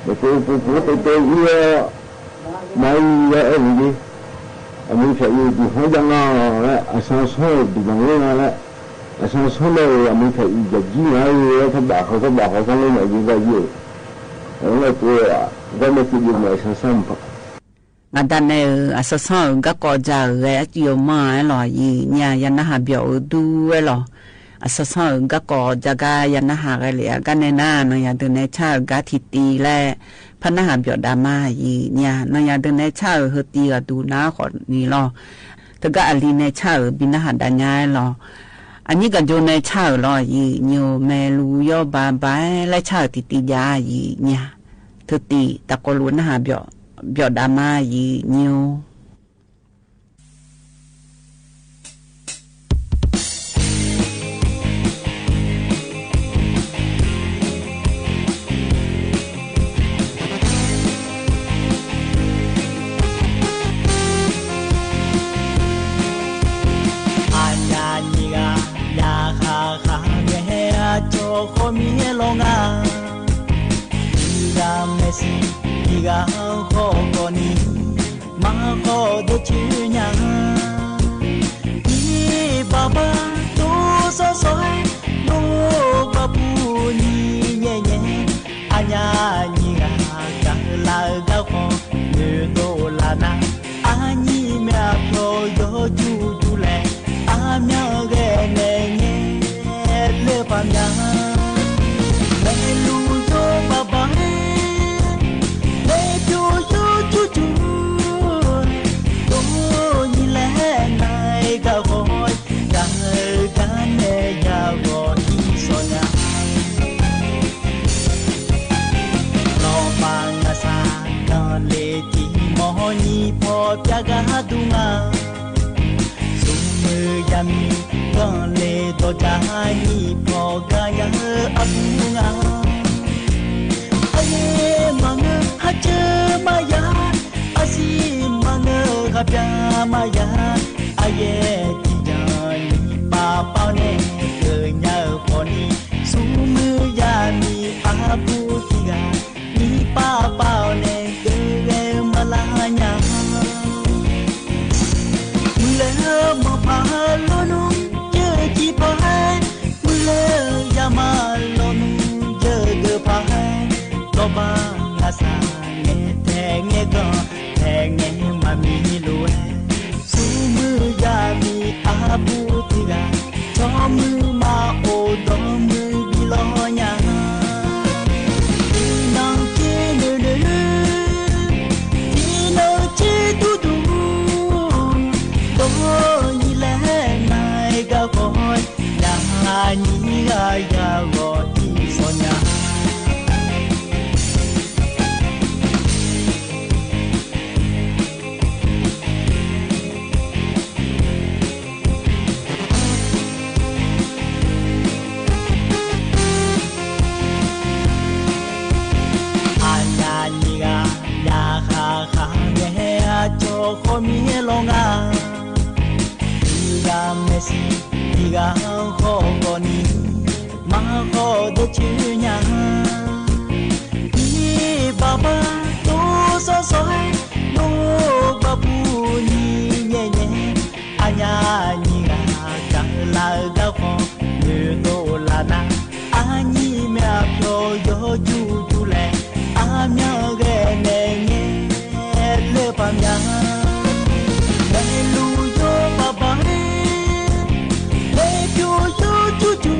မ့ၢ်ပှၤပှၤပှၤတဲတဲအံၤလီၤ မၤအံၤယဲၢ်အဲၣ်လံ အမုၢ်ဖဲအံၤဒုးဟီၣ်ယါနၤလၢ အဆၢဆၢဒုးနၤလၢ အဆၢဆၢလၢ အမုၢ်ဖဲအံၤယကံနၤလၢ ထဘၣ်ဃီထဘၣ်ဃီ ဖဲလၢမ့ၢ်ယဲၢ်ဘၣ်ယဲၢ် အလၢပှဲၤ ဂီၢ်မ့ၢ်က့ၤဒုးမ့ၢ်အဆၢဆၢမး မၤဒၣ်နဲအံၤ အဆၢဆၢဧၢ ကၢ်ကီၤကၠးဧၢ ဂဲၤအကံၢ်အမါအဲၣ်လီၤ ယံာ်ညါ ယနၢ်ဟးဘျီၣ်ဧိၤဒူဝဲလီၤ အဆၢဆၢဧၢ ကၢ်ကီၤကၠးဂၤ ယနၢ်ဟးဂဲၤလံ အဂၤနဲနၤ နီၢ်ယၤဒုးနဲဆၣ်ဧၢ ကၢ်ထံၣ်တံၢ်လၢ ဖးနၢ်ဟးဘျီၣ်ဒၣ်မါ ယံာ်ညါ နီၢ်ယၤဒုးနဲဆၣ်ဧၢ ဟၢတံၢ်ဂၤဒုးနၤဃီနံၤလီၤ တဂၤအလံနဲဆၣ်ဧၢ ဘံနၢ်ဟးဒၣ်ညါလီၤ အညံၣ်ကၠိနဲဆၣ်ဧၢလီၤ ယံာ်ညါ မဲလူယီၢ်ဘါဘါ လဲဆၣ်ဧၢ တံၢ်တံၢ်ယါ ယံာ်ညါ ထုးတံၢ် တၢ်ကိးလူၤနၢ်ဟးဘျီၣ် ဘျီၣ်ဒၣ်မါ ယံာ်ညါ အညါနံၣ်ဂၤ ယဟးဃာ်မဲာ်ဟဲအကၠီၣ်ဃီမံၤဟဲလီၤငါ တံၢ်ဂၤမဲာ်ဆံး တံၢ်ဂၤဃီကီၢ်နံၤ မၤဃီဒိဆူညါ ဒ်ဘၣ်ဘၣ်တိၢ်စီစီ ဒိၣ်ဘၣ်ပူၤနံၤညဲညဲ အညါနံၣ်ဂၤ ကလၤဂၤဃီ နုာ်ဒိၣ်လၢနၤ အညံၣ်မ့ၢ်အဖျိ ယိာ်ကၠူကၠူလဲၣ် အမၠၣ်ဂဲၤနဲညဲ လၢပှၤမၠၣ် မဲလူယိာ်ဘါဘါ မဲပျိယိာ်ကၠူကၠူ တိၢ်နံၤလဲၣ်နၤဂၤဃီ တၢ်ဂၤနဲယၤဂီၤအံၤစီၤညါ လီၤမၤငါစၢ် ကၢ်လဲၤတံၢ်မီၢ်နံၣ်ဖီပျၢ်ဂၤဒူငါ ဆူမုၢ်ယါမံၤ ကၢ်လဲၤဒီးကၢ်နံၣ်ဖီကါယၤအပူၤငါ အယဲၢ်မၤနၢၤဟးကၢမးယၤ အစံမၤနၢၤဟးပျၢ်မးယၤ အယဲၢ်တံၢ်ယၤနံၣ်ပာ်ပာ်န့ၣ် ကညါဃီနံၤ ဆူမုၢ်ယါမံၤအပူၤတံၢ်ဂၤ နံၣ်ပာ်ပာ်န့ၣ် ကဂဲၤမၤလၢညါ မုၢ်လၢမၤပာ်လီၤနုၤ ကၢ်ကံပာ် မုၢ်လၢယါမၤလီၤနုၤ ဃီမ့ၢ်လီၤငါ တုၤဂၤမဲာ်ဆှး တံၤဂၤဃီကီးနံၤ မၤဃီဒဲးဆူညါ တံၤဘၣ်ဘၣ်တိၢ်စီစီ ဒိၣ်ဘၣ်ပူၤနံၤညဲညဲ အညါနံၤဂၤ ကလၤဂၤဃီ နုာ်တိၢ်လၢ်နၤ အညံၤမ့ၢ်အဖျိ ယိၤကၠူကၠူလဲၣ် အမၠၣ်ဂဲၤနဲနဲ လၢပှၤမၠၣ် လဲၤလူၤယိၤဘၣ်ဘၣ် လဲၤဖျိယိၤကၠူကၠူ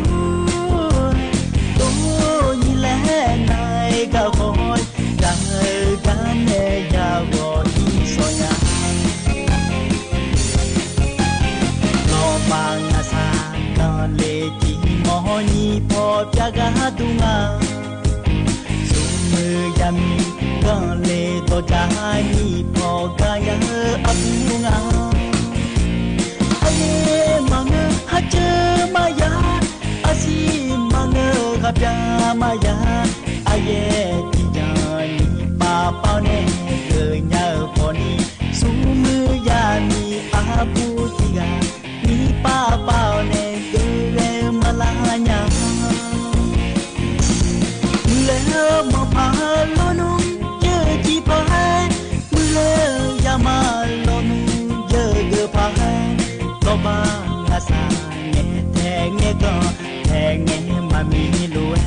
တိၢ်နံၤလဲၣ် နၤဂၤဃီ တၢ်ဂၤနဲၣ်ယၤဂီၤအံၤစီၤညါ လီၤဘၣ်ငါစၢ် ကလဲၤတံၤမီၢ်နံၤဖီပၠးဂၤဒူၣ်မး ဆူမုၢ်ယါမံၤ ကလဲၤဒီးကၠၣ် နံၤဖီကါယၤအပူၤငါ အယဲၢ်မၤနၢၤဟးကၢမးယၤ အစံမၤနၢၤဟးပၠးမးယၤ အယဲၢ်တံၤယါနံၤပာ်ပာ်န့ၣ် ကညးပီၤနံၤ ဆူမုၢ်ယါမံၤအပူၤတံၤဂၤ နံၤပာ်ပာ်အီၤန့ၣ် ကဂဲၤမၤလၢ်ညါ မုၢ်လၢမၤဖးလီၤနုၢ် ယဲၢ်ကံဖး မုၢ်လၢယါမၤလီၤနုၢ် ယဲၢ်ဂၤဖး လီၤဘၣ်ငါစၢ် နဲထဲနဲကီၢ် ထဲနဲမၤမံၤလိၤဝဲ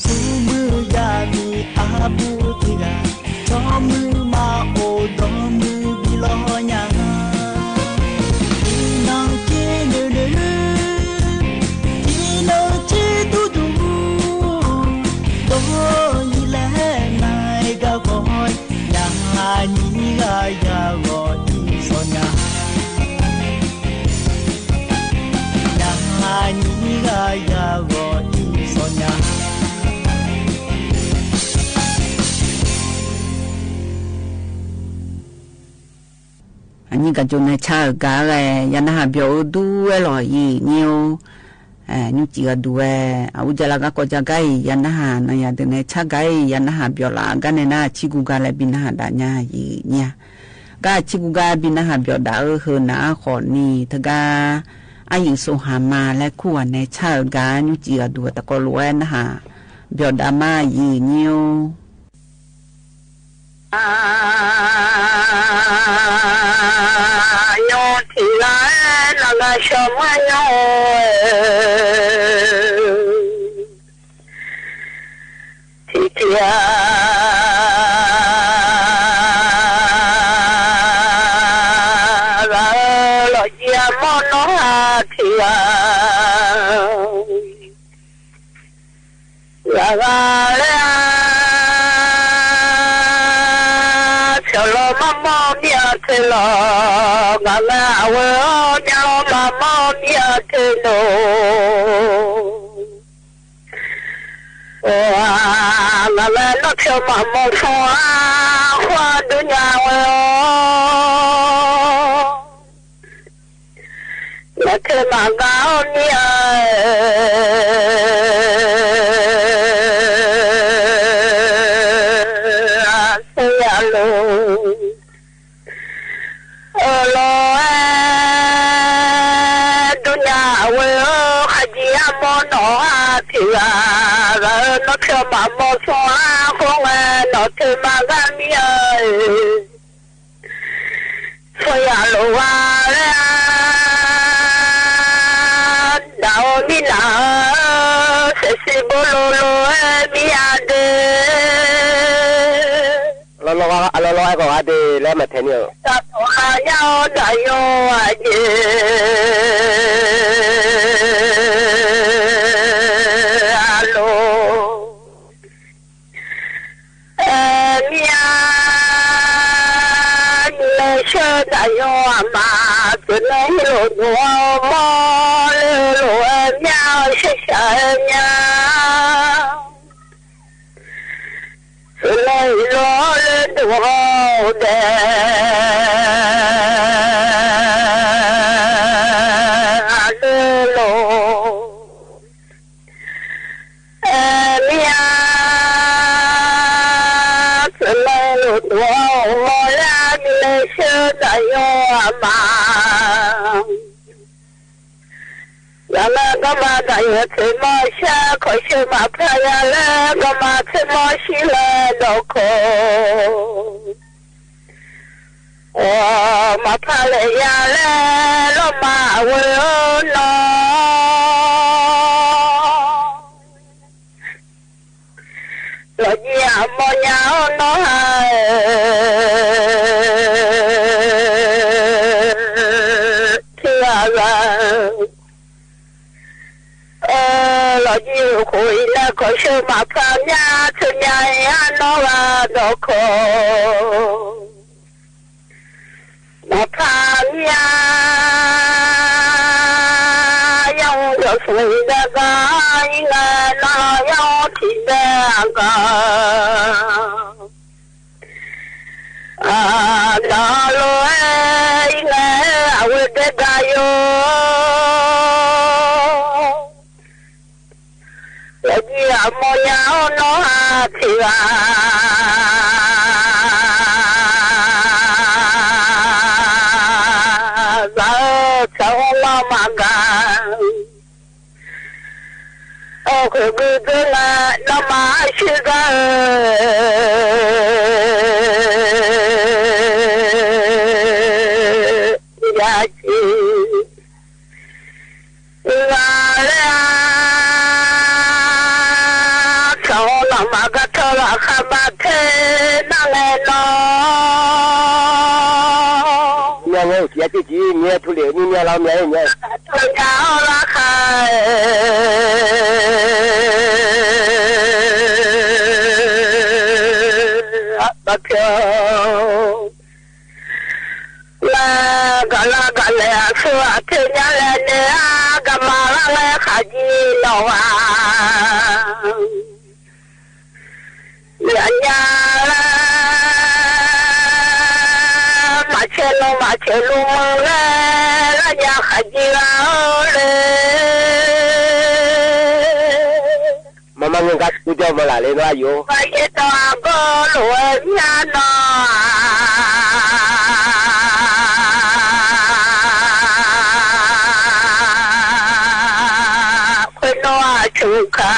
ဆူမုၢ်ယါမံၤအပူၤတံၤဂၤ ဆိမုၢ်မၤအိၣ်ဒီးမုၢ်ဘံလီၤညါ တံၤနီၢ်က့နုၢ်နုၢ် တံၤနီၢ်က့ဒူဒူ တိၢ်နံၤလဲၣ် နၤဂၤဃီ ယါနံၤဂၤယၤဂီၤအံၤစီၤညါ ယါနံၤဂၤယၤဂီၤအံၤစီၤညါ အနံၣ်ကၠိနဲဆၣ်အဂၤဂ့ၤ ယနၢ်ဟးဘျီၣ်အူဒူဝဲလီၤ ယံာ်ညိ အဲ နူကံဂၤဒူဝဲ အူကၠၢလၢ်ဂၤကီၢ်ကၠၢ်ဂၤအံၤ ယနၢ်ဟး နယၤဒုးနဲဆၣ်ဂၤအံၤ ယနၢ်ဟးဘျီၣ်လၢ် အဂၤနဲဒၣ်ဆံကူဂၤလဲၣ် ဘံနၢ်ဟးဒၣ်ညါ ယံာ်ညိ ဂၤဆံကူဂၤဘံနၢ်ဟးဘျီၣ်ဒၣ်ဧၢ ဟၢနၤအဃိန့ၣ် တဂၤ အယံာ်စိဟါမး လဲၤခူၣ်ဝဲနဲဆၣ်အဂၤ နူကံဂၤဒူဝဲတကိးလိာ်ဝဲနၢ်ဟး ဘျီၣ်ဒၣ်မး ယံာ်ညိ ညိထံၣ်ဂၤ နဂၤဆၢမုၢ်ညိ ထံၣ်ထံၣ်ဂၤ ဂၤဧၢ လီၤယံၤအမီၢ်နီၢ်ဟါထံၣ်ဂၤ ဂၤဂၤလၢ ဆၢလီၤမၤမီၢ်မံအီၤထဲလီၤ ဂၤဂၤအဝဲအီၤ မံလီၤမၤမီၢ်မံအီၤထဲလီၤ အိၣ် ဂၤဂၤနီၢ်ဆၢမၤမီၢ်ဆိအါ ဃီဒုးညါဝဲအီၤ မ့ၢ်ထဲမၤဂၤအီၤမံအီၤ ဆၢယၤလိၤ အၢ လီၤဝဲ ဒုးညါဝဲအီၤ ဂၤယံၤအမီၢ်နီၢ်ဟါထံၣ်ဂၤ ဂၤဧၢ နီၢ်ဆၢမၤမီၢ်ဆိအါ ဃီဝဲနီၢ်ထဲမၤဂၤမံအီၤ ဆၢယၤလိၤဝဲလၢ ဒၣ်အီၤမံနၤဧၢ စဲးစဲးဘိလိၤလိၤဝဲ မံယၤဒ့ လီၤလီၤ အလီၤလီၤ အဲကီးဂၤဒ့ လၢမ့ၢ်ထဲန့ၣ် တၢ်ထီၣ်ဟါညါအီၤ ဒၣ်ယိၤအယ့ အလိၤ အဲ မံယၤ လဲၤဆှၢဒၣ်ယွၤအမါ သုးလၢဟံးလိာ်ဒိၣ်အီၤ မီၢ်လၢလိာ်ဝဲ မံယၤ ဆှၢဆှၢညါ သုးလၢဟံးလိာ်လၢဒိၣ်အီၤဒဲး အလၢလိာ် အဲ မံယၤ သုးလၢလိာ်ဒိၣ်အီၤ မီၢ်လၢ မီးလဲရှုံးတၢ်ယွၤအမါ ယၤလၢကမၤတၢ်ယွၤ ထွဲမီၤရှဲ ခီၣ်ရှုံးမၤဖျါ ယၤလၢကမၤထွဲမီၤရှံလၢဒီးခိၣ် အိ မၤဖျါလၢယၤလၢ လီၤမၢ်အဝဲအီၤနီၤ လီၤယံၤအမိၢ်ညါအီၤနီၤဟါ ထံဂၤဂၤ အိ လီၤယံၤအဃိအံၤလၢ ခီၣ်ရှုံးမၤဖျါ မၠါထွဲမၠါအံၤ အနီၢ်ဂၤဒီးခိၣ် မၤဖျါမၠါ ယွၤအိၣ်ဒီးဆိၣ်ဂ့ၤဒီးကီး အံၤငဲနီၤ ယွၤအိၣ်ထံၣ်ဒီးကီး အ ဒီးလိၤဝဲ အံၤငဲ အဝဲဒၣ်ကါယိၤ လီၤယံၤအမိၢ်ညါအီၤနီၤဟါ ထံဂၤဂၤ ဆၢလီၤမၢ်ကါ အိၣ်ခိးဂုာ်ဒိၣ်လၢ လီၤမၢ်အဆံဂၤ ယၤကံ ဂၤလၢ ဆၢလီၤမၢ်ကါ ထီၣ်လီၤဃာ်ဘၣ်ထဲ နၤလဲၣ်နီၤ မၠါဝဲအိၣ်ကံအတံၢ်ကံ မၠါထူလ့ၣ် မံမၠါလီၤ မၠါအံၤ မၠါ ထီၣ်ညါအီၤလၢခါ ဘၣ်ဖျိ လၢကလၢကလဲၤအဆိ အထဲညါလဲၣ်န့ၣ် အကမၤလၢလဲၤခးကံနီၤဝဲ ယညါလၢ မၤဆဲးလိာ် မၤဆဲးလိာ်မုၢ်လဲၣ် လၢညါခးကံလၢအီၤလဲၣ် မၤမၤငဲၤကါ ကူကၠီမၤလၢ်လၢနီၤယိၤ ပှၤယဲၢ်တီၤအဘီလိာ်ဝဲမၠါနီၤ ခွဲးနီၢ်အဆူၣ်ခါ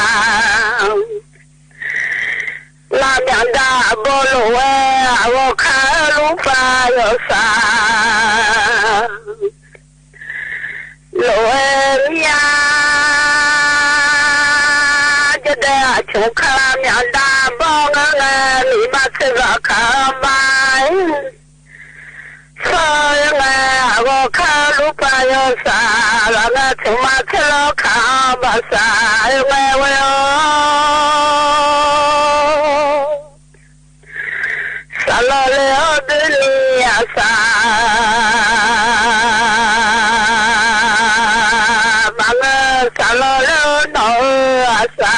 လၢမၠါဒၣ်အဘီလိာ်ဝဲ အဂီၢ်ခါလူၤပာ်ယွၤစၢ် လိာ်ဝဲမၠါ ယဒဲအဆူၣ်ခါ မၠါဒၣ်အဘီငဲၤငဲၤ မ့ၢ်ဘၣ်စ့ၢ်ကီးခါဘၣ် စီၤယွၤငဲၤ အဂီၢ်ခါလူၤပာ်ယွၤစၢ် လၢငါဆိၣ်မၤထဲလီၤခါဘၣ်စၢ် ယွၤငဲၤဝဲအီၤ စၢ်လီၤလၢအီၤဒ်န့ၣ်အစၢ် မၤငဲၤစၢ်လီၤလၢနီၢ်အစၢ်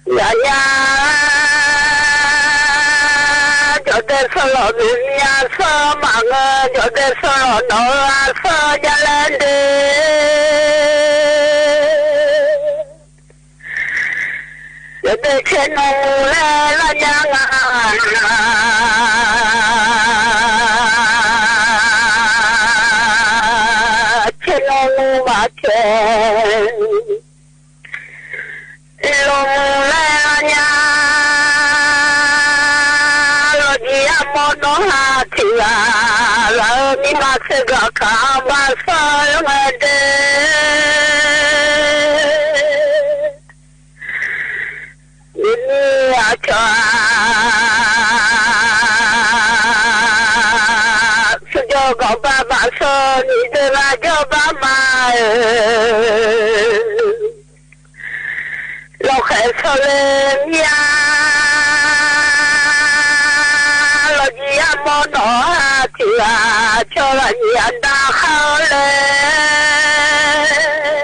ယညါ ယဒဲစီၤလီၤဘုမၠါစီၤ မၤငဲၤ ယဒဲစီၤလီၤနီၢ်အစၢ် ယလဲၤဒ့ ယဒဲဆဲးနီၢ်မုၢ်လဲၣ် လၢညါငါ ဆဲးနီၢ်မုၢ်မၤဆဲး လိာ်မုၢ်လဲၣ်လၢညါ လီၤယံၤအမိၢ်နီၢ်ဟါထံဂၤ လၢမံမၤစ့ၢ်ကီးခါဘၣ်စီၤယွၤငဲၤဒ့ မံမံအကီၢ် စူၣ်ကီၢ်ဘၣ်ဘၣ်စီၤ မံဒဲဘၣ်ကီဘၣ်မါဧၢ လီၤဃဲၤစီၤလၢမၠါ လီၤယံၤအမိၢ်နီၢ်ဟါထံဂၤ ကၠီလီၤယံၤအဒါဃါလဲၣ်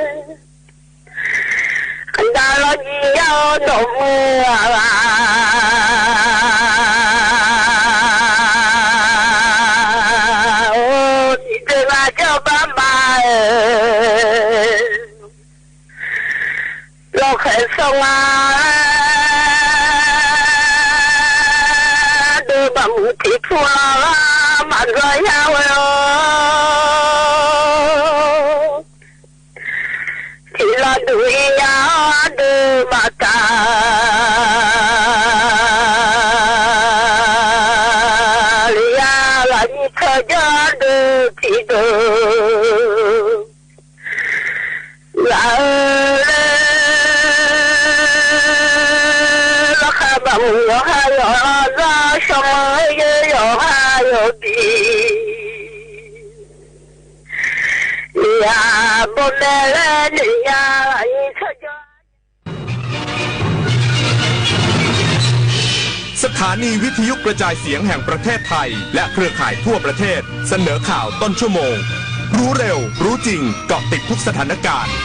အဒါလီၤယံၤယၤနီၢ်မုၢ်ဧၢ အိ မံဒဲဘၣ်ကီဘၣ်မါဧၢ လီၤဃဲၤစီၤမါ မူထီၣ်ဖူလၢ်လၢ် မၤဒွဲၣ်ယါဝဲဢေႃႈ ထံၣ်လီၤဒုးယါဒုးမၤတၢ် လၢယါလၢယံၤထၢယါဒုးထံၣ်ဒုး ယါဧၢ လၢခါဘၣ်မုၢ်ယီၤဟါယီၤလီၤ စီၤမၢယဲယီၤဟါယီၤဘံ ယါဘိးနဲၣ်လဲၣ်န့ၣ်ယါ ယံၤထၢယါ สถานีวิทยุกระจายเสียงแห่งประเทศไทย และเครือข่ายทั่วประเทศ เสนอข่าวต้นชั่วโมง รู้เร็ว รู้จริง เกาะติดทุกสถานการณ์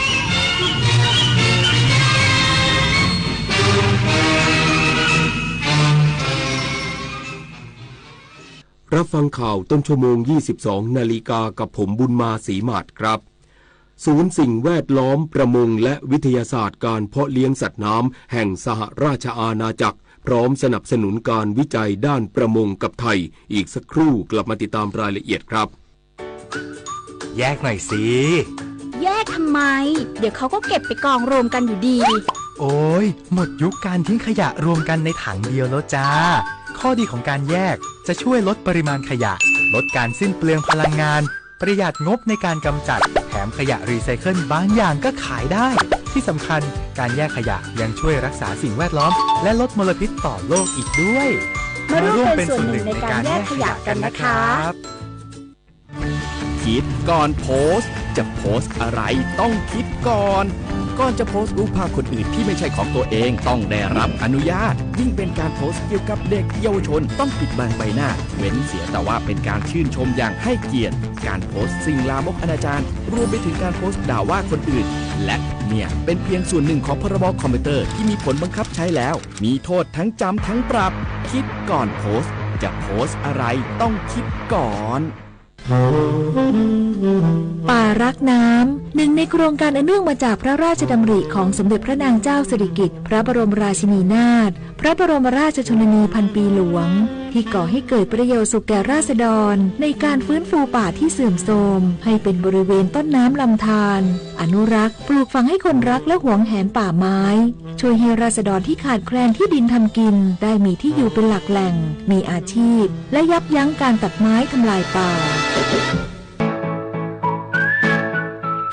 รับฟังข่าวต้นชั่วโมง ยี่สิบสองนาฬิกา กับผมบุญมา ศรีหมาดครับ ศูนย์สิ่งแวดล้อม ประมง และวิทยาศาสตร์การเพาะเลี้ยงสัตว์น้ำแห่งสหราชอาณาจักร พร้อมสนับสนุนการวิจัยด้านประมงกับไทย อีกสักครู่กลับมาติดตามรายละเอียดครับ แยกหน่อยสิ แยกทำไม เดี๋ยวเขาก็เก็บไปกองรวมกันอยู่ดี โอ้ย หมดยุคการทิ้งขยะรวมกันในถังเดียวแล้วจ้า ข้อดีของการแยกจะช่วยลดปริมาณขยะ ลดการสิ้นเปลืองพลังงาน ประหยัดงบในการกำจัด แถมขยะรีไซเคิลบางอย่างก็ขายได้ ที่สำคัญ การแยกขยะยังช่วยรักษาสิ่งแวดล้อม และลดมลพิษต่อโลกอีกด้วย มาร่วมเป็นส่วนหนึ่งในการแยกขยะกันนะครับ คิดก่อนโพสต์ จะโพสต์อะไรต้องคิดก่อน ก่อนจะโพสต์รูปภาพคนอื่นที่ไม่ใช่ของตัวเอง ต้องได้รับอนุญาต ยิ่งเป็นการโพสต์เกี่ยวกับเด็กเยาวชน ต้องปิดบังใบหน้า เว้นเสียแต่ว่าเป็นการชื่นชมอย่างให้เกียรติ การโพสต์สิ่งลามกอนาจาร รวมไปถึงการโพสต์ด่าว่าคนอื่น และเนี่ยเป็นเพียงส่วนหนึ่งของ พ.ร.บ. คอมพิวเตอร์ ที่มีผลบังคับใช้แล้ว มีโทษทั้งจำทั้งปรับ คิดก่อนโพสต์ จะโพสต์อะไรต้องคิดก่อน ป่ารักน้ำ หนึ่งในโครงการอันเนื่องมาจากพระราชดำริของสมเด็จพระนางเจ้าสิริกิติ์ พระบรมราชินีนาถ พระบรมราชชนนีพันปีหลวง ที่ก่อให้เกิดประโยชน์สุขแก่ราษฎร ในการฟื้นฟูป่าที่เสื่อมโทรม ให้เป็นบริเวณต้นน้ำลำธาร อนุรักษ์ ปลูกฝังให้คนรักและหวงแหนป่าไม้ ช่วยให้ราษฎรที่ขาดแคลนที่ดินทำกิน ได้มีที่อยู่เป็นหลักแหล่ง มีอาชีพ และยับยั้งการตัดไม้ทำลายป่า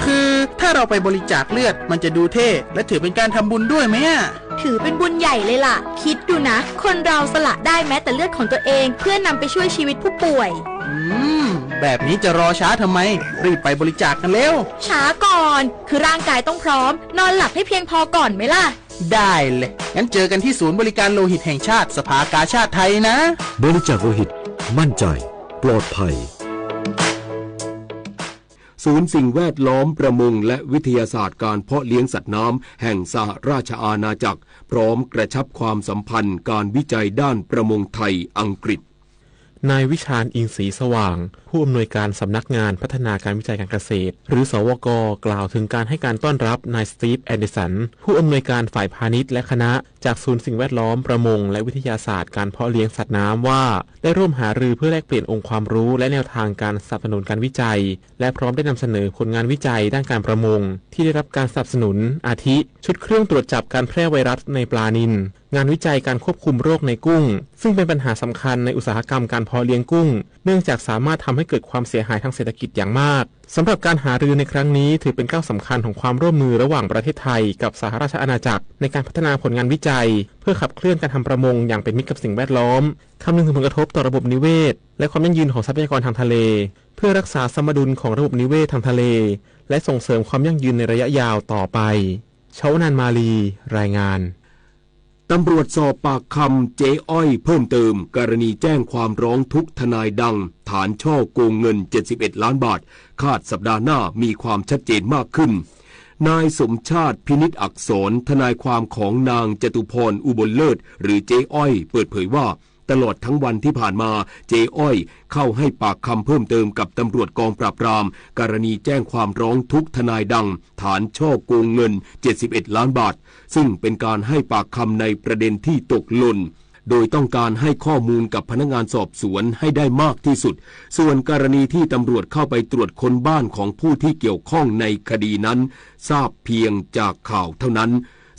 คือถ้าเราไปบริจาคเลือด มันจะดูเท่ และถือเป็นการทำบุญด้วยไหมอะ ถือเป็นบุญใหญ่เลยล่ะ คิดดูนะ คนเราสละได้แม้แต่เลือดของตัวเอง เพื่อนำไปช่วยชีวิตผู้ป่วย อืม แบบนี้จะรอช้าทำไม รีบไปบริจาคกันเร็ว ช้าก่อน คือร่างกายต้องพร้อม นอนหลับให้เพียงพอก่อนไหมล่ะ ได้เลย งั้นเจอกันที่ศูนย์บริการโลหิตแห่งชาติ สภากาชาดไทยนะ บริจาคโลหิต มั่นใจ ปลอดภัย ศูนย์สิ่งแวดล้อม ประมง และวิทยาศาสตร์การเพาะเลี้ยงสัตว์น้ำแห่งสหราชอาณาจักร พร้อมกระชับความสัมพันธ์การวิจัยด้านประมงไทย-อังกฤษ นายวิชาญ อินทร์ศรีสว่าง ผู้อำนวยการสำนักงานพัฒนาการวิจัยการเกษตร หรือ สวก กล่าวถึงการให้การต้อนรับนายสตีฟ แอนเดอร์สัน ผู้อำนวยการฝ่ายพาณิชย์และคณะ จากศูนย์สิ่งแวดล้อม ประมง และวิทยาศาสตร์การเพาะเลี้ยงสัตว์น้ำว่า ได้ร่วมหารือเพื่อแลกเปลี่ยนองค์ความรู้และแนวทางการสนับสนุนการวิจัย และพร้อมได้นำเสนอผลงานวิจัยด้านการประมง ที่ได้รับการสนับสนุน อาทิ ชุดเครื่องตรวจจับการแพร่ไวรัสในปลานิล งานวิจัยการควบคุมโรคในกุ้ง ซึ่งเป็นปัญหาสำคัญในอุตสาหกรรมการเพาะเลี้ยงกุ้ง เนื่องจากสามารถทำให้เกิดความเสียหายทางเศรษฐกิจอย่างมาก สำหรับการหารือในครั้งนี้ ถือเป็นก้าวสำคัญของความร่วมมือระหว่างประเทศไทยกับสหราชอาณาจักร ในการพัฒนาผลงานวิจัย เพื่อขับเคลื่อนการทำประมงอย่างเป็นมิตรกับสิ่งแวดล้อม คำนึงถึงผลกระทบต่อระบบนิเวศ และความยั่งยืนของทรัพยากรทางทะเล เพื่อรักษาสมดุลของระบบนิเวศทางทะเล และส่งเสริมความยั่งยืนในระยะยาวต่อไป ชวนันท์ มาลี รายงาน ตำรวจสอบปากคำเจ๊อ้อยเพิ่มเติม กรณีแจ้งความร้องทุกข์ทนายดัง ฐานฉ้อโกงเงิน เจ็ดสิบเอ็ดล้านบาท คาดสัปดาห์หน้ามีความชัดเจนมากขึ้น นายสมชาติ พินิจอักษร ทนายความของนางจตุพร อุบลเลิศ หรือเจ๊อ้อย เปิดเผยว่า ตลอดทั้งวันที่ผ่านมา เจ๊อ้อยเข้าให้ปากคำเพิ่มเติมกับตำรวจกองปราบปราม กรณีแจ้งความร้องทุกข์ทนายดัง ฐานฉ้อโกงเงิน เจ็ดสิบเอ็ดล้านบาท ซึ่งเป็นการให้ปากคำในประเด็นที่ตกหล่น โดยต้องการให้ข้อมูลกับพนักงานสอบสวนให้ได้มากที่สุด ส่วนกรณีที่ตำรวจเข้าไปตรวจค้นบ้านของผู้ที่เกี่ยวข้องในคดีนั้น ทราบเพียงจากข่าวเท่านั้น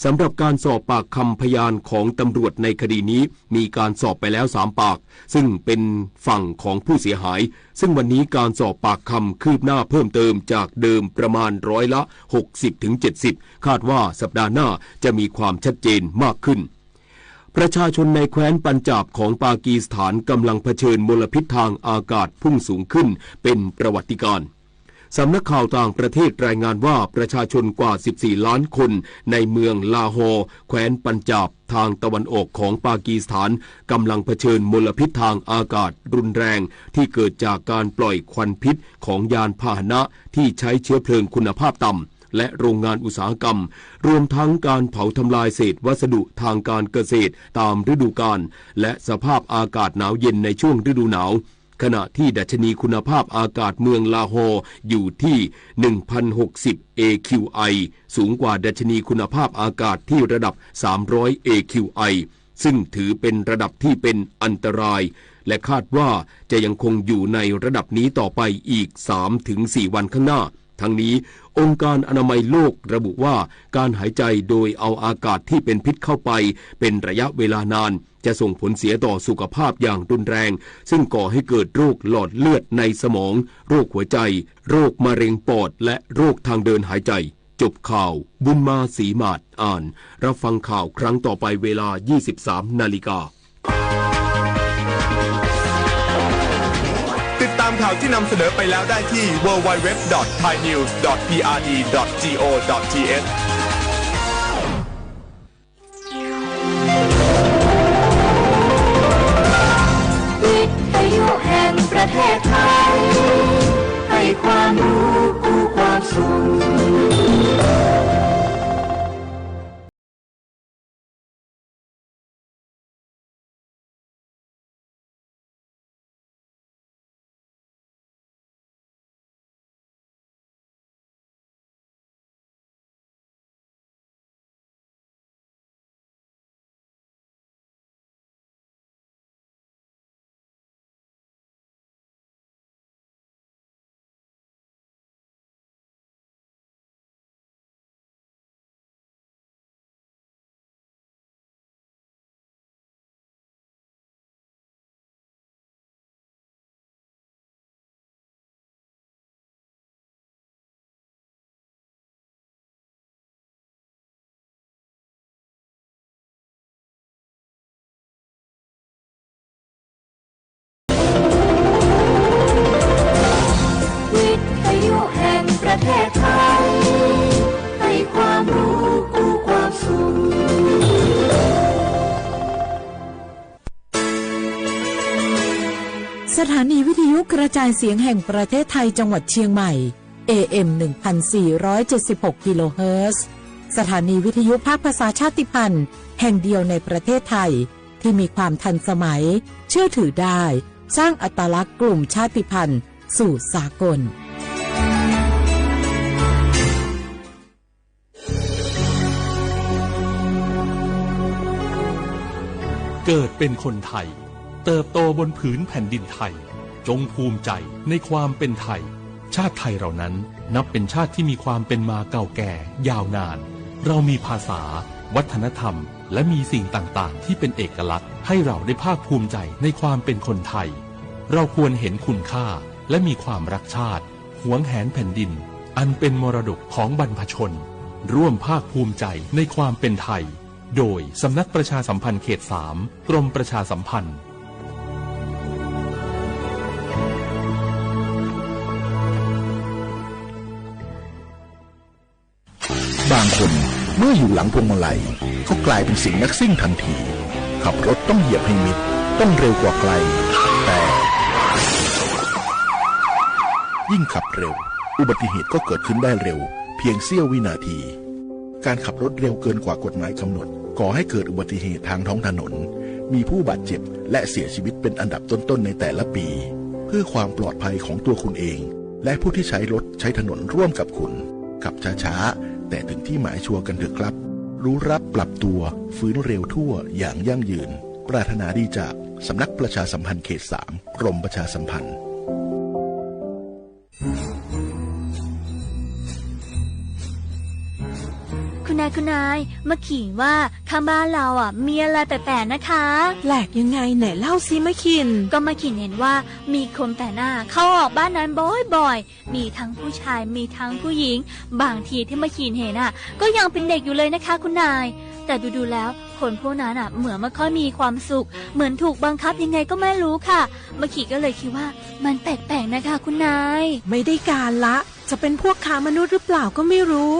สำหรับการสอบปากคำพยานของตำรวจในคดีนี้ มีการสอบไปแล้วสามปาก ซึ่งเป็นฝั่งของผู้เสียหาย ซึ่งวันนี้การสอบปากคำคืบหน้าเพิ่มเติมจากเดิมประมาณร้อยละหกสิบถึงเจ็ดสิบ คาดว่าสัปดาห์หน้าจะมีความชัดเจนมากขึ้น ประชาชนในแคว้นปัญจาบของปากีสถานกำลังเผชิญมลพิษทางอากาศพุ่งสูงขึ้นเป็นประวัติการณ์ สำนักข่าวต่างประเทศรายงานว่าประชาชนกว่าสิบสี่ล้านคนในเมืองลาฮอร์ แคว้นปัญจาบทางตะวันออกของปากีสถาน กำลังเผชิญมลพิษทางอากาศรุนแรง ที่เกิดจากการปล่อยควันพิษของยานพาหนะที่ใช้เชื้อเพลิงคุณภาพต่ำ และโรงงานอุตสาหกรรม รวมทั้งการเผาทำลายเศษวัสดุทางการเกษตรตามฤดูกาล และสภาพอากาศหนาวเย็นในช่วงฤดูหนาว ขณะที่ดัชนีคุณภาพอากาศเมืองลาฮอร์อยู่ที่ หนึ่งพันหกสิบ เอ คิว ไอ สูงกว่าดัชนีคุณภาพอากาศที่ระดับ สามร้อย เอ คิว ไอ ซึ่งถือเป็นระดับที่เป็นอันตราย และคาดว่าจะยังคงอยู่ในระดับนี้ต่อไปอีก สามถึงสี่วันข้างหน้า ทั้งนี้ องค์การอนามัยโลกระบุว่า การหายใจโดยเอาอากาศที่เป็นพิษเข้าไปเป็นระยะเวลานาน จะส่งผลเสียต่อสุขภาพอย่างรุนแรง ซึ่งก่อให้เกิดโรคหลอดเลือดในสมอง โรคหัวใจ โรคมะเร็งปอด และโรคทางเดินหายใจ จบข่าว บุญมาศรีหมาด อ่าน รับฟังข่าวครั้งต่อไปเวลา ยี่สิบสามนาฬิกา ติดตามข่าวที่นำเสนอไปแล้วได้ที่ ดับเบิลยู ดับเบิลยู ดับเบิลยู ดอท ไทยนิวส์ ดอท พีอาร์ดี ดอท จี โอ ดอท ที เอช วิทยุแห่งประเทศไทย ให้ความรู้คู่ความสุข วิทยุแห่งประเทศไทย ให้ความรู้คู่ความสุข สถานีวิทยุกระจายเสียงแห่งประเทศไทยจังหวัดเชียงใหม่ เอ เอ็ม หนึ่งพันสี่ร้อยเจ็ดสิบหก กิโลเฮิรตซ์ สถานีวิทยุภาคภาษาชาติพันธุ์แห่งเดียวในประเทศไทย ที่มีความทันสมัย เชื่อถือได้ สร้างอัตลักษณ์กลุ่มชาติพันธุ์สู่สากล เกิดเป็นคนไทย เติบโตบนผืนแผ่นดินไทย จงภูมิใจในความเป็นไทย ชาติไทยเรานั้นนับเป็นชาติที่มีความเป็นมาเก่าแก่ยาวนาน เรามีภาษา วัฒนธรรม และมีสิ่งต่างๆ ที่เป็นเอกลักษณ์ ให้เราได้ภาคภูมิใจในความเป็นคนไทย เราควรเห็นคุณค่า และมีความรักชาติ หวงแหนแผ่นดิน อันเป็นมรดกของบรรพชน ร่วมภาคภูมิใจในความเป็นไทย โดยสำนักประชาสัมพันธ์เขตสาม กรมประชาสัมพันธ์ บางคนเมื่ออยู่หลังพวงมาลัยก็กลายเป็นเสียงนักซิ่งทันที ขับรถต้องเหยียบให้มิด ต้องเร็วกว่าใคร แต่ ยิ่งขับเร็ว อุบัติเหตุก็เกิดขึ้นได้เร็ว เพียงเสี้ยววินาที การขับรถเร็วเกินกว่ากฎหมายกำหนด ก่อให้เกิดอุบัติเหตุทางท้องถนน มีผู้บาดเจ็บ และเสียชีวิตเป็นอันดับต้นๆ ในแต่ละปี เพื่อความปลอดภัยของตัวคุณเอง และผู้ที่ใช้รถใช้ถนนร่วมกับคุณ ขับช้าๆ แต่ถึงที่หมายชัวร์กันเถอะครับ รู้ระดับปรับตัว ฟื้นเร็วทั่วอย่างยั่งยืน ปรารถนาดีจากสำนักประชาสัมพันธ์เขตสาม กรมประชาสัมพันธ์ คุณนาย คุณนาย มะขินว่าข้างบ้านเราอ่ะ มีอะไรแปลกๆ นะคะ แปลกยังไง ไหนเล่าสิมะขิน ก็มะขินเห็นว่ามีคนแปลกหน้าเข้าออกบ้านนั้นบ่อยๆ มีทั้งผู้ชาย มีทั้งผู้หญิง บางทีที่มะขินเห็นอ่ะ ก็ยังเป็นเด็กอยู่เลยนะคะคุณนาย แต่ดูๆ แล้ว คนพวกนั้นอ่ะ เหมือนไม่ค่อยมีความสุข เหมือนถูกบังคับยังไงก็ไม่รู้ค่ะ มะขินก็เลยคิดว่ามันแปลกๆ นะคะคุณนาย ไม่ได้การละ จะเป็นพวกค้ามนุษย์หรือเปล่าก็ไม่รู้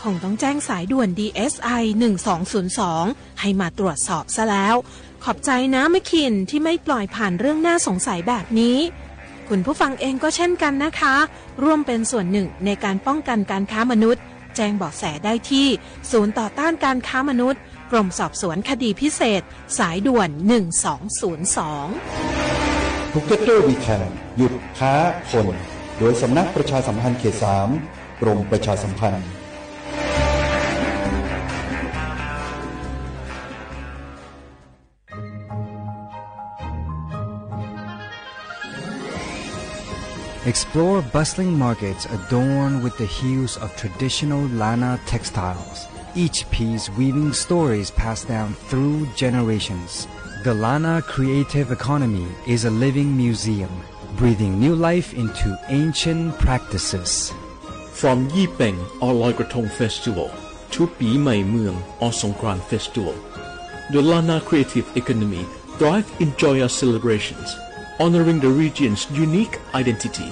คงต้องแจ้งสายด่วน ดีเอสไอ หนึ่งสองศูนย์สอง ให้มาตรวจสอบซะแล้ว ขอบใจนะมะขินที่ไม่ปล่อยผ่านเรื่องน่าสงสัยแบบนี้ คุณผู้ฟังเองก็เช่นกันนะคะ ร่วมเป็นส่วนหนึ่งในการป้องกันการค้ามนุษย์ แจ้งเบาะแสได้ที่ศูนย์ต่อต้านการค้ามนุษย์ กรมสอบสวนคดีพิเศษ สายด่วน หนึ่งสองศูนย์สอง Potato We Can หยุดค้าคน โดยสำนักประชาสัมพันธ์เขตสาม กรมประชาสัมพันธ์ Explore bustling markets adorned with the hues of traditional Lanna textiles, each piece weaving stories passed down through generations. The Lanna creative economy is a living museum, breathing new life into ancient practices. From Yipeng or Loi Krathong Festival to Pi Mai Meung or Songkran Festival, the Lanna creative economy thrive in joyous celebrations, honoring the region's unique identity.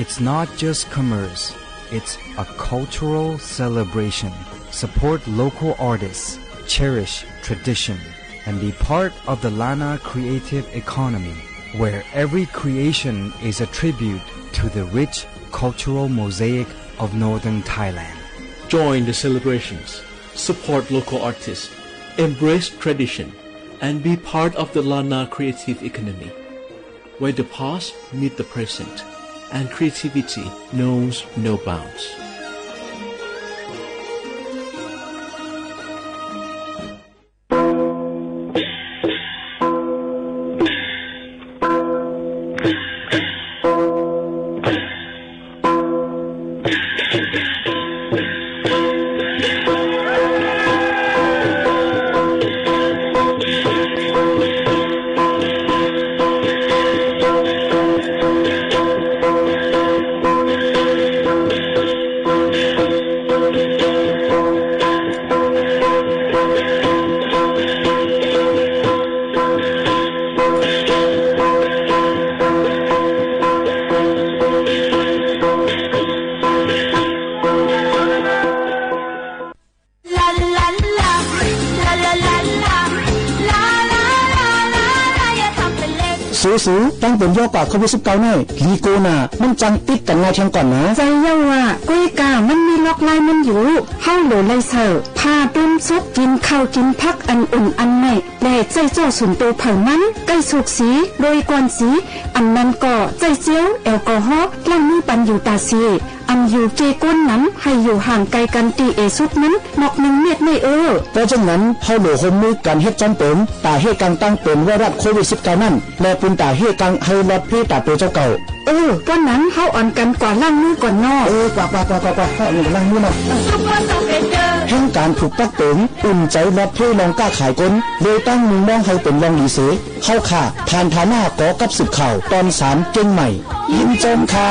It's not just commerce, it's a cultural celebration. Support local artists, cherish tradition, and be part of the Lanna creative economy, where every creation is a tribute to the rich cultural mosaic of northern Thailand. Join the celebrations, support local artists, embrace tradition, and be part of the Lanna creative economy, where the past meet the present and creativity knows no bounds. สู สู ตั้งเป๋นเยียะกว่าโควิดสิบเก้า แน่ หลีโก้น่า มันจั้งติดกั๋นง่ายแทงก่อนนา ใจ้เย้าว่า ก้อยก่า มันมีลอกลายมันอยู่ เฮาโหลดไล่ใส่ ผ้าตุ้มซุก กิ๋นข้าวกิ๋นผักอันอุ่นอันใหม่ และใจ๊โจ้ส่วนตั๋วเผามัน ใก้สุกสี โดยก่อนสี อันนั้นก็ใจ๊เจล แอลกอฮอล์ ล้างมือปันอยู่ต๋าเสีย อันอยู่เก้ก้นนำ หื้ออยู่ห่างไกลกั๋นตี้เอ๋สุดนั้น นอกหนึ่งเมตร แน่เออ เป๋นจั้งนั้น เฮาโหลดฮ่วมมือกั๋นเฮ็ดจ้อมเป๋น ต๋าเฮ่กังตั้งเป๋นไวรัสโควิดสิบเก้า นั้น และปูนต๋าเฮ่กังหื้อหลอดเพ่ต๋าเป๋นเจ้าเก่า เออ ป้อนั้นเฮาอ่อนกั๋นกว่าล้างมือก่อนเนาะ เออ กว่า กว่า กว่า กว่า กว่า เฮาอ่อนกั๋นล้างมือเนาะ แฮงก๋านผูกปักเป๋น อุ่นใจ๋หลอดเพ่ลองก้าขายก้น เลยตั้งมุมมองหื้อเป๋นลองดีเส เฮาค่ะ ผ่านฐานะก๋อกับสืบข่าว ต๋อนสาม เจียงใหม่ ยินจมค่ะ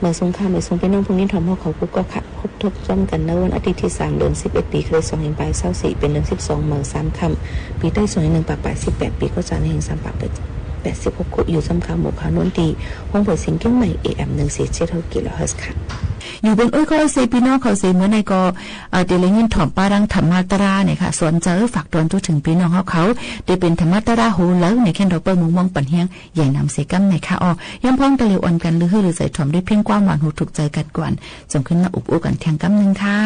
มายสูงค่ะ มายสูงปี้น้องผู้ยินถ่อมเฮาเขากู้ก้อค่ะ พบทบจ้อมกั๋นในวันอาทิตย์ตี้สาม เดือนสิบเอ็ด ปี๋คริสต์สองพันปายซาวสี่ เป๋นเดือนสิบสอง เมื่อสามค่ำ ปี๋ใต้สองพันหนึ่งปายแปดสิบแปด ปี๋คศสองพันสามร้อยแปดสิบหก อยู่ซ้ำข่าวหมู่ข่าวโน้นตี้ ห้องเปิดเสียงเจียงใหม่ เอเอ็ม หนึ่งสี่เจ็ดหก กิโลเฮิรตซ์ค่ะ อยู่เบื้องโอ้ยก็เซปีน้องเขาเสมอในก็ เอ่อ เตรียมยินถ่อมปารังธรรมาตราเนี่ยค่ะ สนใจ๋ฝากตวนจู้เถิงปีน้องเฮาเขา เตเป๋นธรรมาตราโหเล่าในแค่นดอกเปิ้ลมุงมองปันเฮียง ใหญ่นำเสกำในค่ะอ้อ ย้ำพ้องตะเหลียวอ่อนกั๋นลือหื้อลือใจ๋ถ่อมด้วยเพียงความหวานหูถูกใจ๋กัดกวน ส่งขึ้นมาอุบอู้กั๋นเทียงกำนึ่งค่ะ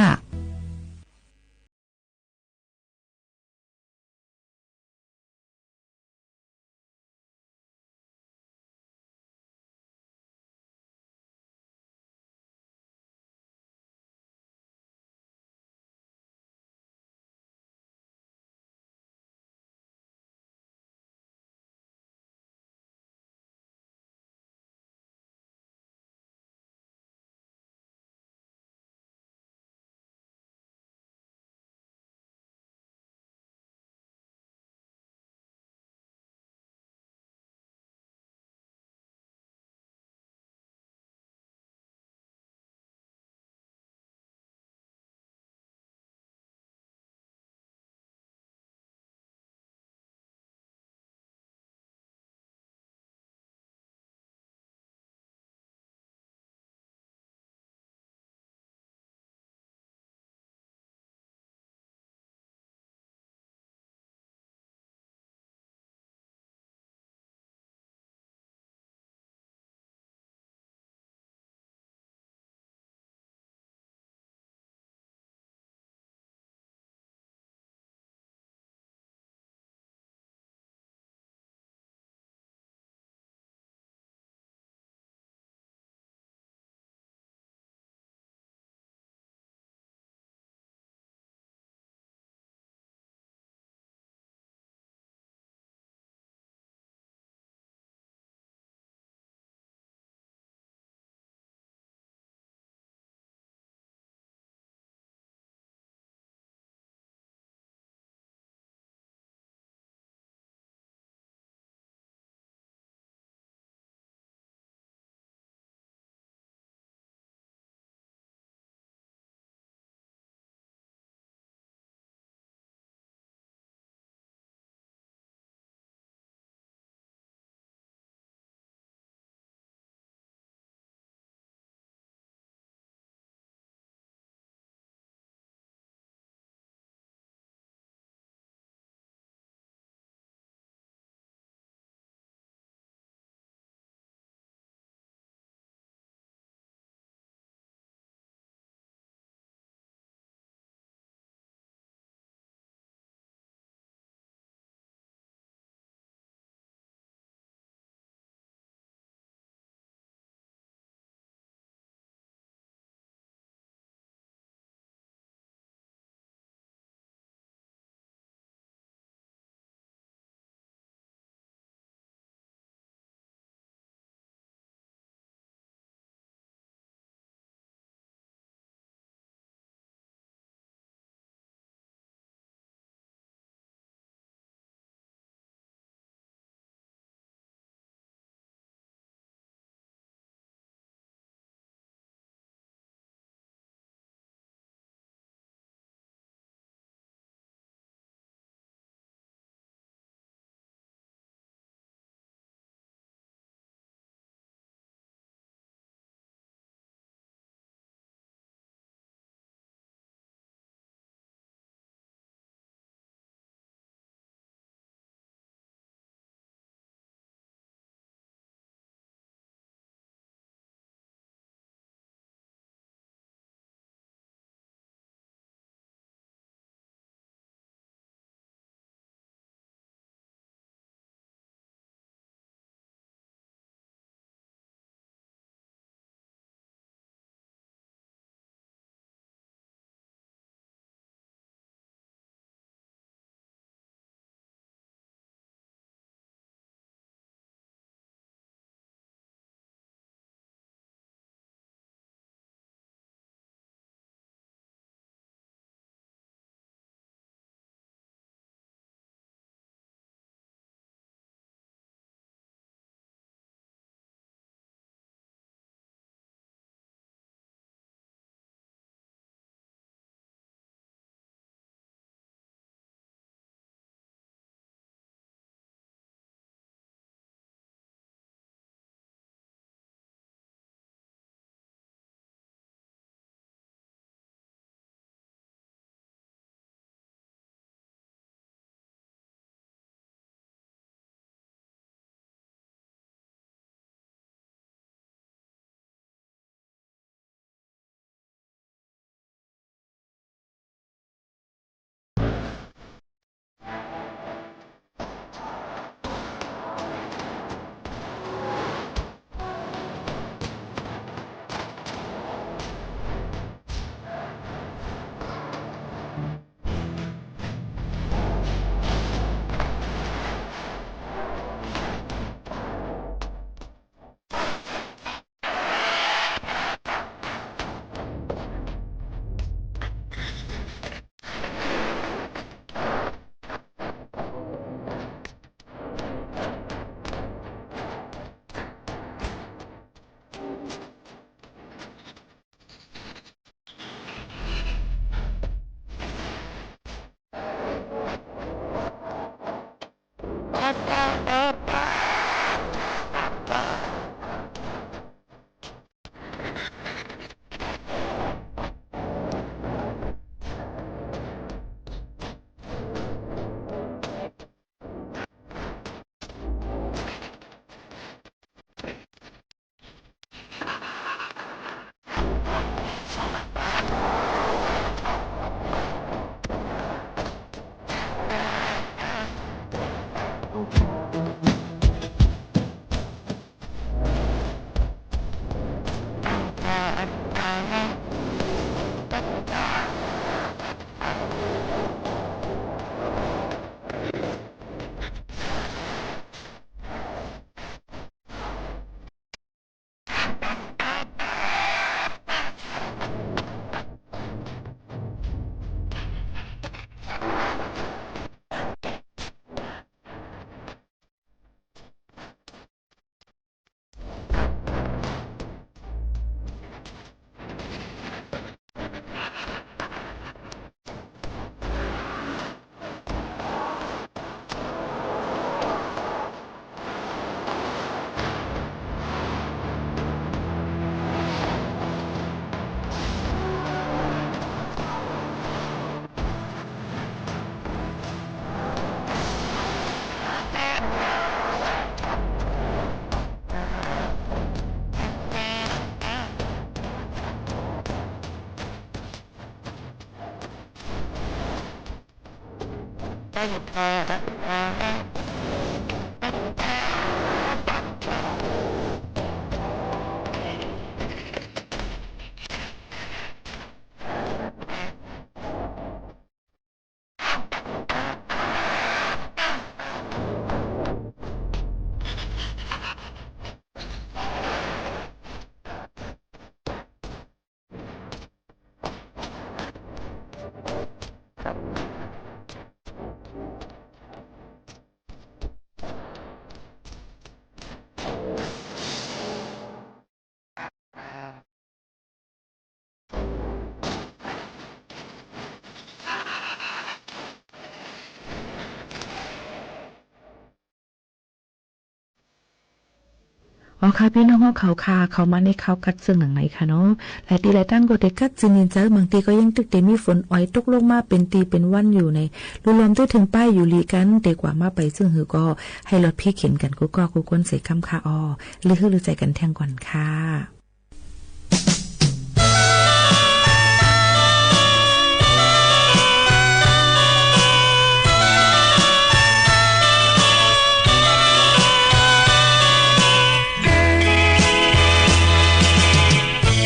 อ๋อค่ะ ปี้น้องเฮาเขาค่ะ เข้ามาในข่าวกั๊ดเซิ่งหลังในค่ะเนาะ หลายตี้หลายต้านก็เตกั๊ดจื้อนินจา บางตี้ก็ยังตึกเตมีฝนออยตกลงมาเป๋นตี้เป๋นวันอยู่ใน ลุรวมตึงป้ายอยู่หลีกั๋น เตกว่ามาไปเซิ่งหื้อก็ หื้อรอดผีเข็ญกั๋นกู้ก้อกู้คนเสียกำค่ะอ้อ ลือหื้อลือใจ๋กั๋นแทงก่อนค่ะ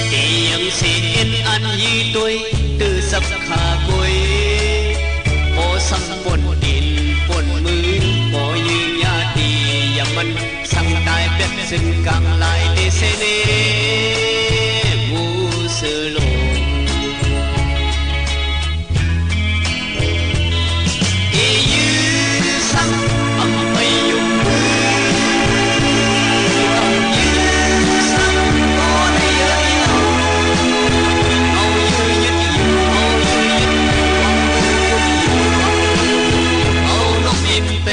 เตียงเสเอ็นอันยี้ตวย ตื้อสักขากุย ปอสังป่นตี๋นป่นมือ ปอยืนยาตี้ยามมัน สังต๋ายเปียกเซินก๋างลายเตเสเน หมู่เสือหลง เอยื้อสังอำไปยุงมือ อำยื้อสังก็ได้เย้ยเอา เอายื้อยึดอยู่ เอายื้อยึดอยู่ เอายื้อยึดอยู่ เอานกบินแป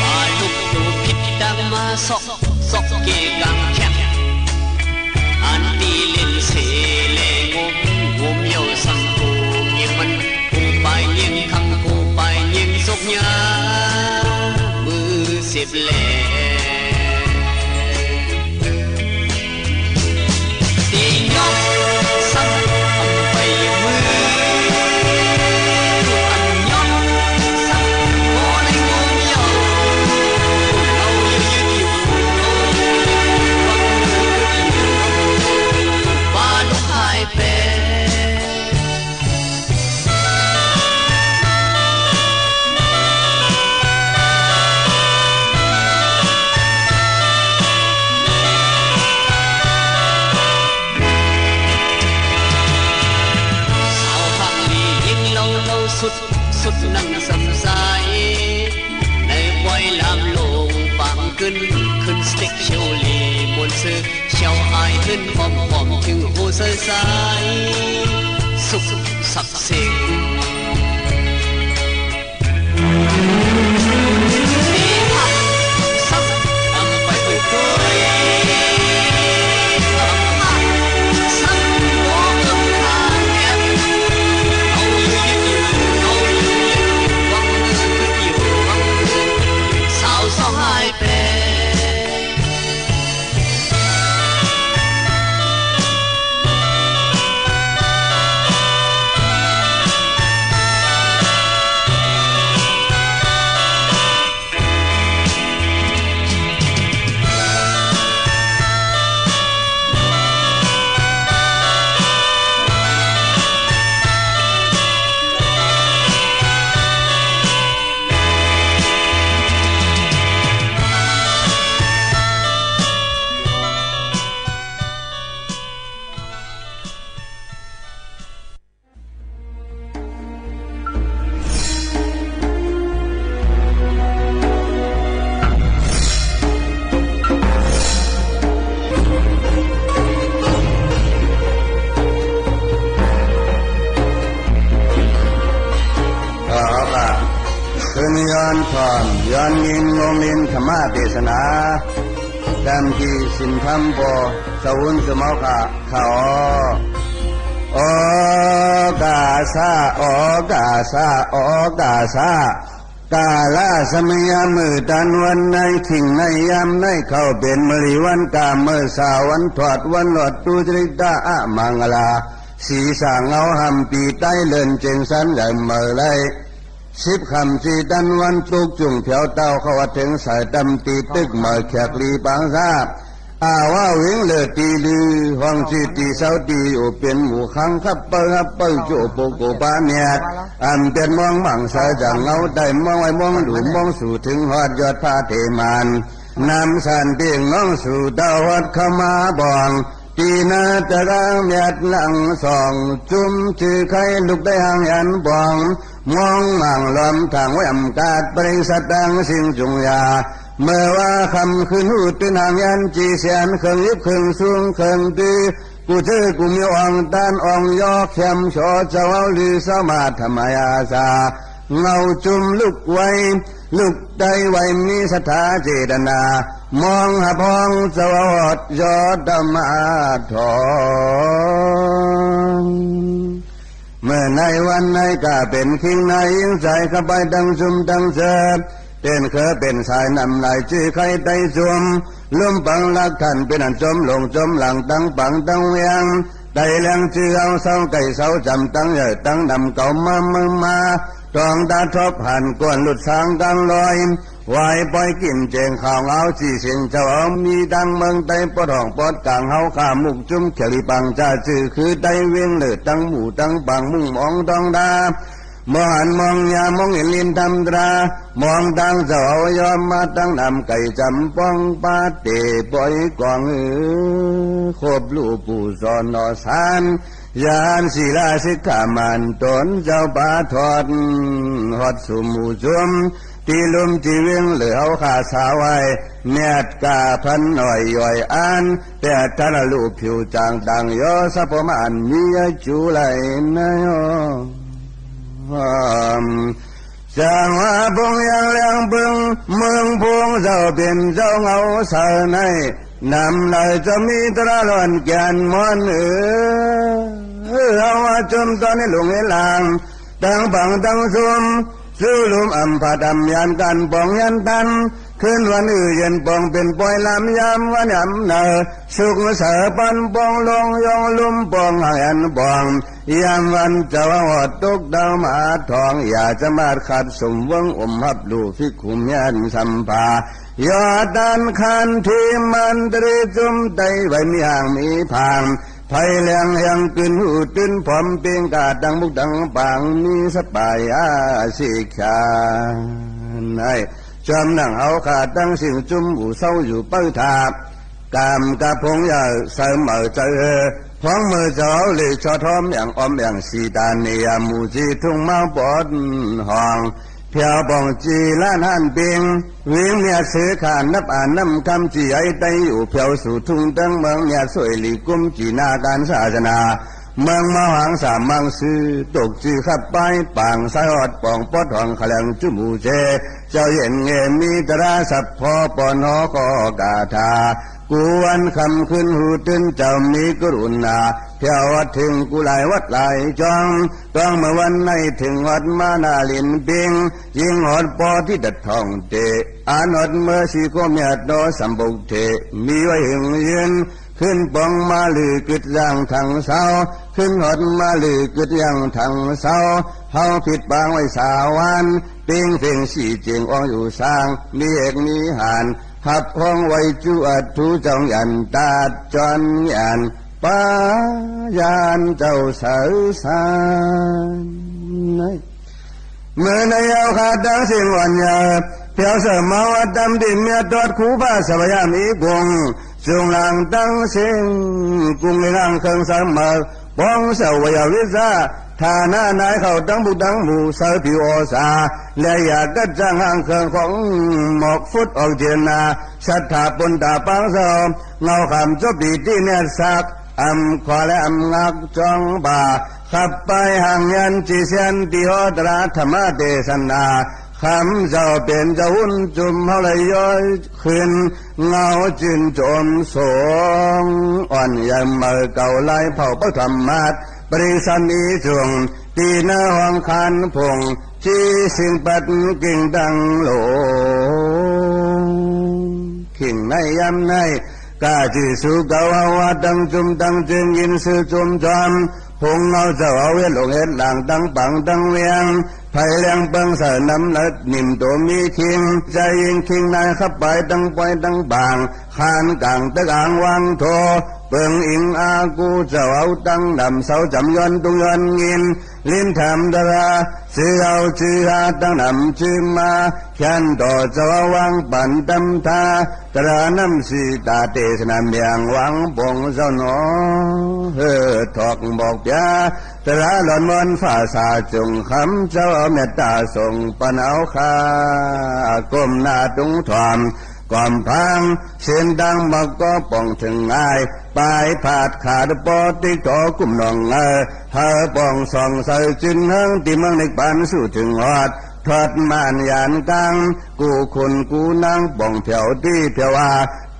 ปาลุกตูผิดดังมาซอก ซอกเกกังแข็ง อันตี้เล่นเสแลงม งมเหยี่ยวสังกูยิงมัน กูไปยิงคำ กูไปยิงศกยา มือสิบแล ตียกสังอำไปมือ อันยกสังโอในงมเหยี่ยว เอายืดอยู่ เอายืดอยู่ ปาลุกไห้ ขึ้น ขึ้นสเต็กเขียวหลีม่วนซื่อ เขียวอายหื้นหอมๆ เถิงหัวใสๆ สุขสักดิ์เสียง ขอว่า คืนนี้ย้อนพร้อม ย้อนยินงงลินธรรมเตสนา ต๋ามตี้สินธรรมบ่ สะอุนสะเมาค่ะ เขา โอกาสะ โอกาสะ โอกาสะ กาละสะเมยะ มื้อตันวันใน คิงในยามใน เข้าเป๋นมื้อหลีวันกา มื้อสาวันถอดวันหลอด ตุจริตะอะมังกลา สีสางเงาหำปีใต้ เลินเจ็งสันใหญ่เมื่อไร สิบค่ำสี่ตันวัน ตุ๊กจุ่งแผวเต้า เข้าว่าเถิงสายต๋ามตี้ตึกเมื่อแขกหลีปางซา อาว่าเวงเลิศตี้ลือ ห้องจื้อตี้เซาตี้อยู่ เป๋นหมู่คังคับเปิ้ลฮับเปิ้ล จุโปโกปาเมียด อันเปียดมองบังสายจากเงาใต้ มองไว้มองดูมองสู่ เถิงฮอดยอดผาเถมาน นำสันเปียงน้องสู่เต้าฮอดเข้ามาบ่อง ตี้นาตะกางเมียดหลังสอง จุ่มจื้อไข่ลุกได้ห่างอันบ่อง มองหม่างล้อมทางไว้อำกาด ปริงสตางค์สิ่งจุงยา เมื่อว่าค่ำคืนหูตื่นห่างอัน จีเสียนเครื่องยิบเครื่องสูงเครื่องตื้อ กูเจอกูมีอ่องต้านอ่องยอกแคมชอเจ้าเอาลือสามารถธรรมยาสา เงาจุ่มลุกไว้ ลุกได้ไว้มีศรัทธาเจตนา มองหาพ้องเจ้าอดยอดธรรมาทอง เมื่อในวันในก็เป๋นคิงในยิงใสเข้าไปตังจุ่มตังเจิด เต้นเคอเป๋นสายนำไหลจื้อไข่ไต้จุ่ม ลุ่มปังรักท่านเป๋นอันจมลงจมหลังตังปังตังเวียง ไต้แหลงจื้อเอาเสาไก่เสาจำตังใหญ่ตังดำเก่ามาเมืองมา ตองตาทบหันกวนหลุดสางกลางลอย ไหวปล่อยกิ๋นเจงข่าวเอาจีเสียงเจ้าเอามีตังเมืองไต้ปอดห้องปอดกลางเฮาข้ามุกจุ่มเขียวหลีปังจ่าจื้อคือไต้เวียงเลิศตังหมู่ตังปางมุ่งมองตองดา มองหันมองยามองเห็นลินทำตรา มองตังเจ้าเอายอมมาตังนำไก่จำปองปาเตปอยกองเออ ครบลูกปู่สอนหนอสาร ยานศีลาสิกขามันตนเจ้าปาทอด ฮอดสู่หมู่จุ่ม ตี้ลุ่มตี้เวียงเหลือเอาข้าสาวไว้ เมียดกาพันหน่อยย่อยอัน แต่ท่านลูกผิวจางต่างยอสะพมานมียะจูไหลนะยอม จางว่าพงยังแรงเบิงเมืองพงเจ้าเป๋นเจ้าเงาเสาใน นำไหลจะมีตราหล่อนแก่นมอนเออ เออ เอาว่าจมตอนในหลวงในลาง ตังปังตังซุม สู้ลุมอำผัดอำยานกันปองยันตัน คืนวันอื่อเย็นปองเป๋นปอยลามยามวันยามเนอ สุขเสอปันปองลงยองลุมปองหายันปอง ยามวันเจ้าหอดตกดาวมาทอง อย่าจะมาดขัดสมเวิงอมหับลูกพิกขุมยันสัมภา ยอดด้านคันที่มันตรีจุ่มไตไว้มีห่างมีพาง ไผแหลงแหงตื่นหูตื่นพร้อมเปล่งกาดดังมุกดังปาง มีสปายอาสิขาน ให้จอมนั่งเอาขาดดังสิ่งจุ่มหูเศร้าอยู่เปิ้ลทา กามกะพงอย่าเสริมเอาใจเออ พ้องเมื่อเจ้าเลยชอดหอมอย่างอ้อมอย่างสีตาเนียหมู่สีทุ่งมาปอดห้อง แผวป่องจี๋ล้านห้านเปง วิงเมียดเสือข้านับอ่านน้ำกำ จี๋ไอ้ไตอยู่แผวสู่ทุ่งเติ๊ง เมืองเมียดซ่วยหลีกุ้ม จี๋นาก๋านศาสนา เมืองมะหางสามมังสือ ตกจื้อคับไปป๋าง สายฮอดป่องปอดห้อง ขะแหลงจุหมู่เจ เจ้าเย็นเงมีตราสัพพอ ปอนหอคอกาถา กู้วันค่ำคืนหูตื่น เจ้ามีกรุณา แผวฮอดเถิงกู้หลายวัดหลายจอง ต้องเมื่อวันในเถิงฮอดมานาลินเปง ยิ่งฮอดปอที่ดัดท่องเตะ อานันทเมื่อสีโคเมียดโนสัมบุกเถ มีไว้หึงยืน ขึ้นป๋องมาลือกึดอย่างถังเสา ขึ้นฮอดมาลือกึดอย่างถังเสา เฮาผิดปางไว้สาววัน เปงเพ่งสี่เจียงอองอยู่สร้าง มีเอกมีหาน ฮับฮ้องไว้จุอัตถุจองยันตาดจอนยัน ปายานเจ้าเสาสาร เมื่อในเอาขาดตังสิ่งอ่อนเยาว์ แผวเสริมมาวัดดำดินเมียตอดคูผ้าสะพยามอีกุง จุงหลังตังสิ่งกุงในร่างเครื่องสามเมอ ป๋องเสาวยาวิสา ฐานะนายเข้าตังบุกตังหมู่ เสาผิวออสา และอยากกัดจ้างห้างเครื่องของหมอกฟุตออกเจียนา ศรัทธาปนตาปางเสา เงาขามจบปีตี้เมียดสัก อำขอและอำงักจองบ่า ขับไปห่างยันจีเซียน ติโหตราธรรมเทศนา คำเจ้าเป๋นเจ้าหุ้นจุมเฮาเลยย้อยขึ้น เงาจื่นจมสง อ่อนยามเมื่อเก่าลายเผ่าพระธรรมัต ปริสันอีจุง ตีเนื้อห้องคานผง จีสิงปัดกิ่งดังโหล ขิ่งในยามใน กาจีสู่เก่าเฮาว่าตังจุมตังจึงยินซื่อจุมจอม ผงเงาเจ้าเอาเวทหลงเฮ็ดหลางตังปังตังเวียง ไผแรงเปิงเสิร์นนำเลิศนิ่มโตมีคิง ใจยิงคิงนายขับไปตังปอยตังบาง คานกลางตึกอ่างวางโท เปิงอิงอากูเจ้าเอาตังดำเสาจำย้อนตุงย้อนงิน ลิ้นถามตรา จื้อเอาจื้อหาตังดำจื้อมา แค้นต่อเจ้าเอาวางปันตำทา ตราน้ำสีตาเตสนามเบียงหวังปงเจ้าหนอ เฮอถอกบอกเปีย ตราหลอนมอนฝ่าสาจุงคำ เจ้าเอาเมตตาส่งปันเอาข้า ก้มหน้าตุงถ่อม ก่อมพัง เส้นดังบักก็ป่องเถิงง่าย ปายผาดขาดปอติกถอกุมหนองเออ เฮอป่องส่องใสจึนเฮิง ตี้เมืองนิพพานสู่เถิงฮอด ทอดม่านยานกลาง กู้คนกู้นางป่องแผวตี้แผวว่า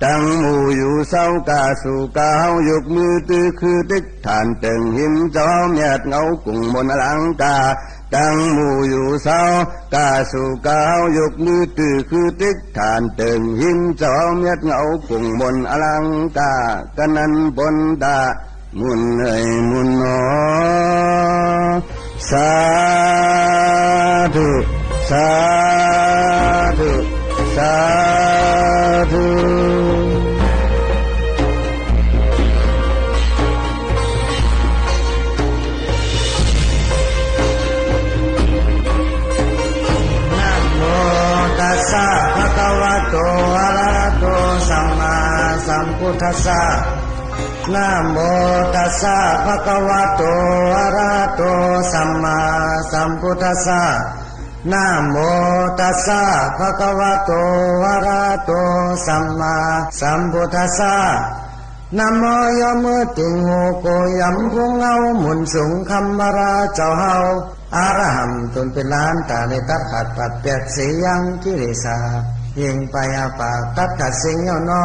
ตังหมู่อยู่เศร้ากาสู่กาเฮายกมือตื้อคือติ๊ก ฐานเติ่งหิมเจ้าเมียดเงากุ่งมนอลังกา ตังหมู่อยู่เศร้า กาสู่กาเฮายกมือตื้อคือติ๊ก ฐานเติ่งหิมเจ้าเมียดเงากุ่งมนอลังกา กันนั้นบนตา มุนเอ่ยมุนหนอ สาธุ สาธุ สาธุ นะโมตัสสะ ภะคะวะโต อะระหะโต สัมมาสัมพุทธัสสะ นะโมตัสสะ ภะคะวะโต อะระหะโต สัมมาสัมพุทธัสสะ นะโมตัสสะ ภะคะวะโต อะระหะโต สัมมาสัมพุทธัสสะ นะโม ยกมือติ่งหูโกยำพุงเฮา หมุนสูงคำวาราเจ้าเฮา อะระหัง ตนเป๋นหลานต๋าได้ตัดขาดปัดแปดเสียยังกิเลสา เฮงไปอาปากตัดขาดสิ่งเหี่ยวนอ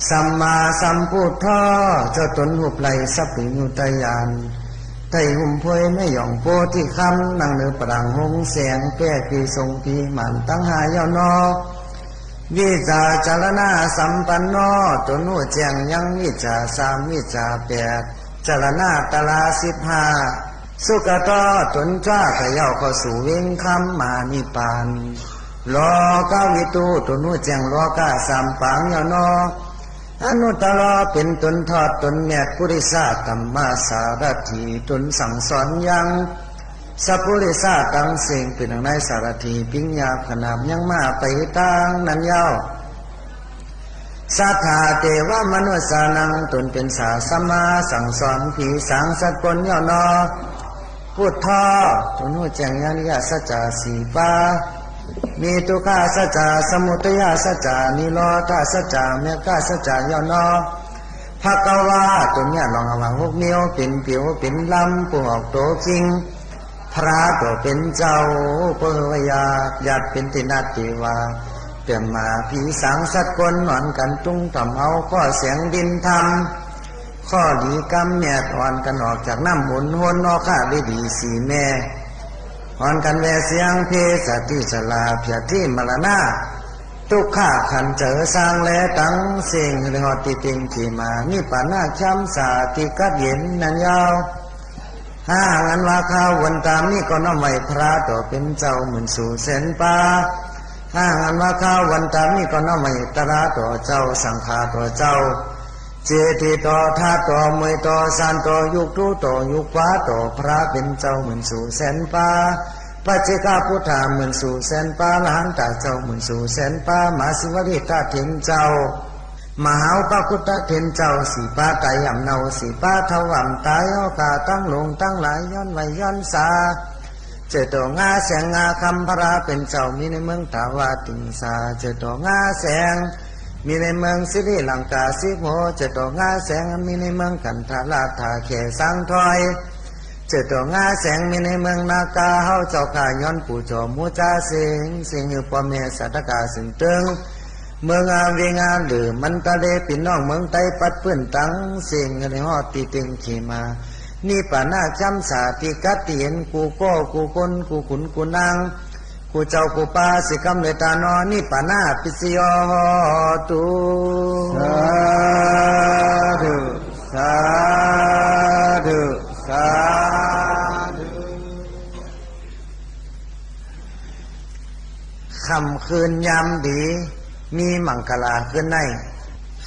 สัมมาสัมพุทโธ เจ้าตนหุบไหล่สัพพิญญูตญาณ ไต้หุ้มโพยแม่หย่องโพธิคำ นั่งเหนือปรางหงส์แสง แป้ผีสงผีหมานตังห้าเหี่ยวนอ วิชาจารณะสัมปันโน ตนฮู้แจ้งยังวิชาสามวิชาแปด จารณะตราสิบห้า สุขะโต ตนจ้าเขย่าเข้าสู่เวงคำมหานิพพาน โลกวิทู ตนฮู้แจ้งโลกะสามปางเหี่ยวนอ อนุตตโร เป๋นตนทอดตนแมด ปุริสะธัมมาสารถี ตนสั่งสอนยัง สัพปุริสะตังสิ่ง เป๋นดังในสารถี ปิงญาขนาบยังมาไปตางนั้นเย้า สัทธาเตวะมนุสสานัง ตนเป๋นสาสมาสั่งสอนผีสางสัตว์คนเหี่ยวนอ พุทโธ ผู้ฮู้แจ้งอริยสัจจะสี่ประ มีทุกขสัจจะ สมุทัยสัจจะ นิโรธสัจจะ มรรคสัจจะ ย่อมหนอ ภควา ตนเนี้ยลองเอาว่าหกนิ้ว เป๋นผิวเป๋นลำ ผู้ออกโตจริง พระผู้เป๋นเจ้า ผู้ว่าหยาบ หยาบเป๋นที่นัตถิวา เปื้อนหมาผีสางสัตว์คน อ่อนกั๋นตุ้งถ่อมเอา ข้อแสงดินธรรม ข้อดีกำเมียด อ่อนกั๋นออกจากน้ำอุ่น โหนออกข้าฤดีสี่แม่ อ่อนกั๋นแว่เสี้ยง เพศสัตว์ตี้ชรา พยาธิมรณะ ตุ๊กขะขันเจ๋อ สร้างแลตังเส้ง หื้อได้ฮอดตี้เต็งขีมา นิพพานะจ๋ำสะอาดตี้กั๊ดเย็นนันยาว หากอันว่าข้าวันต๋ามนี้ก็น้อมไหว้พระผู้เป๋นเจ้าหมื่นสู่แสนปา หากอันว่าข้าวันต๋ามนี้ก็น้อมไหว้ตราต่อเจ้า สังฆาต่อเจ้า เจดีย์ต่อ ธาตุต่อ มวยต่อ ซานต่อ ยุคทูต่อ ยุคขวาต่อ พระเป๋นเจ้าหมื่นสู่แสนปา ปัจเจกพุทธาหมื่นสู่แสนปา อรหันตาเจ้าหมื่นสู่แสนปา มหาศิวลีตาเถรเจ้า มหาอุปคุตตะเถรเจ้า สี่ปาต๋ายอ่ำเนา สี่ปาเฒ่าอ่ำต๋าย เฮาข้าตังหลงตังหลาย ย้อนไหว้ย้อนสา เจิดต่องาแสงงาคำ พระเป๋นเจ้ามีในเมืองทาราติงสา เจิดต่องาแสง มีในเมืองสิริลังกาสิบโห เจิดต่องาแสง มีในเมืองกันทรา ท่าแขสางถอย เจิดต่องาแสง มีในเมืองนาคา เฮาเจ้าข้าย้อนปู่จอมฮู้จ๋าเสียง เสียงหื้อป้อแม่สัตตะกาเซิ่งเติง เมืองอาเวงอาเหลือมันตะเล ปี้น้องเมืองใต้ปัดปื้นตังเส้ง หื้อได้ฮอดตี้เต็งขีมา นิพพานะจ๋ำสะอาดตี้กั๊ดตี้เย็น กู้ก้อกู้คน กู้ขุนกู้นาง กู้เจ้ากู้ปา เสียกำเนิดตานอ นิพพานะปัจจโย โหตุ สาธุ สาธุ สาธุ ค่ำคืนยามดี มีมังคลาคืนใน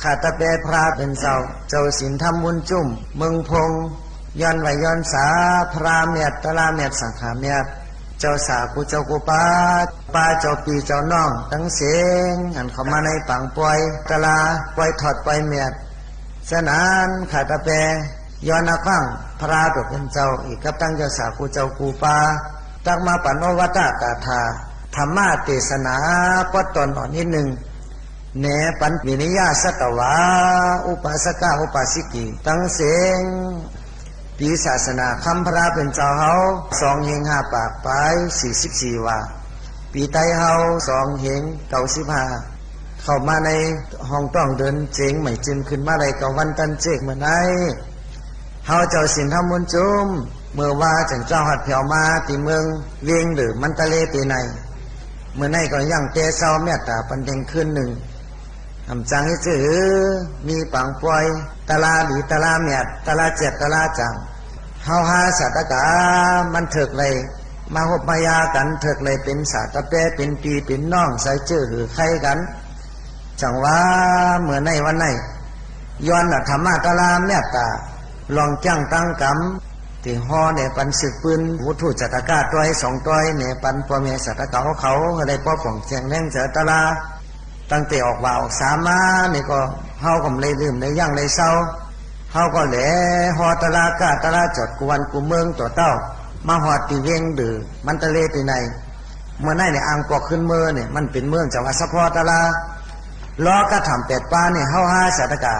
ข้าตะแปพระเป๋นเจ้า เจ้าศีลธรรมบุญจุ้ม เมืองพง ย้อนไหว้ย้อนสา พระเมียด ตราเมียด สังฆาเมียด เจ้าสากู้เจ้ากู้ปา ปาเจ้าปี้เจ้าน้องตังเส้ง อันเข้ามาในปางป่อยตรา ป่อยถอดป่อยเมียด สะนั้นข้าตะแปย้อนอาขว้างพระผู้เป๋นเจ้า อีกกับตังเจ้าสากู้เจ้ากู้ปา ตักมาปันโอวาทกาถา ธรรมเตสนา ปอดตอนอ่อนนิดนึ่ง แหนปันวินยสัตวา อุปาสกะอุปาสิกีตังเส้ง ปี๋ศาสนาคำพระเป๋นเจ้าเฮา สองเฮงห้าปากปาย สี่สิบสี่วา ปี๋ไตเฮา สองเฮงเก้าสิบห้า เข้ามาในห้องต้องเดินเจ๋งใหม่จึงขึ้นมาได้เก้าวันตันเจ๊กเมื่อไหน เฮาเจ้าศีลธรรมบุญจุ้ม เมื่อวาจั่งเจ้าฮัดแผวมาตี้เมืองเวียงหรือมันตะเลตี้ใน เมื่อในก็ยังแต่เซาเมตตาปันเพ็งคืนนึ่ง อ่ำจังหื้อจื้อหื้อ มีปางป่อย ตราดีตราเมียด ตราเจียดตราจ่าง เฮาฮาสัตตะกา มันเถิกเลย มาฮบมายากั๋น เถิกเลยเป๋นสาตะแป เป๋นปี้เป๋นน้อง ใส่จื้อหื้อใค่กั๋น จังว่าเมื่อในวันใน ย้อนธรรมะตราเมตตา ลองจ้างตั้งกรรม ตี้ฮอแหนปันศึกปืน วุฒุจัตตากาต้อยสองต้อย แหนปันป้อแม่สัตตะกาเขา หื้อได้ปอป่องแจ้งแลงเจอตรา ตั้งแต่ออกว่าออกสามานี่ก็ เฮาก็บ่ได้ลืมได้ยั้งได้เซา เฮาก็แหลฮอตราก้าตราจอดกู้วันกู้เมืองต่อเต้า มาฮอดตี้เวียงหรือมันตะเลตี้ใน เมื่อในเนี่ยอ่างปอกขึ้นเมืองเนี่ย มันเป๋นเมืองจังหวัดสะเพาะตรา ลอกระถ้ำแปดปาเนี่ย เฮาฮาสัตตะกา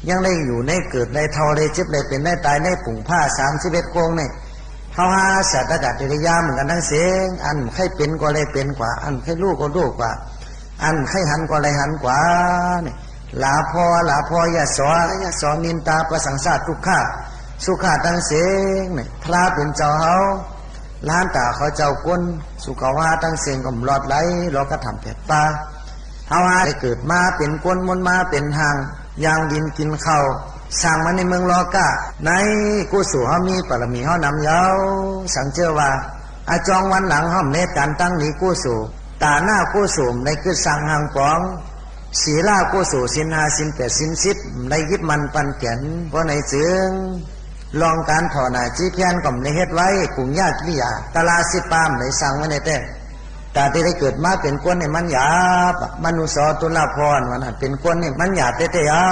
ยังได้อยู่ได้เกิดได้เฒ่าได้เจ็บได้เป๋นได้ต๋ายได้ผุ่งผ้าสามสิบเอ็ดโครงเนี่ย เฮาฮาสัตตะกาเตริยาเหมือนกั๋นตังเส้ง อันใค่เป๋นก็ได้เป๋นกว่า อันใค่ฮู้ก็ฮู้กว่า อันใค่หันก็ได้หันกว่าเนี่ย หลาพ่อ หลาพ่อ อย่าสอ อย่าสอนินตา ประสังสาทุกขะ สุขะตังเส้งเนี่ย พระเป๋นเจ้าเฮา หลานต๋าเขาเจ้าคน สุขะวาตังเส้งก็บ่รอดไหล ลอกกระถ้ำแปดปา เฮาหาได้เกิดมาเป๋นคน มนต์มาเป๋นห่าง ย่างดินกิ๋นข้าว สร้างมาในเมืองลอกะ ในกุศลเฮามี ปารมีเฮาหนำยาว สังเจื้อว่า อาจองวันหลังเฮาบ่ได้ก๋านตังหนีกุศล ต๋าหน้ากุศลบ่ได้กึ๊ดสร้างหางป๋อง ศีลากุศล ศีลห้า ศีลแปด ศีลสิบ บ่ได้ยึดมั่นปันแก่น เพราะไหนจึง ลองก๋านถ่อหน้าจี้เพี้ยนก็บ่ได้เฮ็ดไว้ กุ่งยากกิริยา ตราสิบปาบ่ได้สร้างไว้ในแต๊ ต๋าตี้ได้เกิดมาเป๋นคนเนี่ยมันหยาบอะ มนุสสโตรภรณ์ว่านั้น เป๋นคนเนี่ยมันหยาบแต๊ๆ เฮา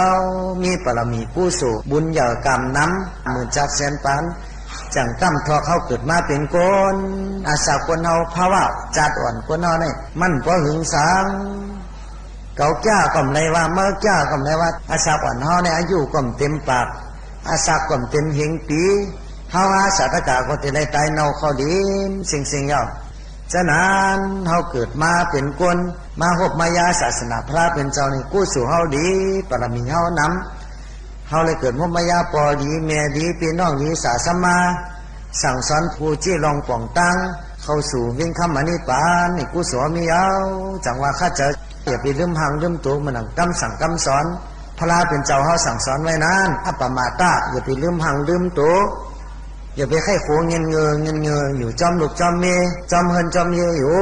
มีปารมีกุศล บุญใหญ่ก๋ำนำ หมื่นจักรแสนปาน จั่งกำเถาะเฮาเกิดมาเป๋นคน อาสาคนเฮา ภาวะจาติอ่อนคนเฮานี่ มันบ่หึงสัง เก๋าแก้วก็บ่ได้ว่า เมาแก้วก็บ่ได้ว่า อาสาอ่อนเฮานี่ อายุก็บ่เต๋มปาก อาสาก็บ่เต๋มเหงปี๋ เฮาหาสาตะกะก็จะได้ต๋ายเน่าเข้าดิน สิ่งๆ เย้า ฉะนั้นเฮาเกิดมาเป๋นคน มาฮบมายาศาสนาพระเป๋นเจ้านี่ กุศลเฮาดี ปารมีเฮานำ เฮาเลยเกิดฮบมายาป้อดี แม่ดี ปี้น้องดี สาสมา สั่งสอนผู้จี้ล่องป่องตาง เข้าสู่เวรค่ำอนิพพานนี่ กุศลมีเย้า จั่งว่าข้าเจ้า อย่าไปลืมหั้งลืมตั๋ว เหมือนดั่งกำสั่งกำสอน พระเป๋นเจ้าเฮาสั่งสอนไว้นั้น อัปปมาทะ อย่าไปลืมหั้งลืมตั๋ว อย่าไปใค่ขอเงินเงอ เงินเงอ อยู่จ้อมลูกจ้อมเมีย จ้อมเฮือนจ้อมเย่ อยู่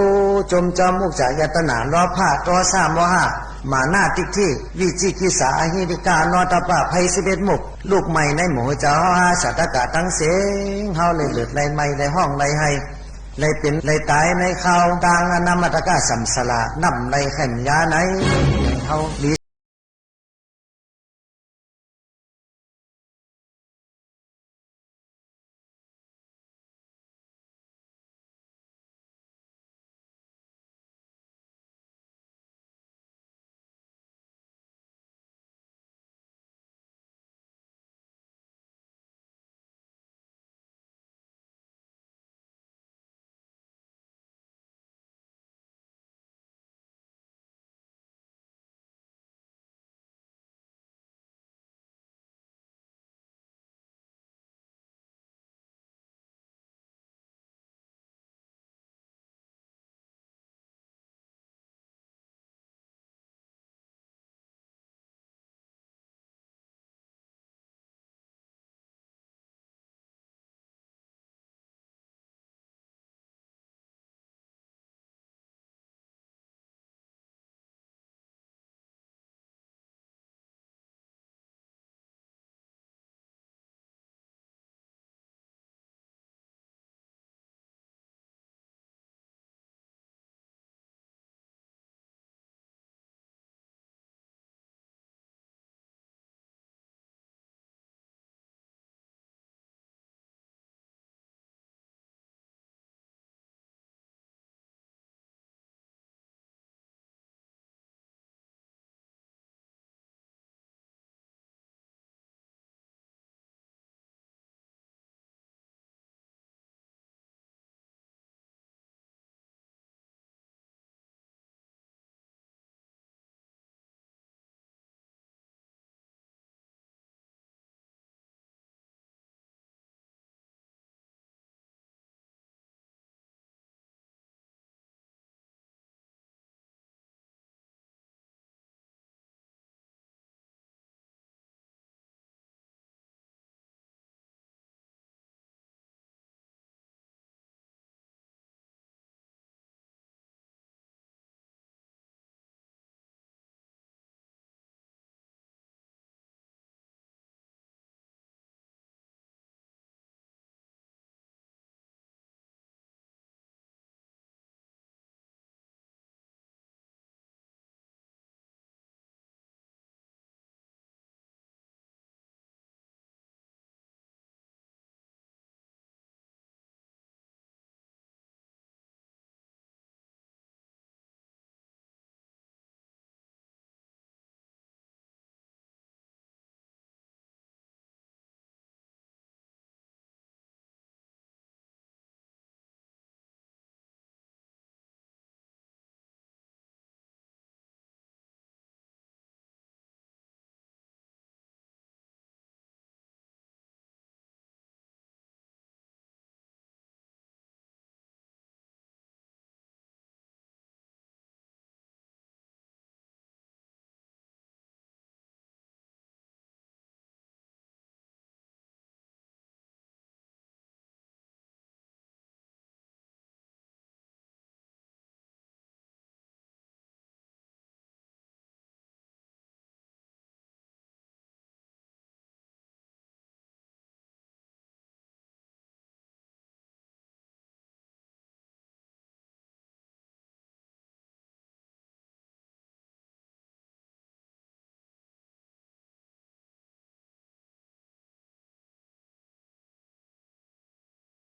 จมจ้อมอุจจาระตนา โลภะ โทสะ โมหะ มานะ ทิฏฐิ วิจิกิจฉา อหิริกา โนตตัปปะ ภัยสิบเอ็ดมุข ลุกไหม้ในหมู่เจ้าเฮาหาสาตะกะตังเสียง เฮาเลยเลิดไหล่ไหม้ ไหล่ฮ้องไหล่ไห้ ไหล่เป๋นไหล่ต๋ายในคราวตางอนามัตตกสังสาร น้ำไหล่แค่มยาใน เฮาดี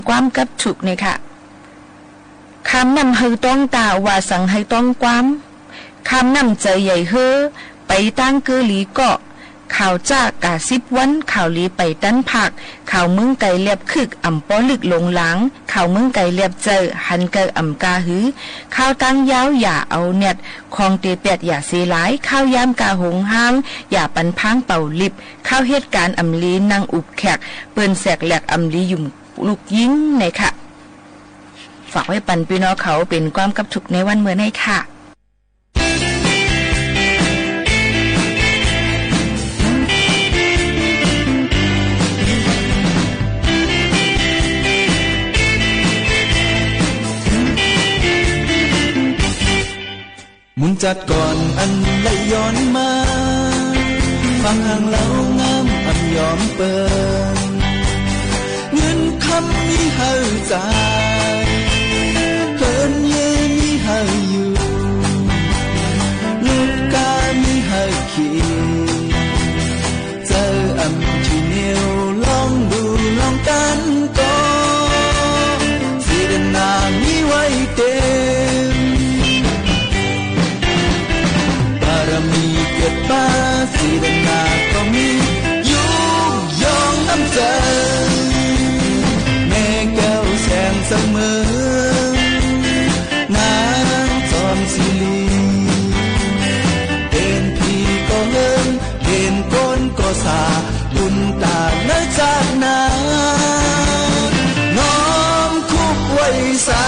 ความกับทุกข์เนี่ยค่ะ ข้ามน้ำหื้อต้องต๋า ว่าสังหื้อต้องความ ข้ามน้ำใจ๋ใหญ่เฮ่อ ไปตางเกอหลีเกาะ ข่าวจ๊ากาสิบวัน ข่าวหลีไปตันภาค ข่าวเมืองไก๋แล็บคึก อ่ำปอลึกหลงหลาง ข่าวเมืองไก๋แล็บเจอ หันไก๋อ่ำกาหือ ข่าวตางยาวอย่าเอาแน็ด ของเตแปดอย่าเสียหลาย ข่าวยามกาหงห้าง อย่าปันพางเป่าลิบ ข่าวเหตุก๋ารณ์อ่ำลีนั่งอุบแขก เปิ้นแสกแหลกอ่ำลีหยุมลูกยิง เนี่ยค่ะ ฝากไว้ปันปี้น้องเขาเป๋นความกับทุกข์ในวันเมื่อนี้ค่ะ มุนจัดก่อนอันได้ย้อนมา ฟังหางเล่างามอ่ำยอมเปิ้น เงินคำมีหื้อจ่าย เปิ้นเย่มีหื้ออยู่ ลูกก้ามีหื้อกิ๋น เจ้าอ่ำตี้เหนียวลองดูลองกั๋นก่อ เสดนามีไว้เต็ม บารมีเกิดมา เสดนาก็มี ยุกยองน้ำใจ๋ แม่แก้วแสงเสมอ นางจอมสิริ เป๋นผีก็เฮิง เป๋นคนก็สา บุญต๋าในจาติหน้า น้อมคุกไหว้สา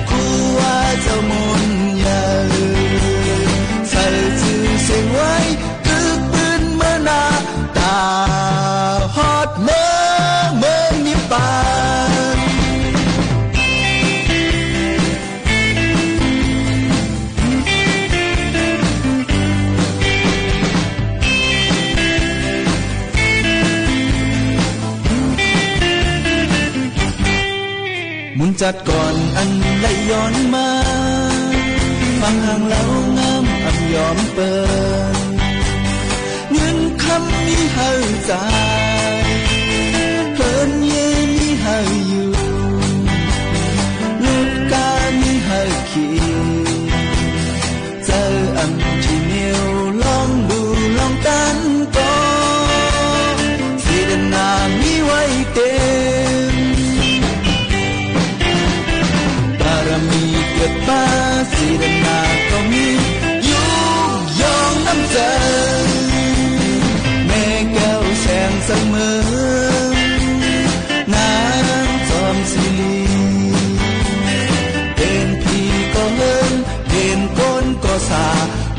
ครูว่าเจ้ามนต์ใหญ่ ใส่จื้อเสียงไว้ ตึกปืนเมือหน้า ต๋าฮอดเมือง เมืองนิพพาน มุนจัดก่อนอันได้ย้อนมา ฟังหางเล่างามอ่ำยอมเปิ้น เงินคำมีหื้อจ่าย เปิ้นเย่มีหื้ออยู่ ลูกก้ามีหื้อกิ๋น เจ้าอ่ำตี้เหนียวลองดูลองกั๋นก่อ เสดนามีไว้เต็ม บารมีเกิดมา เสดนาก็มี ยุกยองน้ำใจ๋ แม่แก้วแสงเสมอ นางจอมสิริ เป๋นผีก็เฮิง เป๋นคนก็สา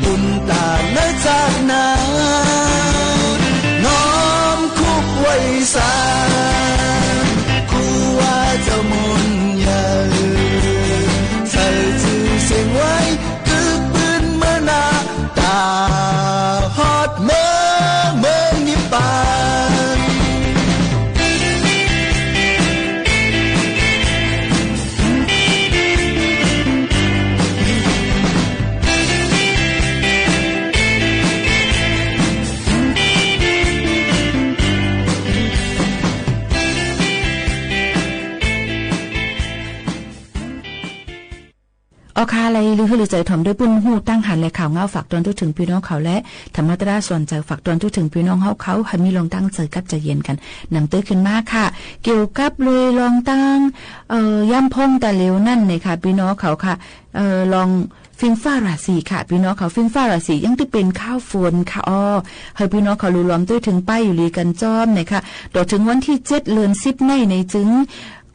บุญต๋าในจาติหน้า น้อมคุกไหว้สา ครูว่าเจ้ามนต์ใหญ่ ใส่จื้อเสียงไว้ ตึกปืนเมือหน้า ต๋าฮอดเมือง เมืองนิพพาน อ๋อค่ะ ไลฟ์ลือหื้อลือใจ๋ถ่อมด้วยปุ้นฮู้ตังหันและข่าวเหง้าฝากตอนจุ๊ถึงปี้น้องเขาและ ธรรมะตราสอนใจ๋ฝากตอนจุ๊ถึงปี้น้องเฮาเขา หื้อมีลองตั้งใจ๋กับใจ๋เย็นกั๋น หนังเตื้อขึ้นมาค่ะ เกี่ยวกับลุยลองตั้ง เอ่อ ย่ำพ่องตาเหลวนั่นเนี่ยค่ะ ปี้น้องเขาค่ะ เอ่อ ลอง ฝิ่งฟ้าราศีค่ะ ปี้น้องเขา ฝิ่งฟ้าราศียังตึกเป๋นคาวฝนค่ะ อ้อ หื้อปี้น้องเขาหลู่หลอมตวยเถิงไปอยู่หลีกั๋นจ้อมเนี่ยค่ะ ต่อเถิงวันตี้เจ็ดเดือนสิบในในจึง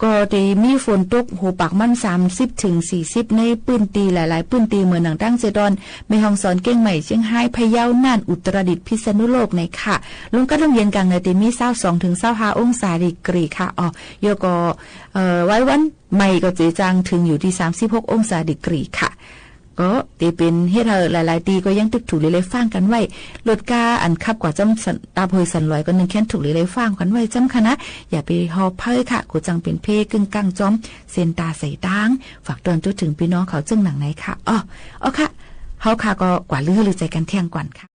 ก็จะมีฝนตกหัวปากหมั้นสามสิบเถิงสี่สิบในปื้นตี้หลายๆ ปื้นตี้เหมือนหนังตั้งเซตอน แม่ฮ่องสอน เจียงใหม่ เจียงฮาย พะเยา น่าน อุตรดิตถ์ พิษณุโลกเนี่ยค่ะ ลมกัดลมเย็นกลางในจะมีซาวสองเถิงซาวห้าองศาดีกรีค่ะ อ้อ เดี๋ยวก็ เอ่อ ไว้วัน ใหม่ก็เจอจางเถิงอยู่ตี้สามสิบหกองศาดีกรีค่ะ ก็จะเป๋นเหตุหื้อหลายๆ ตี้ก็ยังตึกถูกหลีไลฟ้างกั๋นไว้ รถก้าอันขับกว่าจ้ำสัน ต๋ามห้วยสันลอยก็นึ่งแค่นถูกหลีไลฟ้างกั๋นไว้จ้ำค่ะนะ อย่าไปฮอเพ้อค่ะ กูจังเป๋นเพ่กึ้งก้างจ้อม เส้นต๋าสายตาง ฝากตอนจุ๊ถึงปี้น้องเขาเจิ่งหนังในค่ะ อ้อ อ้อค่ะ เฮาค่ะก็กว่าลือหื้อลือใจ๋กั๋นเที่ยงก่อนค่ะ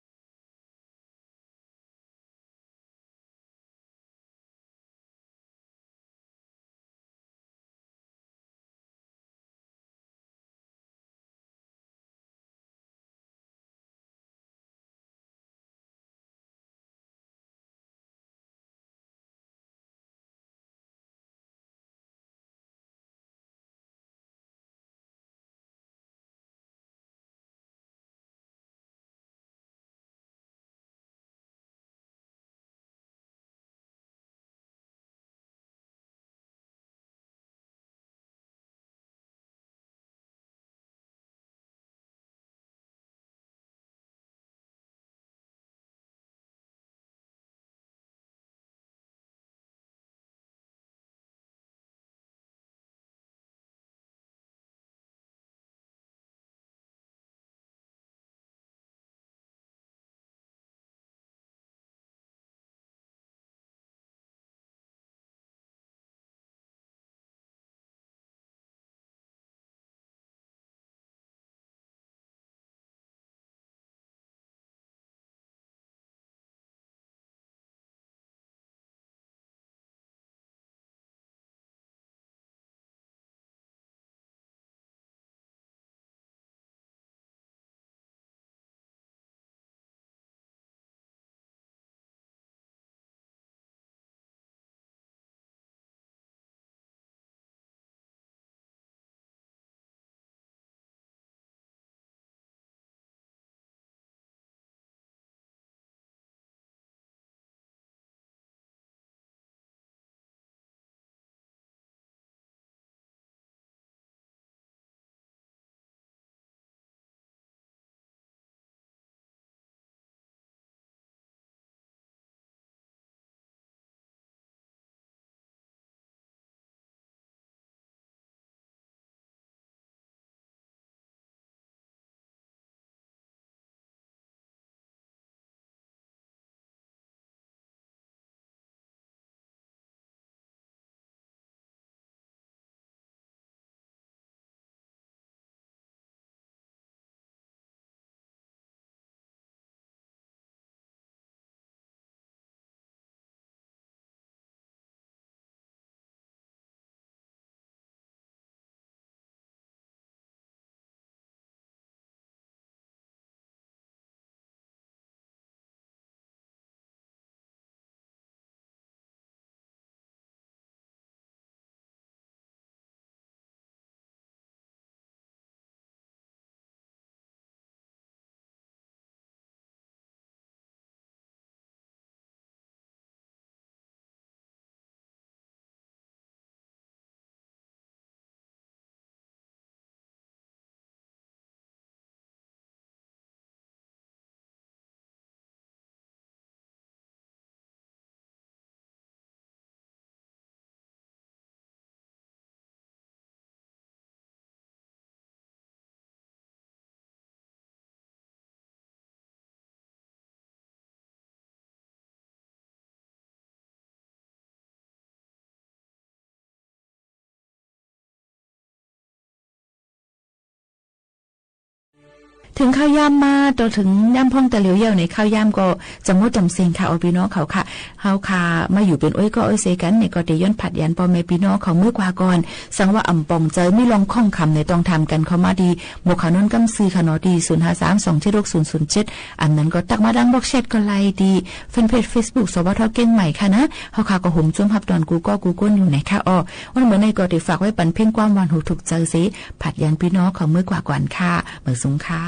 เถิงข้าวยามมา ต่อเถิงยามพ่องตะเหลียวเยี่ยวในข้าวยามก็จะหมดจ๋ำเสี้ยงค่ะ อ้อ ปี้น้องเขาค่ะ เฮาค่ะ มาอยู่เป๋นโอ้ยก้อโอ้ยเซกั๋นเนี่ย ก็เตย้อนผัดหยันป้อแม่ปี้น้องเขาเมื่อกว่าก่อน สังว่าอ่ำป่องใจ๋ มีลองข้องคำในต้องถามกั๋นเข้ามาตี้ หมวกขาวโนนก้ำซื่อค่ะเนาะ ตี้ ศูนย์ห้าสาม สองเจ็ดหก ศูนย์ศูนย์เจ็ด อันนั้นก็ตักมาตางบล็อกแชทก็ไล่ ตี้แฟนเพจเฟซบุ๊ก สวท เจียงใหม่ค่ะนะ เฮาค่ะก็โฮมจุ้มฮับตอนกู้ก้อกู้ก้นอยู่ไหนค่ะ อ้อ วันเมื่อในก็เตฝากไว้ปันเพลงความหวานหูถูกใจ๋เซ ผัดหยันปี้น้องเขาเมื่อกว่าก่อนค่ะ เมื่อสูงค่ะ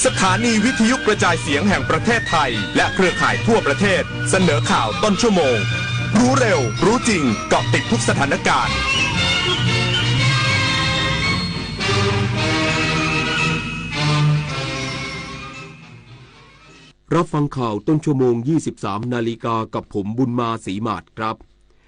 สถานีวิทยุกระจายเสียงแห่งประเทศไทย และเครือข่ายทั่วประเทศ เสนอข่าวต้นชั่วโมง รู้เร็ว รู้จริง เกาะติดทุกสถานการณ์ รับฟังข่าวต้นชั่วโมง ยี่สิบสามนาฬิกา กับผมบุญมา ศรีหมาดครับ